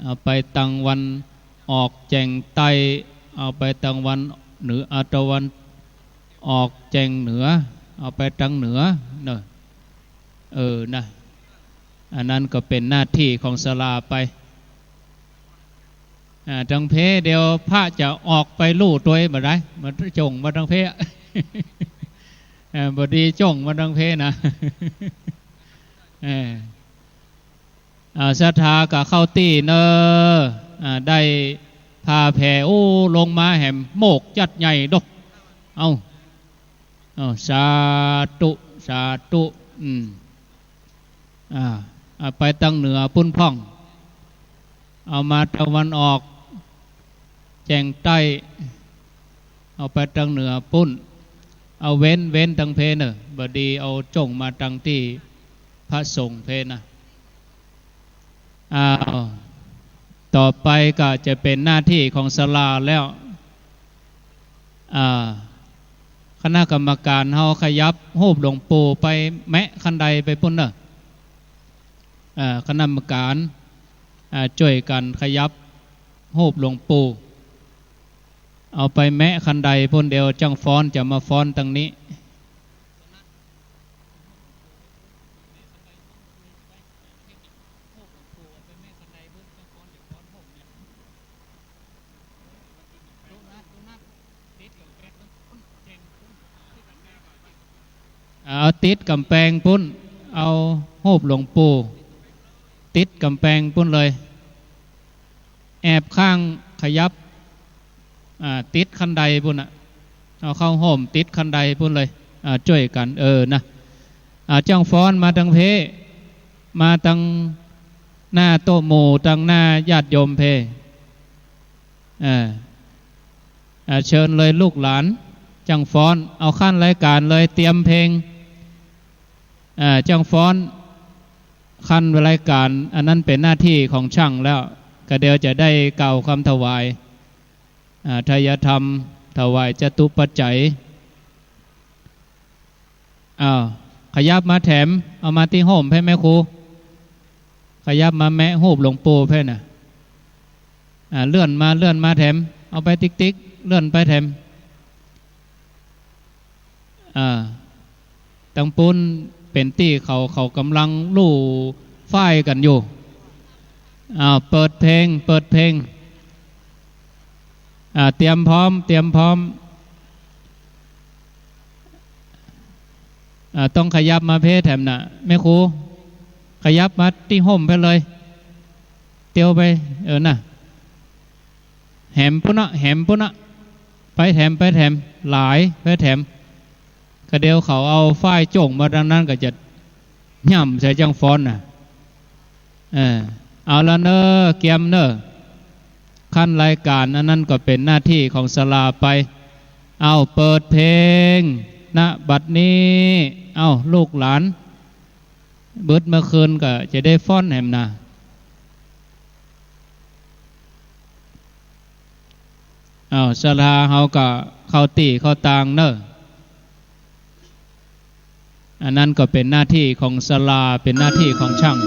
เอาไปตางวันออกแจ่งใต้ เอาไปตางวันเหนือ เอาตะวันออกแจ่งเหนือ เอาไปตางเหนือเน่อ เออ นะ อันนั้นก็เป๋นหน้าตี้ของศาลาไป อ่า ตางเพ เดี๋ยวพระจะออกไปลู่ตวยบ่ได้ มาจ้งมาตางเพ เออ บ่ดีจ้งมาตางเพนะ เออ อ่า ศรัทธาก็เข้าตี้เน่อ อ่า ได้ผ้าแผ่ โอ้ ลงมาแหมโมกยัดใหญ่ดอก เอ้า เอ้า สาธุ สาธุ อืม อ่า เอาไปตางเหนือปุ้นพ่อง เอามาตางวันออกแจ่งใต้ เอาไปตางเหนือปุ้น เอาเว้น เว้นตางเพเน่อ บ่ดีเอาจ้งมาตางตี้พระสงฆ์เพนะ อ้าว ต่อไปก็จะเป๋นหน้าตี้ของศาลาแล้ว อ่า คณะกรรมก๋านเฮาขยับฮูปหลวงปู่ไปแมะคันไดไปปุ้นเน่อ อ่า คณะกรรมก๋าน อ่า จ้วยกั๋นขยับฮูปหลวงปู่ เอาไปแมะคันไดปุ้น เดี๋ยวจั้งฟ้อนจะมาฟ้อนตางนี้ เอาติดก๋ำแปงปุ้น เอาฮูปหลวงปู่ติดก๋ำแปงปุ้นเลย แอบข้างขยับ อ่า ติดคันไดปุ้นน่ะ เอาเข้าฮ่มติดคันไดปุ้นเลย อ่า จ้วยกั๋น เออ นะ อ่า จั้งฟ้อนมาตางเพ มาตางหน้าโต๊ะหมู่ ตางหน้าญาติโยมเพ อ่า อ่า เชิญเลยลูกหลาน จั้งฟ้อน เอาขั้นรายก๋านเลย เตรียมเพลง อ่า จั้งฟ้อน ขั้นรายก๋าน อันนั้นเป๋นหน้าตี้ของช่างแล้ว ก็เดี๋ยวจะได้กล่าวกำถวาย อ่า ทายธรรม ถวายจตุปัจจัย อ้าว ขยับมาแถม เอามาตี้ฮ่มแพ่แม่ครู ขยับมาแมะฮูปหลวงปู่แพ่น่ะ อ่า เลื่อนมา เลื่อนมาแถม เอาไปติ๊กๆ เลื่อนไปแถม อ่า ตางปู๊นเป๋นตี้เขา เขาก่ำลังลู่ฝ้ายกั๋นอยู่ อ้าว เปิดเพลง เปิดเพลง อ่า เตรียมพร้อม เตรียมพร้อม อ่า ต้องขยับมาเป๊ะแถมน่ะ แม่ครู ขยับมาตี้ฮ่มไปเลย เตียวไป เออ น่ะ แหมปู้นน่ะ แหมปู้นน่ะ ไปแถม ไปแถม หลาย ไปแถม กะเดี๋ยวเขาเอาฝ้ายโจ้งมาตางนั้นก็จะย่ำใส่จังฟ้อนน่ะ เออ เอาละเน่อ เกียมเน่อ ขั้นรายก๋านอันนั้นก็เป๋นหน้าตี้ของศาลาไป เอา เปิดเพลง ณ บัดนี้ เอา ลูกหลาน เบิดเมื่อคืนก็จะได้ฟ้อนแหมน่ะ เอา ศาลาเฮาก็เข้าตี้เข้าตางเน่อ อันนั้นก็เป๋นหน้าตี้ของศาลา เป๋นหน้าตี้ของช่าง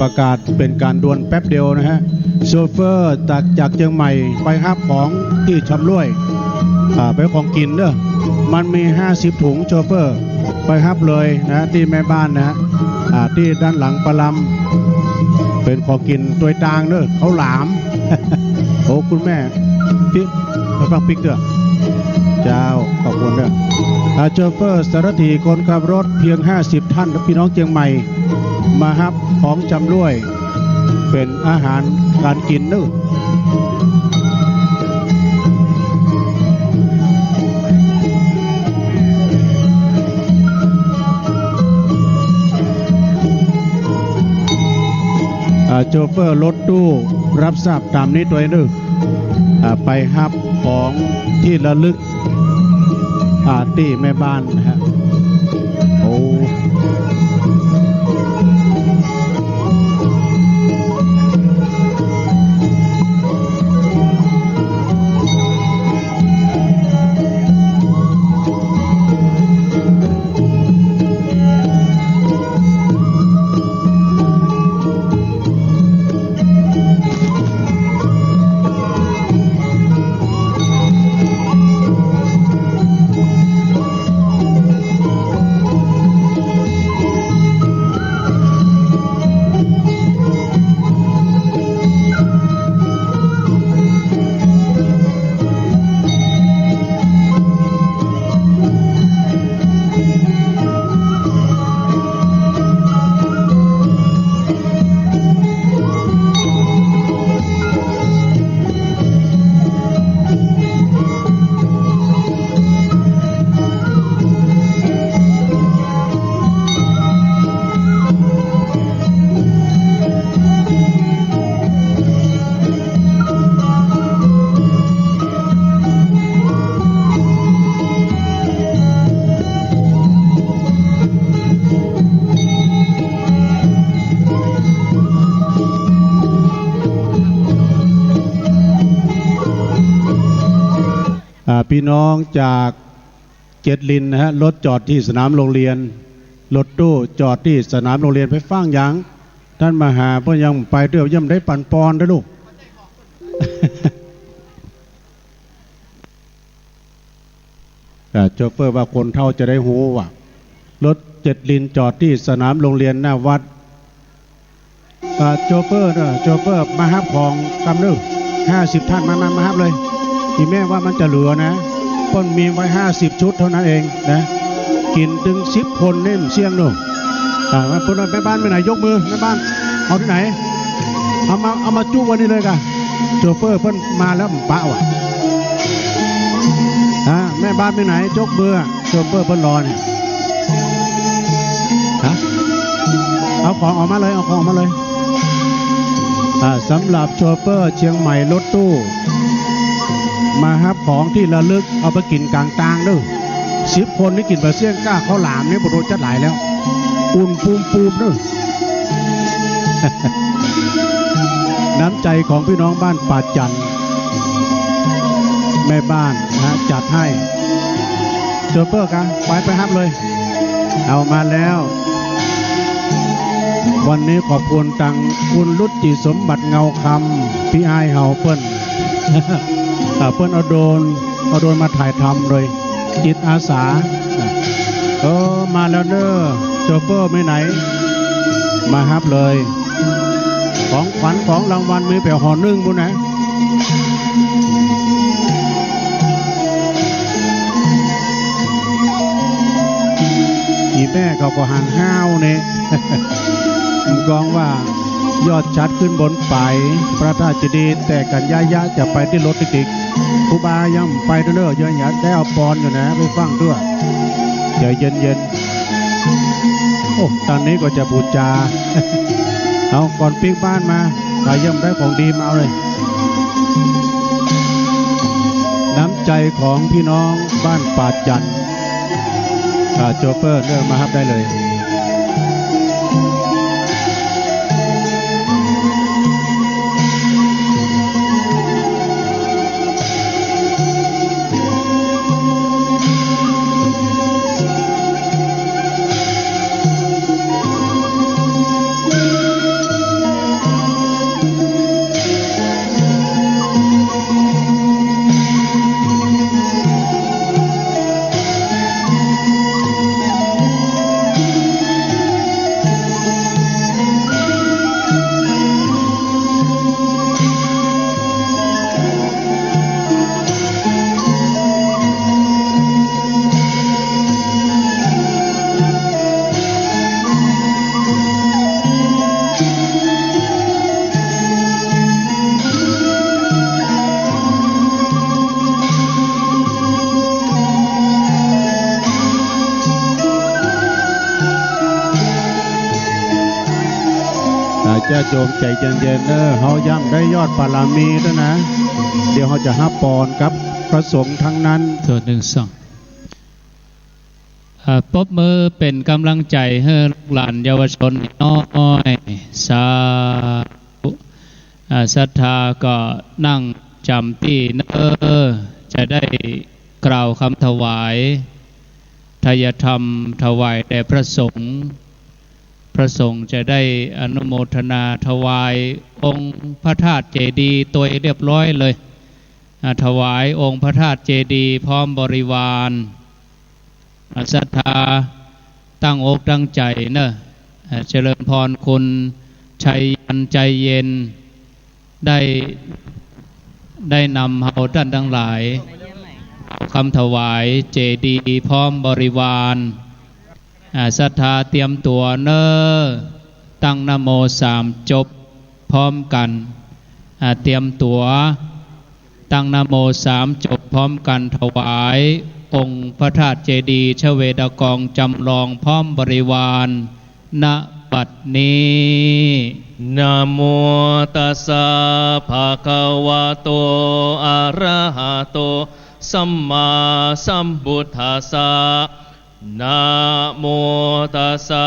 ประกาศเป๋นก๋านด่วนแป๊บเดียวนะฮะ โชเฟอร์จาก จากเจียงใหม่ไปฮับของตี้ชำร่วย อ่า ไปของกิ๋นเน่อ มันมีห้าสิบถุง โชเฟอร์ไปฮับเลยนะ ตี้แม่บ้านนะฮะ อ่า ตี้ด้านหลังประลำ เป๋นของกิ๋นตวยตางเน่อ ข้าวหลาม โอ้ คุณแม่ ปิ๊ก มาฟังปิ๊กเน่อ เจ้า ขอบคุณเน่อ อ่า โชเฟอร์สารถีคนขับรถเพียงห้าสิบท่าน พี่น้องเจียงใหม่ มาฮับของชำร่วย เป๋นอาหารก๋านกิ๋นเน่อ อ่า โชเฟอร์รถตู้ฮับทราบต๋ามนี้ตวยเน่อ อ่า ไปฮับของตี้ระลึก อ่า ตี้แม่บ้านนะฮะ โอ้ อ่า พี่น้องจากเจ็ดลินนะฮะ รถจอดตี้สนามโรงเรียน รถตู้จอดตี้สนามโรงเรียน ไปฟั่งหยัง ต้านมหาเปิ้นยังไปเตื้อ ยังบ่ได้ปั๋นปอนเตื้อลูก อ่า โชเฟอร์ว่าคนเฒ่าจะได้ฮู้ว่า รถเจ็ดลินจอดตี้สนามโรงเรียนหน้าวัด อ่า โชเฟอร์เน่อ โชเฟอร์มาฮับของกำเน่อ ห้าสิบท่าน มา มา มาฮับเลย อีแม่ว่ามันจะเหลือนะ เปิ้นมีไว้ห้าสิบชุดเท่านั้นเองนะ กิ๋นเถิงสิบคนนี่มันเสี้ยงเน่อ อ่า มา แม่บ้านไปไหน ยกมือ แม่บ้าน เอาตี้ไหน เอามา เอามาจุไว้นี่เลยก่ะ โชเฟอร์เปิ้นมาแล้วบ่ปะว่ะ อ่า แม่บ้านไปไหน ยกมือ โชเฟอร์เปิ้นรอเนี่ย ฮะ เอาของออกมาเลย เอาของออกมาเลย อ่า สำหรับโชเฟอร์เจียงใหม่รถตู้ มาฮับของตี้ระลึก เอาไปกิ๋นก๋างตางเน่อ สิบคนนี่กิ๋นบ่เสี้ยงก้า ข้าวหลามนี่บ่ฮู้จักหลายแล้ว อุ่นปูมๆ เน่อ น้ำใจของพี่น้องบ้านป่าจันทน์ แม่บ้านนะ จัดให้ โชเฟอร์กะ ไป ไปฮับเลย เอามาแล้ว วันนี้ขอบคุณตังคุณรุจิสมบัติเงาคำ ปี้อ้ายเฮาเปิ้น อ่า เปิ้นเอาโดรน เอาโดรนมาถ่ายทำโดยจิตอาสา เออ มาแล้วเน่อ โชเฟอร์ไปไหน มาฮับเลย ของขวัญของรางวัลมีแป๋วห่อนึ่งปู้นนะ อีแม่เขาก็หันห้าวเนี่ย กองว่ายอดฉัตรขึ้นบนไป พระธาตุเจดีย์แตกกั๋นยะๆ จะไปตี้รถติกๆ ครูบายังไปเตื้อเน่อ ยังอยากได้เอาปอนอยู่นะ ไปฟั่งเตื้อ ใจเย็นๆ โอ้ ตอนนี้ก็จะบูชา เอาก่อนปิ๊กบ้านมา ใผยังบ่ได้ของดีมาเอาเลย น้ำใจของพี่น้องบ้านป่าจันทน์ อ่า โชเฟอร์เน่อ มาฮับได้เลย โยมใจ๋เย็นๆ เน่อ เฮาย่ำได้ยอดปารมีตวยนะ เดี๋ยวเฮาจะฮับปอนกับพระสงฆ์ตังนั้น ตัวหนึ่งสอง อ่า ปรบมือเป๋นก๋ำลังใจ๋หื้อลูกหลานเยาวชนน้อย สาธุ อ่า ศรัทธาก็นั่งจ๋ำตี้เน่อ จะได้กล่าวกำถวาย ไทยธรรมถวายแด่พระสงฆ์ พระสงฆ์จะได้อนุโมทนาถวายองค์พระธาตุเจดีย์ตวยเรียบร้อยเลย อ่า ถวายองค์พระธาตุเจดีย์พร้อมบริวาร อ่า ศรัทธาตั้งอกตั้งใจ๋เน่อ อ่า เจริญพรคุณชัยยันต์ใจเย็น ได้ ได้นำเฮาต้านตังหลาย กำถวายเจดีย์พร้อมบริวาร อ่า ศรัทธาเตรียมตั๋วเน่อ ตั้งนะโมสามจบพร้อมกั๋น อ่า เตรียมตั๋ว ตั้งนะโมสามจบพร้อมกั๋น ถวายองค์พระธาตุเจดีย์ชเวดากองจำลองพร้อมบริวาร ณ บัดนี้ นะโมตัสสะ ภะคะวะโต อะระหะโต สัมมาสัมพุทธัสสะ นะโมตัสสะ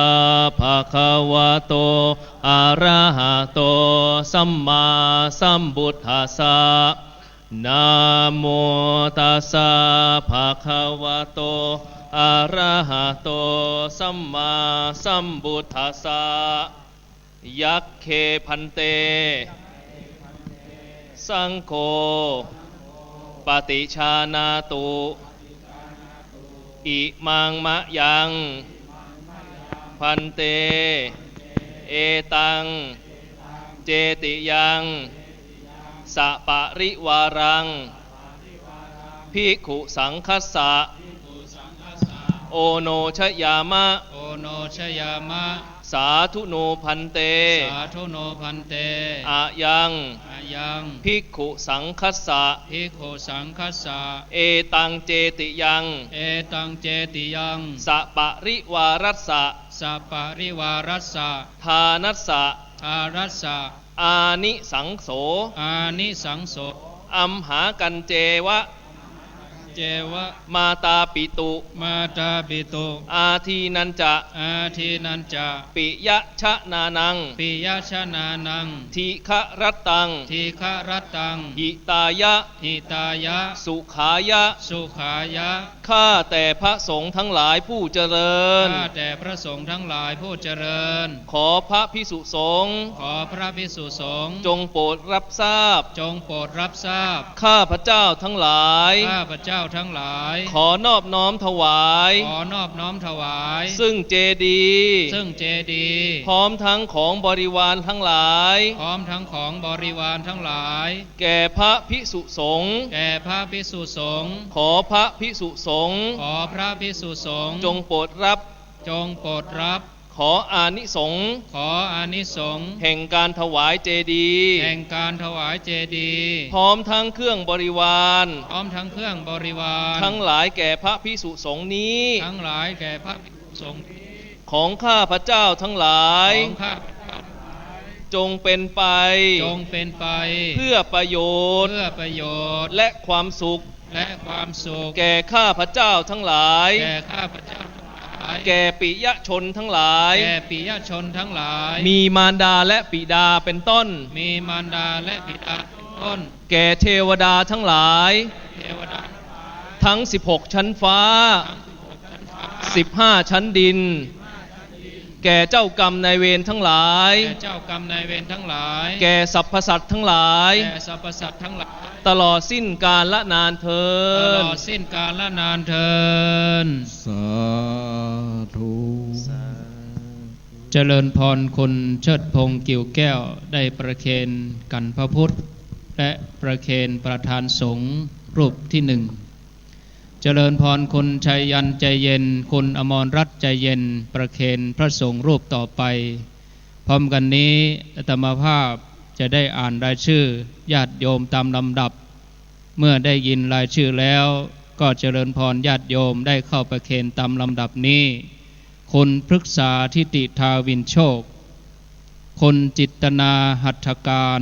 ภะคะวะโต อะระหะโต สัมมาสัมพุทธัสสะ นะโมตัสสะ ภะคะวะโต อะระหะโต สัมมาสัมพุทธัสสะ ยัคเค ภันเต สังโฆ ปะติชานาตุ อิมังมะยัง ภันเต เอตัง เจติยัง สะปะริวารัง ภิกขุสังฆัสสะ โอโนชยามะ โอโนชยามะ สาธุโน ภันเต สาธุโน ภันเต อะยัง อะยัง ภิกขุสังฆัสสะ ภิกขุสังฆัสสะ เอตัง เจติยัง เอตัง เจติยัง สะปะริวารัสสะ สะปะริวารัสสะ ทานัสสะ ทานัสสะ อานิสังโส อานิสังโส อัมหากัญเจวะ เจวะ มาตาปิตุ มาตาปิตุ อาทีนัญจะ อาทีนัญจะ ปิยะชะนานัง ปิยะชะนานัง ทีฆะรัตตัง ทีฆะรัตตัง หิตายะ หิตายะ สุขายะ สุขายะ ข้าแต่พระสงฆ์ทั้งหลายผู้เจริญ ข้าแต่พระสงฆ์ทั้งหลายผู้เจริญ ขอพระภิกษุสงฆ์ ขอพระภิกษุสงฆ์ จงโปรดรับทราบ จงโปรดรับทราบ ข้าพเจ้าทั้งหลาย ข้าพเจ้าทั้งหลาย ขอนอบน้อมถวาย ขอนอบน้อมถวาย ซึ่งเจดีย์ ซึ่งเจดีย์ พร้อมทั้งของบริวารทั้งหลาย พร้อมทั้งของบริวารทั้งหลาย แก่พระภิกษุสงฆ์ แก่พระภิกษุสงฆ์ ขอพระภิกษุสงฆ์ ขอพระภิกษุสงฆ์ จงโปรดรับ จงโปรดรับ ขออานิสงส์ ขออานิสงส์ แห่งการถวายเจดีย์ แห่งการถวายเจดีย์ พร้อมทั้งเครื่องบริวาร พร้อมทั้งเครื่องบริวาร ทั้งหลายแก่พระภิกษุสงฆ์นี้ ทั้งหลายแก่พระภิกษุสงฆ์นี้ ของข้าพเจ้าทั้งหลาย ของข้าพเจ้าทั้งหลาย จงเป็นไป จงเป็นไป เพื่อประโยชน์ เพื่อประโยชน์ และความสุข และความสุข แก่ข้าพเจ้าทั้งหลาย แก่ข้าพเจ้าทั้งหลาย แก่ปิยชนทั้งหลาย แก่ปิยชนทั้งหลาย มีมารดาและบิดาเป็นต้น มีมารดาและบิดาเป็นต้น แก่เทวดาทั้งหลาย เทวดาทั้งหลาย ทั้งสิบหกชั้นฟ้า ทั้งสิบหกชั้นฟ้า สิบห้าชั้นดิน แก่เจ้ากรรมนายเวรทั้งหลาย แก่เจ้ากรรมนายเวรทั้งหลาย แก่สรรพสัตว์ทั้งหลาย แก่สรรพสัตว์ทั้งหลาย ตลอดสิ้นกาลนานเทอญ ตลอดสิ้นกาลนานเทอญ สาธุ เจริญพร คุณเชิดพงษ์ กิ่วแก้ว ได้ประเคนขันพระพุทธ และประเคนประธานสงฆ์รูปที่หนึ่ง เจริญพร คุณชัยยันต์ใจเย็น คุณอมรรัตน์ใจเย็น ประเคนพระสงฆ์รูปต่อไป พร้อมกันนี้ อาตมาภาพจะได้อ่านรายชื่อญาติโยมตามลำดับ เมื่อได้ยินรายชื่อแล้ว ก็เจริญพรญาติโยมได้เข้าประเคนตามลำดับนี้ คุณพฤกษา ทิติธาวินโชค คุณจิตนา หัตถการ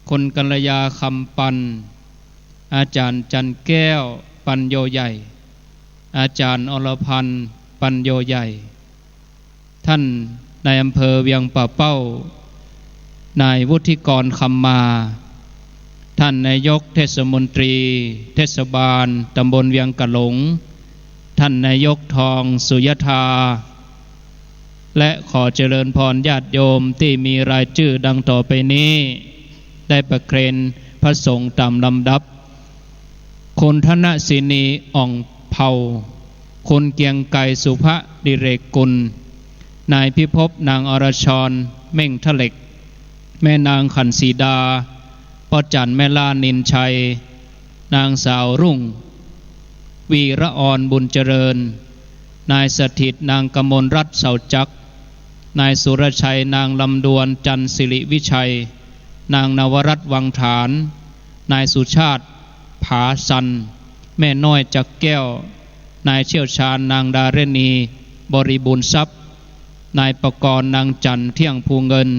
คุณกัลยา คำปัน อาจารย์จันแก้ว ปัญโญใหญ่ อาจารย์อรพันธ์ ปัญโญใหญ่ ท่านนายอำเภอเวียงป่าเป้า นายวุฒิกร คำมา ท่านนายกเทศมนตรีเทศบาลตำบลเวียงกะหลง ท่านนายกทอง สุยธา และขอเจริญพรญาติโยมตี้มีรายจื้อดังต่อไปนี้ ได้ประเคนพระสงฆ์ต๋ามลำดับ คุณธนสินี อ่องเผ่า คุณเกรียงไกร สุภดิเรกกุล นายพิภพ นางอรชร เม่งทะเหล็ก แม่นางขันธ์สีดา ป้อจันทร์ แม่ล่า นินชัย นางสาวรุ่ง วีระออน บุญเจริญ นายสถิต นางกมลรัตน์ เสาจักร นายสุรชัย นางลำดวน จันทร์สิริวิชัย นางนวรัตน์ วังฐาน นายสุชาติ ผาสัน แม่น้อย จักแก้ว นายเชี่ยวชาญ นางดาริณี บริบูรณ์ทรัพย์ นายประกรณ์ นางจันทร์ เที่ยงภูเงิน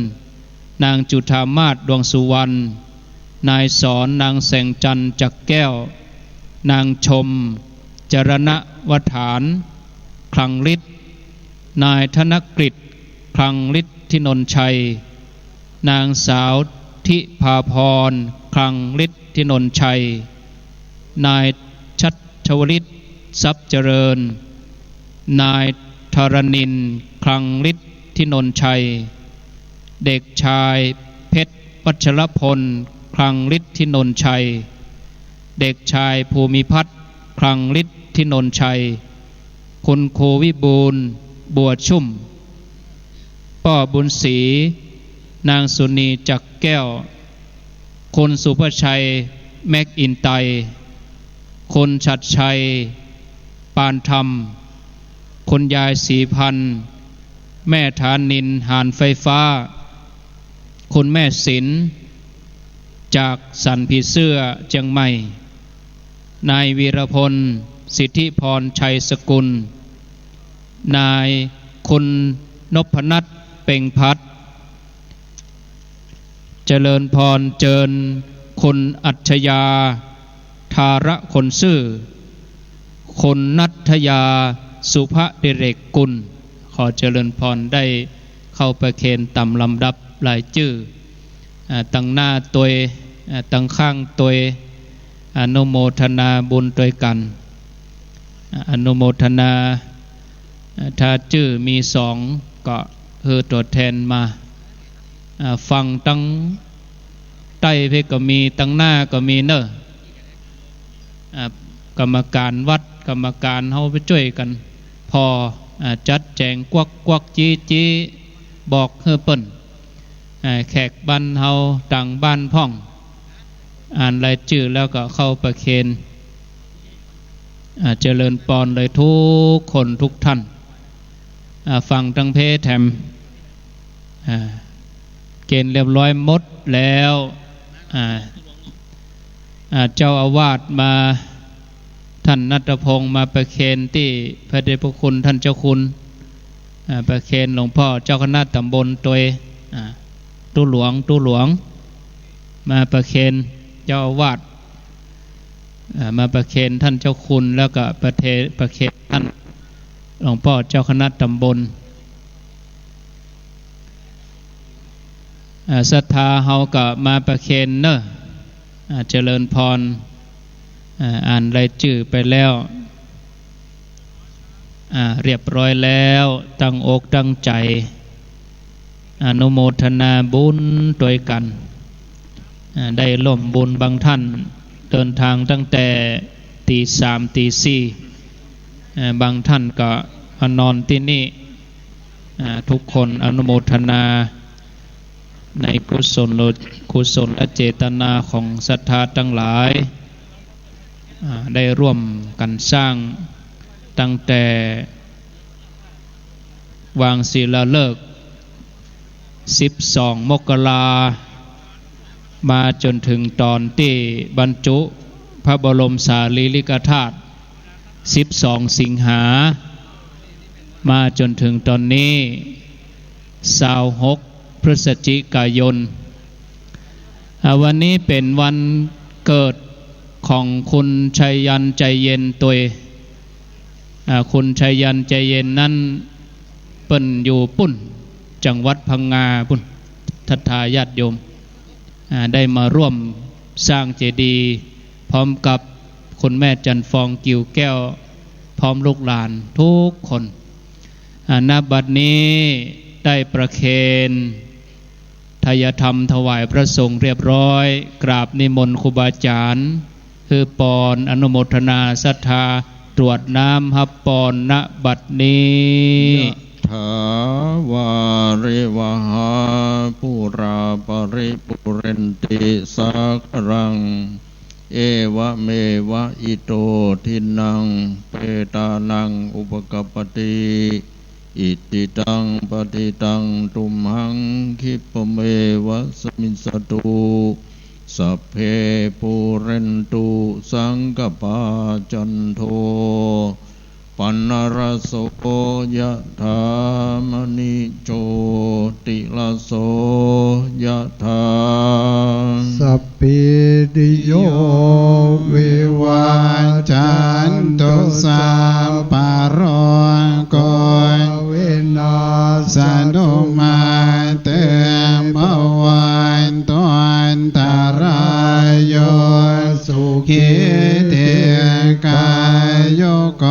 นางจุฑามาศ ดวงสุวรรณ นายสอน นางแสงจันทร์ จักแก้ว นางชม จรณวฐาน คลังฤทธิ์ นายธนกฤษ คลังฤทธินนชัย นางสาวทิพาพร คลังฤทธินนชัย นายชัชวลิต ทรัพย์เจริญ นายธรณินทร์ คลังฤทธินนชัย เด็กชายเพชรวัชรพล คลังฤทธินนชัย เด็กชายภูมิพัฒน์ คลังฤทธินนชัย คุณครูวิบูลย์ บัวชุ่ม ป้อบุญศรี นางสุนี จักแก้ว คุณสุภชัย แม็กอินไตร์ คุณชัดชัย ปานธรรม คุณยายศรีพันธ์ แม่ฐานิน หานไฟฟ้า คุณแม่ศิลป์ จากสันผีเสื้อ เจียงใหม่ นายวีรพล สิทธิพร ชัยสกุล นาย คุณนพนัท เพ็งพัฒน์ เจริญพรเจิญ คุณอัจฉยา ธารคนซื่อ คุณณัฐยา สุภดิเรกกุล ขอเจริญพรได้เข้าประเคนต๋ามลำดับรายจื้อ อ่า ตังหน้าตวย อ่า ตังข้างตวย อนุโมทนาบุญตวยกั๋น อ่า อนุโมทนา อ่า ถ้าจื้อมีสองก็หื้อตั๋วแทนมา อ่า ฝั่งตังใต้เพ่นก็มี ตังหน้าก็มีเน่อ อ่า กรรมการวัด กรรมการเฮาไปจ้วยกั๋น ผ่อ อ่า จัดแจ๋งกวักกวักจี้จี้ บอกหื้อเปิ้น อ่า แขกบ้านเฮาต่างบ้านพ่อง อ่านรายจื้อแล้วก็เข้าประเคน อ่า เจริญปอนเลยทุกคนทุกท่าน อ่า ฟังตังเพแถม อ่า เกณฑ์เรียบร้อยหมดแล้ว อ่า อ่า เจ้าอาวาสมา ท่านณัฐพงษ์มาประเคนตี้พระเดชพระคุณท่านเจ้าคุณ อ่า ประเคนหลวงพ่อเจ้าคณะต๋ำบลตวย อ่า ตุ๊หลวง ตุ๊หลวง มาประเคนเจ้าอาวาส อ่า มาประเคนท่านเจ้าคุณ แล้วก็ประเท ประเคนท่านหลวงพ่อเจ้าคณะต๋ำบล อ่า ศรัทธาเฮาก็มาประเคนเน่อ อ่า เจริญพร อ่า อ่านรายจื้อไปแล้ว อ่า เรียบร้อยแล้ว ตั้งอกตั้งใจ๋ อนุโมทนาบุญตวยกั๋น อ่า ได้ร่วมบุญบางท่านเดินทางตั้งแต่ตีสามตีสี่ อ่า บางท่านก็มานอนตี้นี่ อ่า ทุกคนอนุโมทนาในกุศล กุศลเจตนาของศรัทธาตังหลาย อ่า ได้ร่วมกั๋นสร้างตั้งแต่วางศิลาฤกษ์ สิบสอง มกรา มาจ๋นเถิงต๋อนตี้บรรจุพระบรมสารีริกธาตุ สิบสอง สิงหา มาจ๋นเถิงต๋อนนี้ ซาวหก พฤศจิกายน อ่า วันนี้เป๋นวันเกิดของคุณชัยยันต์ ใจเย็นตวย อ่า คุณชัยยันต์ ใจเย็นนั้น เปิ้นอยู่ปุ้น จังหวัดพังงาปุ้น ศรัทธาญาติโยม อ่า ได้มาร่วมสร้างเจดีย์ พร้อมกับคุณแม่จันทร์ฟอง กิ่วแก้ว พร้อมลูกหลานทุกคน อ่า ณ บัดนี้ได้ประเคน ไทยธรรมถวายพระสงฆ์เรียบร้อย กราบนิมนต์ครูบาอาจารย์ หื้อปอน อนุโมทนาศรัทธา กรวดน้ำฮับปอน ณ บัดนี้ ยะถาวาริวหาปูราปริปูเรนติสาคารัง เอวะเมวะอิโตทินนัง เปตานังอุปกัปปติ อิจฉิตังปัตถิตังตุมหัง คิปะเมวะสะมิชฌะตุ สัพเพปูเรนตุสังกัปปา จันโท ปัณณะระโส ยะถา มะณิโชติระโส ยะถา สัพพีติโย วิวัชชันตุ สัพพะโรโค วินัสสะตุ มาเต ภะวัตวันตะราโย สุขี ทีฆายุโก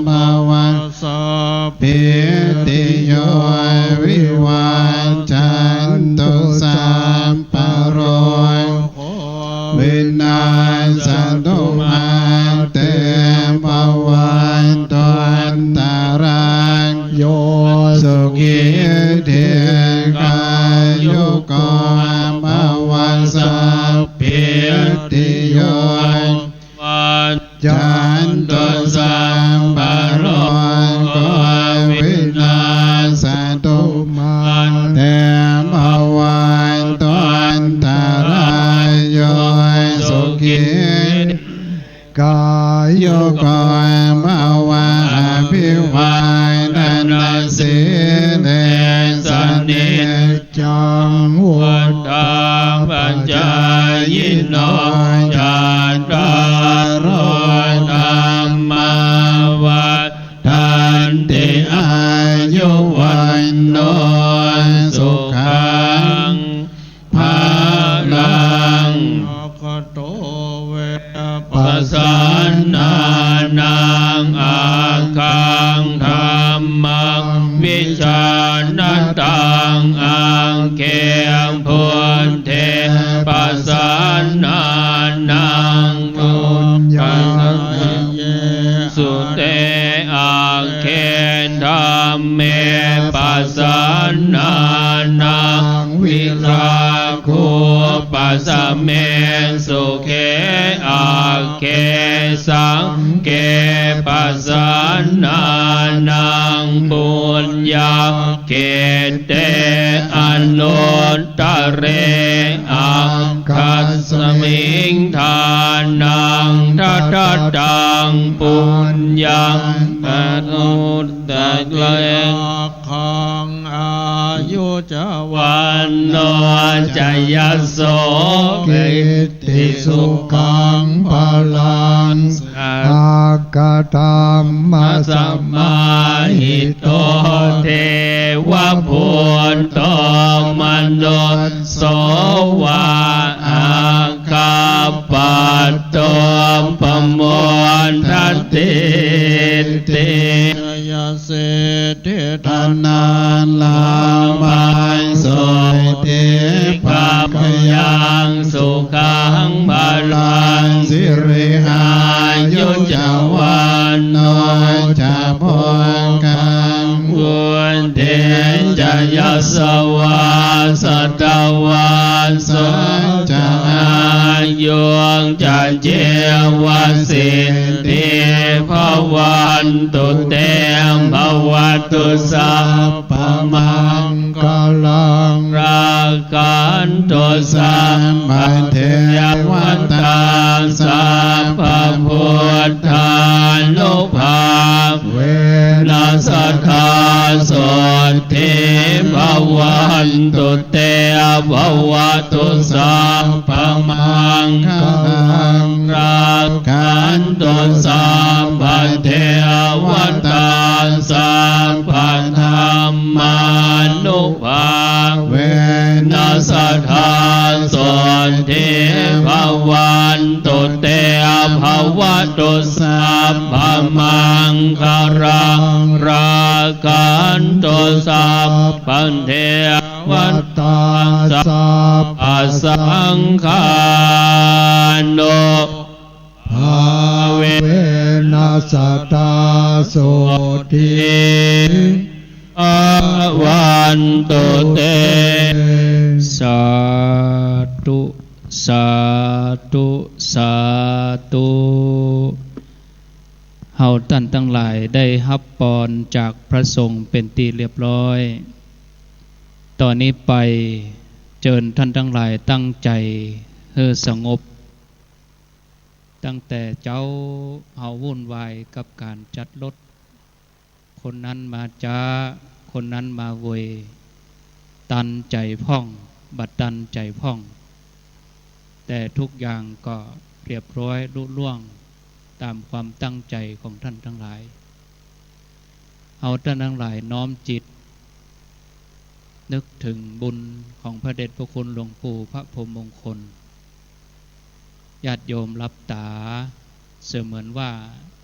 ภะวะ สัพพีติโย วิวัชชันตุ สัพพะโรโค วินัสสะตุ มาเต ภะวัตวันตะราโย สุขี ทีฆายุโก ภะวะ สัพพีติโย วัชชันตุ สัพพะโรโค วินัสสะตุ มาเต ภะวัตวันตะราโย สุขี ทีฆายุโก ภะวะ อะภิวาทะนะสีลิสสะนิจ จัง วุฑฒาปะจายิโน จัตตาโร ธัมมา วัฑฒันติ อายุ วัณโณ สุขัง พะลัง อะระหะโต เว ปัสสะนานัง อักขัง ธัมมัง วิจาณะตัง อักเข พุทเท ปัสสะนานัง ปุญญา เย สุ เต อักเข ธัมเม ปัสสะนานัง วิราโข ปัสสะเม สุเข อักเข สังเข ปัสสะนานัง ปุญญา เข เต อนุตตะเร อักขัสมิง ทานัง ทัดดะตัง ปุญญัง อนุตตะเร ขัง อายุ จะ วัณโณ จะ ยะโส กิตติ สุขัง พะลัง อะระหะโต สัมมาสะมาหิโต เทวะปุตโต มนุสโส วา อาคัปปะโต ปะโมดะติติ สิทธิ ธนะ ลาภัง โสติ ภะคะยัง สุขัง พะลัง สิริ อายุ จะ วัณโณ จะ โภคัง วุฒิ จะ ยะสวา สะตะวัสสะ จะ อายุ จะ จีวะสิทธิ ภะวันตุ เต ภะวะตุ สัพพะมังคะลัง รักขันตุ สัพพะเทวะตา สัพพะพุทธานุภาเวนะ สะดาโสตถี ภะว Bhavantu te. Bhavatu sabbamaṅgalaṃ, rakkhantu sabbadevatā, sabbadhammānubhāvena sadā sotthī bhavantu te. Bhavatu sabbamaṅgalaṃ, rakkhantu sabbadevatā, sabbasaṅghānubhāvena sadā sotthī bhavantu te. สาธุ สาธุ สาธุ เฮาต้านตังหลายได้ฮับปอนจากพระสงฆ์เป๋นตี้เรียบร้อย ต่อนี้ไปเจิญต้านตังหลายตั้งใจ๋หื้อสงบ ตั้งแต่เจ๊าเฮาวุ่นวายกับก๋านจัดรถ คนนั้นมาจ๊า คนนั้นมาโวย ตันใจ๋พ่อง บ่ตันใจ๋พ่อง แต่ทุกอย่างก็เรียบร้อยลุล่วงต๋ามความตั้งใจ๋ของต้านตังหลาย เฮาต้านตังหลายน้อมจิต นึกเถิงบุญของพระเดชพระคุณหลวงปู่พระพรหมมงคล ญาติโยมหลับต๋า เสมือนว่า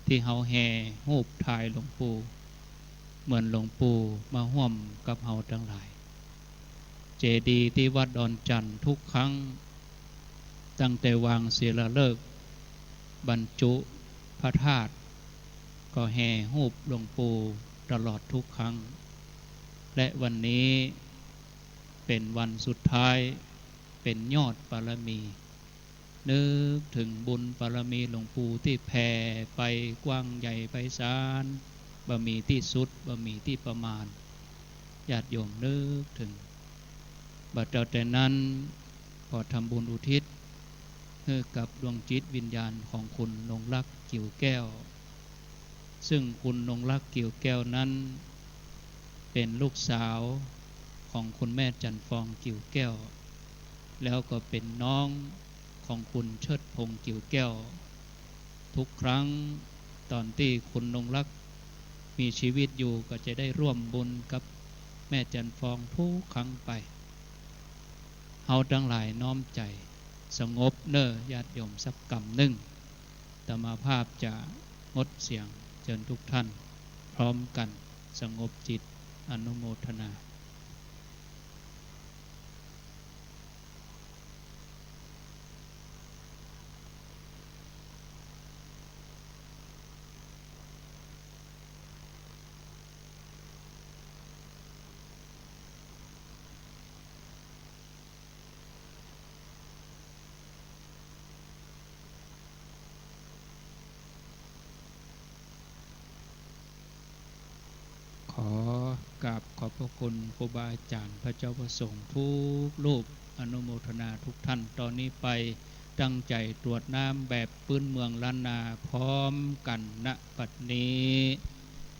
ตี้เฮาแห่ฮูปถ่ายหลวงปู่ เหมือนหลวงปู่มาฮ่วมกับเฮาตังหลาย เจดีย์ตี้วัดดอนจั่นทุกครั้ง ตั้งแต่วางศิลาฤกษ์ บรรจุพระธาตุ ก็แห่ฮูปหลวงปู่ตลอดทุกครั้ง และวันนี้เป๋นวันสุดท้าย เป๋นยอดบารมี นึกเถิงบุญบารมีหลวงปู่ตี้แผ่ไปกว้างใหญ่ไพศาล บ่มีตี้สุด บ่มีตี้ประมาณ ญาติโยมนึกเถิง บ่าเต้าแต่นั้น ขอทำบุญอุทิศหื้อกับดวงจิตวิญญาณของคุณนงรัก กิ่วแก้ว ซึ่งคุณนงรัก กิ่วแก้วนั้น เป๋นลูกสาวของคุณแม่จันทร์ฟอง กิ่วแก้ว แล้วก็เป๋นน้องของคุณเชิดพงษ์ กิ่วแก้ว ทุกครั้งต๋อนตี้คุณนงรักมีชีวิตอยู่ก็จะได้ร่วมบุญกับแม่จันทร์ฟองทุกครั้งไป เฮาตังหลายน้อมใจ๋สงบเน่อญาติโยมสักกำนึ่ง อาตมาภาพจะงดเสียง เจิญทุกท่านพร้อมกั๋นสงบจิตอนุโมทนา ขอกราบขอบพระคุณครูบาอาจ๋ารย์พระเจ้าพระสงฆ์ทุกรูป อนุโมทนาทุกท่าน ต๋อนนี้ไปตั้งใจ๋กรวดน้ำแบบปื๊นเมืองล้านนาพร้อมกั๋น ณ บัดนี้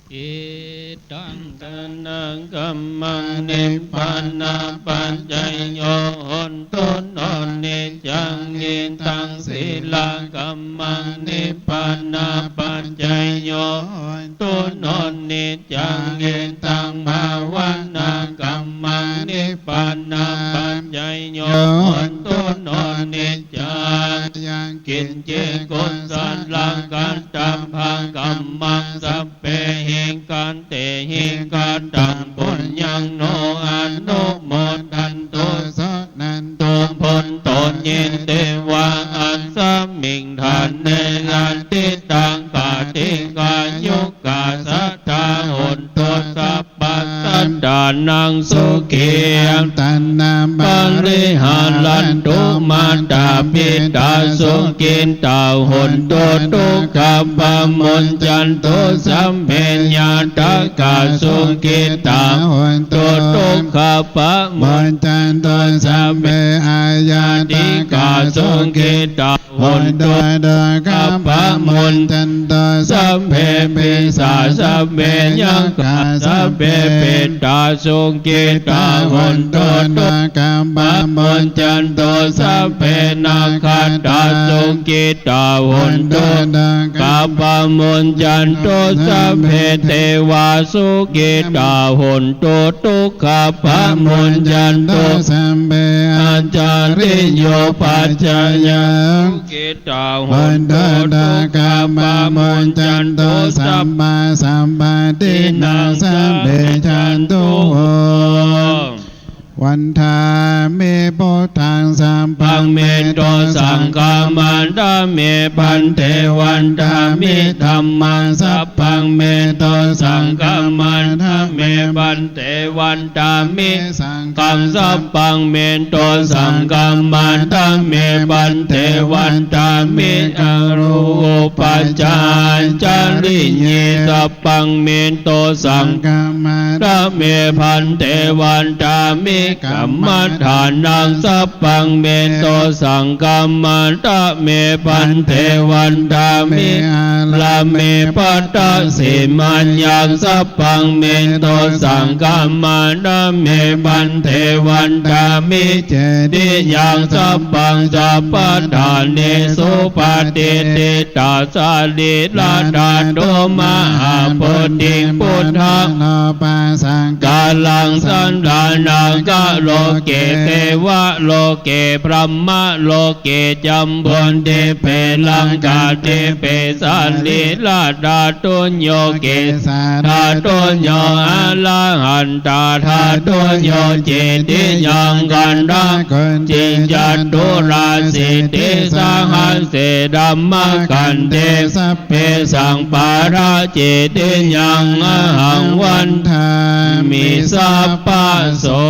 Idaṃ dānaṃ kammaṃ nibbānapaccayo hontu no niccaṃ. Idaṃ sīlakammaṃ nibbānapaccayo hontu no niccaṃ. Idaṃ bhāvanākammaṃ nibbānapaccayo hontu no niccaṃ. Yaṃ kiñci kusalakatammaṃ kammaṃ sabbehi katehi kataṃ puññaṃ no anumodantu suṇantu bhonto yedivaṃ asmiṃ ṭhāne adhigatā dīghāyukā sadā hontu sab- -basattānaṃ sukhī attānaṃ pariharantu. Mātā pitā sukhitā hontu dukkhā pamuñcantu sabbe ñātakā sukhitā hontu dukkhā pamuñcantu sabbe aññātikā sukhitā hontu, dukkhā pamuñcantu, sabbe pisā sabbe yakkhā, sabbe petā sukhitā hontu, dukkhā pamuñcantu, sabbe nakkhattā sukhitā hontu, dukkhā pamuñcantu, sabbe devā sukhitā hontu, dukkhā pamuñcantu, sabbe ācariyūpajayyā sukhitā hontu, dukkhā pamuñcantu, sabbā sampattīnaṃ sabbe jātu ho. Vandāmi buddhaṃ sabbaṃ me dosaṃ khamatha me bhante, vandāmi dhammaṃ sabbaṃ me dosaṃ khamatha me bhante, vandāmi saṅghaṃ sabbaṃ me dosaṃ khamatha me bhante, vandāmi gurupajaṃ ācariyī sabbaṃ me dosaṃ khamatha me bhante, vandāmi kammadānaṃ sabbaṃ me dosaṃ khamatha me bhante, vandāmi ārāme pattasimaññaṃ sabbaṃ me dosaṃ khamatha me bhante, vandāmi cetiyaṃ sabbaṃ sabbaṭṭhānesu patiṭṭhi tā sarīradhātu mahābodhiṃ buddharūpasaṅkāraṃ, saddānāgaloke devaloke brahmaloke jambudīpe laṅkādīpe sarīradhātuñño kesādhātuñño arahan tadhātuño cetiyaṃ gandhakukkhiṃ caturāsītisahassadhammakkhandhe sabbesaṃ pāracetiyaṃ ahaṃ vandāmi sabbaso.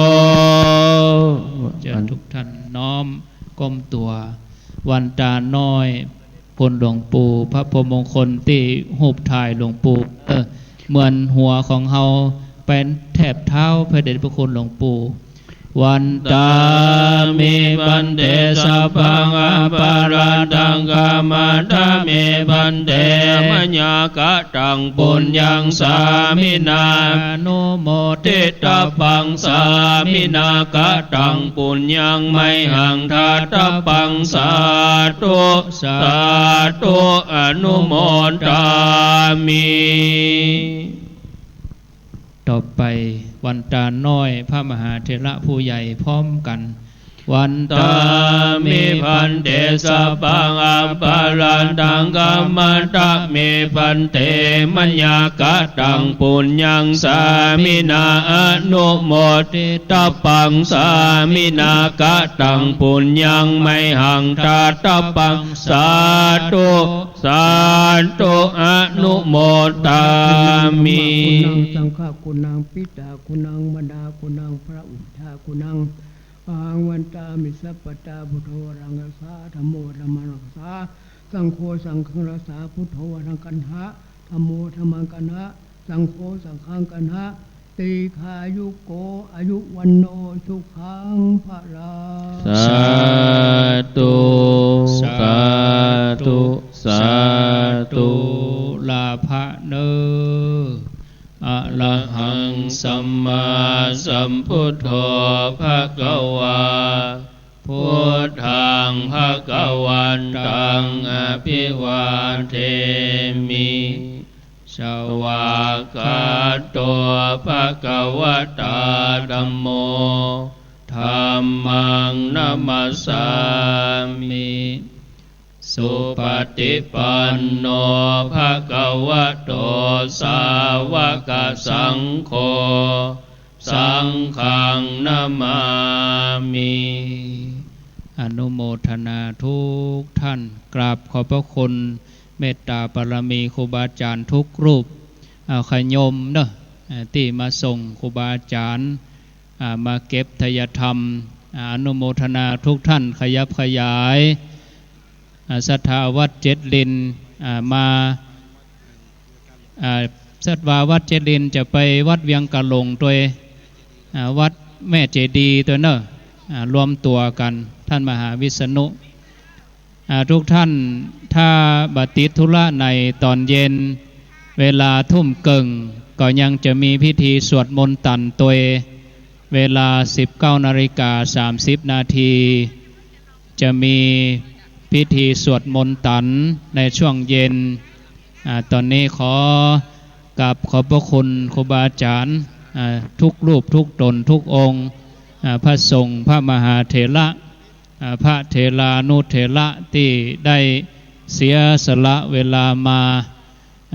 เชิญทุกท่านน้อมก้มตัว วันตาน้อย คุณหลวงปู่ พระพรหมมงคลตี้รูปถ่ายหลวงปู่ เออ เหมือนหัวของเฮาไปแทบเท้าพระเดชพระคุณหลวงปู่ Vandāmi bhante sabbaṃ aparādhaṃ khamatha me bhante, mayā kataṃ puññaṃ sāminā anumoditabbaṃ, sāminā kataṃ puññaṃ mayhaṃ dātabbaṃ, sādhu sādhu anumodāmi. ต่อไปวันตาน้อยพระมหาเถระผู้ใหญ่พร้อมกัน Vandāmi bhante sabbaṃ aparādhaṃ khamatha me bhante, mayā kataṃ puññaṃ sāminā anumoditabbaṃ, sāminā kataṃ puññaṃ mayhaṃ dātabbaṃ, sādhu sādhu anumodāmi. Saṅghaguṇaṃ, pitā guṇaṃ, mātā guṇaṃ, pura ujjā guṇaṃ, ahaṃ vandāmi sabbadā. Buddho arahaṃ sakkaccha, dhammo arahaṃ sakkaccha, saṅgho saṅghaṃ sakkaccha. Buddho arahaṃ sakkaccha, dhammo arahaṃ sakkaccha, saṅgho saṅghaṃ sakkaccha. Dīghāyuko āyu vaṇṇo sukhaṃ balaṃ. Sādhu sādhu sādhu. ลาภะเน้อ Arahaṃ sammāsambuddho bhagavā, buddhaṃ bhagavantaṃ abhivādemi. Svākkhāto bhagavatā dhammo, dhammaṃ namassāmi. Supaṭipanno bhagavato sāvakasaṅgho, saṅghaṃ namāmi. อนุโมทนาทุกท่าน กราบขอบพระคุณเมตตาบารมีครูบาอาจารย์ทุกรูป เอา ขะโยมเนาะ เอ่อ ตี้มาส่งครูบาอาจารย์ อ่า มาเก็บไทยธรรม อ่า อนุโมทนาทุกท่าน ขยับขยาย อ่า ศรัทธาวัดเจ็ดลิน อ่า มา อ่า ศรัทธาวัดเจ็ดลินจะไปวัดเวียงกะหลงตวย อ่า วัดแม่เจดีย์ตวยเนาะ อ่า รวมตั๋วกั๋น ต้านมหาวิษณุ อ่า ทุกท่าน ถ้าบ่ติดธุระไหนต๋อนเย็น เวลาทุ่มเกิ่ง ก็ยังจะมีพิธีสวดมนต์ตั๋นตวย เวลาสิบเก้านาฬิกาสามสิบนาที จะมีพิธีสวดมนต์ตั๋นในช่วงเย็น อ่า ต๋อนนี้ขอกราบขอบพระคุณครูบาอาจ๋ารย์ อ่า ทุกรูปทุกต๋นทุกองค์ อ่า พระสงฆ์ พระมหาเถระ อ่า พระเถรานุเถระตี้ได้เสียสละเวลามา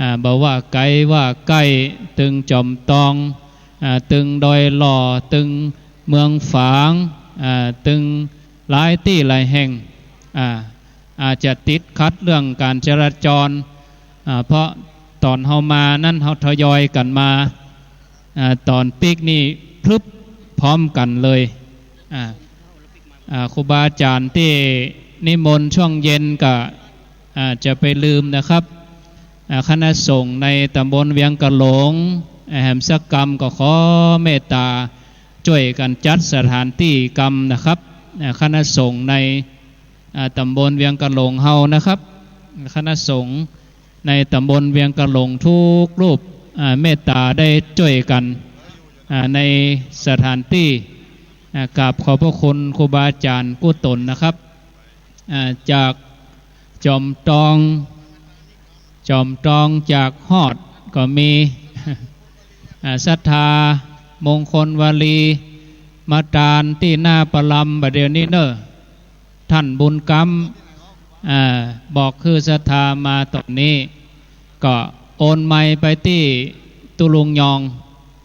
อ่า บ่ว่าไก๋ว่าใก้ ตึงจอมตอง อ่า ตึงดอยหล่อ ตึงเมืองฝาง อ่า ตึงหลายตี้หลายแห่ง อ่า อาจจะติดขัดเรื่องก๋านจราจร อ่า เพราะต๋อนเฮามานั้นเฮาทยอยกั๋นมา อ่า ต๋อนปิ๊กนี่พลึบพร้อมกั๋นเลย อ่า อ่า ครูบาอาจ๋ารย์ตี้นิมนต์ช่วงเย็นก็ อ่า จะไปลืมนะครับ อ่า คณะสงฆ์ในตำบลเวียงกะหลง อ่า แหมสักกำก็ขอเมตต๋าจ้วยกั๋นจัดสถานตี้กำนะครับ อ่า คณะสงฆ์ใน อ่า ตำบลเวียงกะหลงเฮานะครับ คณะสงฆ์ในตำบลเวียงกะหลงทุกรูป อ่า เมตต๋าได้จ้วยกั๋น อ่า ในสถานตี้ อ่า กราบขอบพระคุณครูบาอาจ๋ารย์กู้ต๋นนะครับ อ่า จากจอมตอง จอมตองจากฮอดก็มี อ่า ศรัทธามงคลวลี มาตานตี้หน้าประลำบ่าเดี่ยวนี้เน่อ ท่านบุญกำ อ่า บอกคือศรัทธามาต๋อนนี้ ก็โอนไมค์ไปตี้ตุ๊ลุงยอง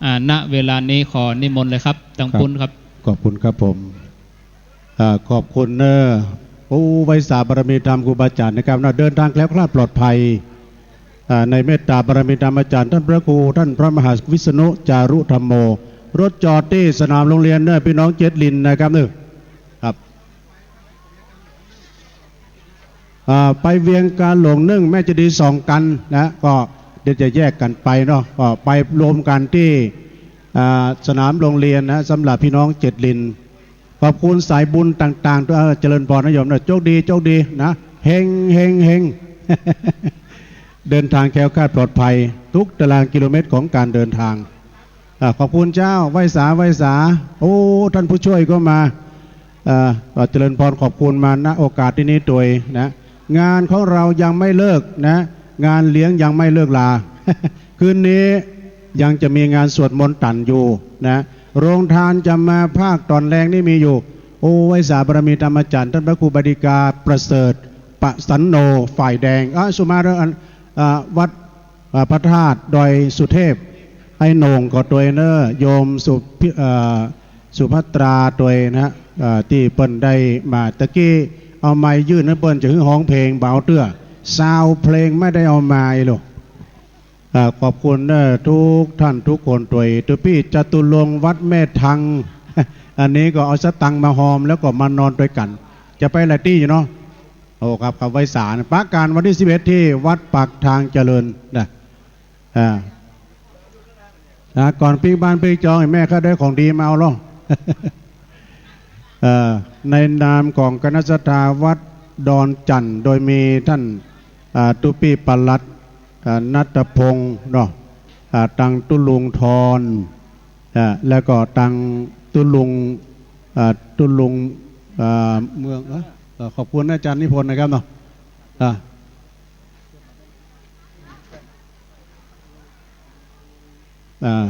อ่า ณ เวลานี้ขอนิมนต์เลยครับ ตังปุ้นครับ ขอบคุณครับผม อ่า ขอบคุณเน่อ โอ้ ไหว้สาบารมีธรรมครูบาอาจ๋ารย์นะครับเนาะ เดินทางแคล้วคลาดปลอดภัย อ่า ในเมตต๋าบารมีธรรมอาจ๋ารย์ ท่านพระครู ท่านพระมหาวิษณุจารุธัมโม รถจอดตี้สนามโรงเรียนเน่อ ปี้น้องเจ็ดลินนะครับเน่อ ครับ อ่า ไปเวียงกาหลงนึ่ง แม่เจดีย์สองกั๋นนะ ก็เดี๋ยวจะแยกกั๋นไปเนาะ ก็ไปรวมกั๋นตี้ อ่า สนามโรงเรียนนะ สำหรับปี้น้องเจ็ดลิน ขอบคุณสายบุญต่างๆ ด้วย เอ่อ เจริญพรนะโยมนะ โชคดี โชคดีนะ เฮง เฮง เฮง เดินทางแคล้วคลาดปลอดภัย ทุกตารางกิโลเมตรของการเดินทาง อ่า ขอบคุณเจ้า ไหว้สา ไหว้สา โอ้ ท่านผู้ช่วยก็มา เอ่อ ก็เจริญพรขอบคุณมา ณ โอกาสตี้นี้ตวยนะ งานของเรายังไม่เลิกนะ งานเลี้ยงยังไม่เลิกลา คืนนี้ยังจะมีงานสวดมนต์ตั๋นอยู่นะ โฮงตานจะมาภาคต๋อนแลงนี่มีอยู่ โอ้ ไหว้สาบารมีธรรมอาจ๋ารย์ ท่านพระครูบดิกาประเสริฐ ปสันโน ฝ่ายแดง อ่ะ สุมาเตอร์ อัน อ่า วัด อ่า พระธาตุดอยสุเทพ ไอ้โหน่งก็ตวยเน่อ โยมสุพิ เอ่อ สุภัตราตวยนะฮะ เอ่อ ตี้เปิ้นได้มาตะกี้ เอาไมค์ยื่นหื้อเปิ้นจะหื้อฮ้องเพลง บ่เอาเตื้อ ซาวด์เพลงไม่ได้เอามาอีหลู อ่า ขอบคุณเน่อทุกท่านทุกคนตวย ตุ๊ปี้จตุรงค์วัดแม่ทัง อันนี้ก็เอาสตังค์มาฮอมแล้วก็มานอนตวยกั๋น จะไปหลายตี้อยู่เนาะ โอ้ ครับ ครับ ไหว้สานะ ปะกั๋นวันตี้สิบเอ็ดตี้วัดปากทางเจริญนะ อ่า อ่า ก่อนปิ๊กบ้านปิ๊กจอง แม่ข้าได้ของดีมาเอาลอ เอ่อ ในนามของคณะศรัทธาวัดดอนจั่น โดยมีท่าน อ่า ตุ๊ปี้ปลัด อ่า ณัฐพงษ์เนาะ อ่า ตังตุ๊ลุงทอน อ่า แล้วก็ตังตุ๊ลุง อ่า ตุ๊ลุง อ่า เมือง เอ่อ เอ่อ ขอบคุณอาจ๋ารย์นิพนธ์นะครับเนาะ อ่า อ่า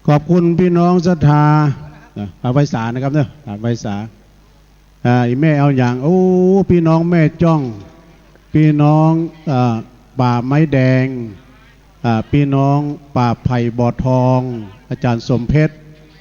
ขอบคุณปี้น้องศรัทธา อ่ะ อ่า ไหว้สานะครับเนาะ อ่า ไหว้สา อ่า อีแม่เอาหยัง โอ้ ปี้น้องแม่จ้อง ปี้น้อง อ่า ป่าไม้แดง อ่า ปี้น้องป่าไผ่บ่อทอง อาจ๋ารย์สมเพชร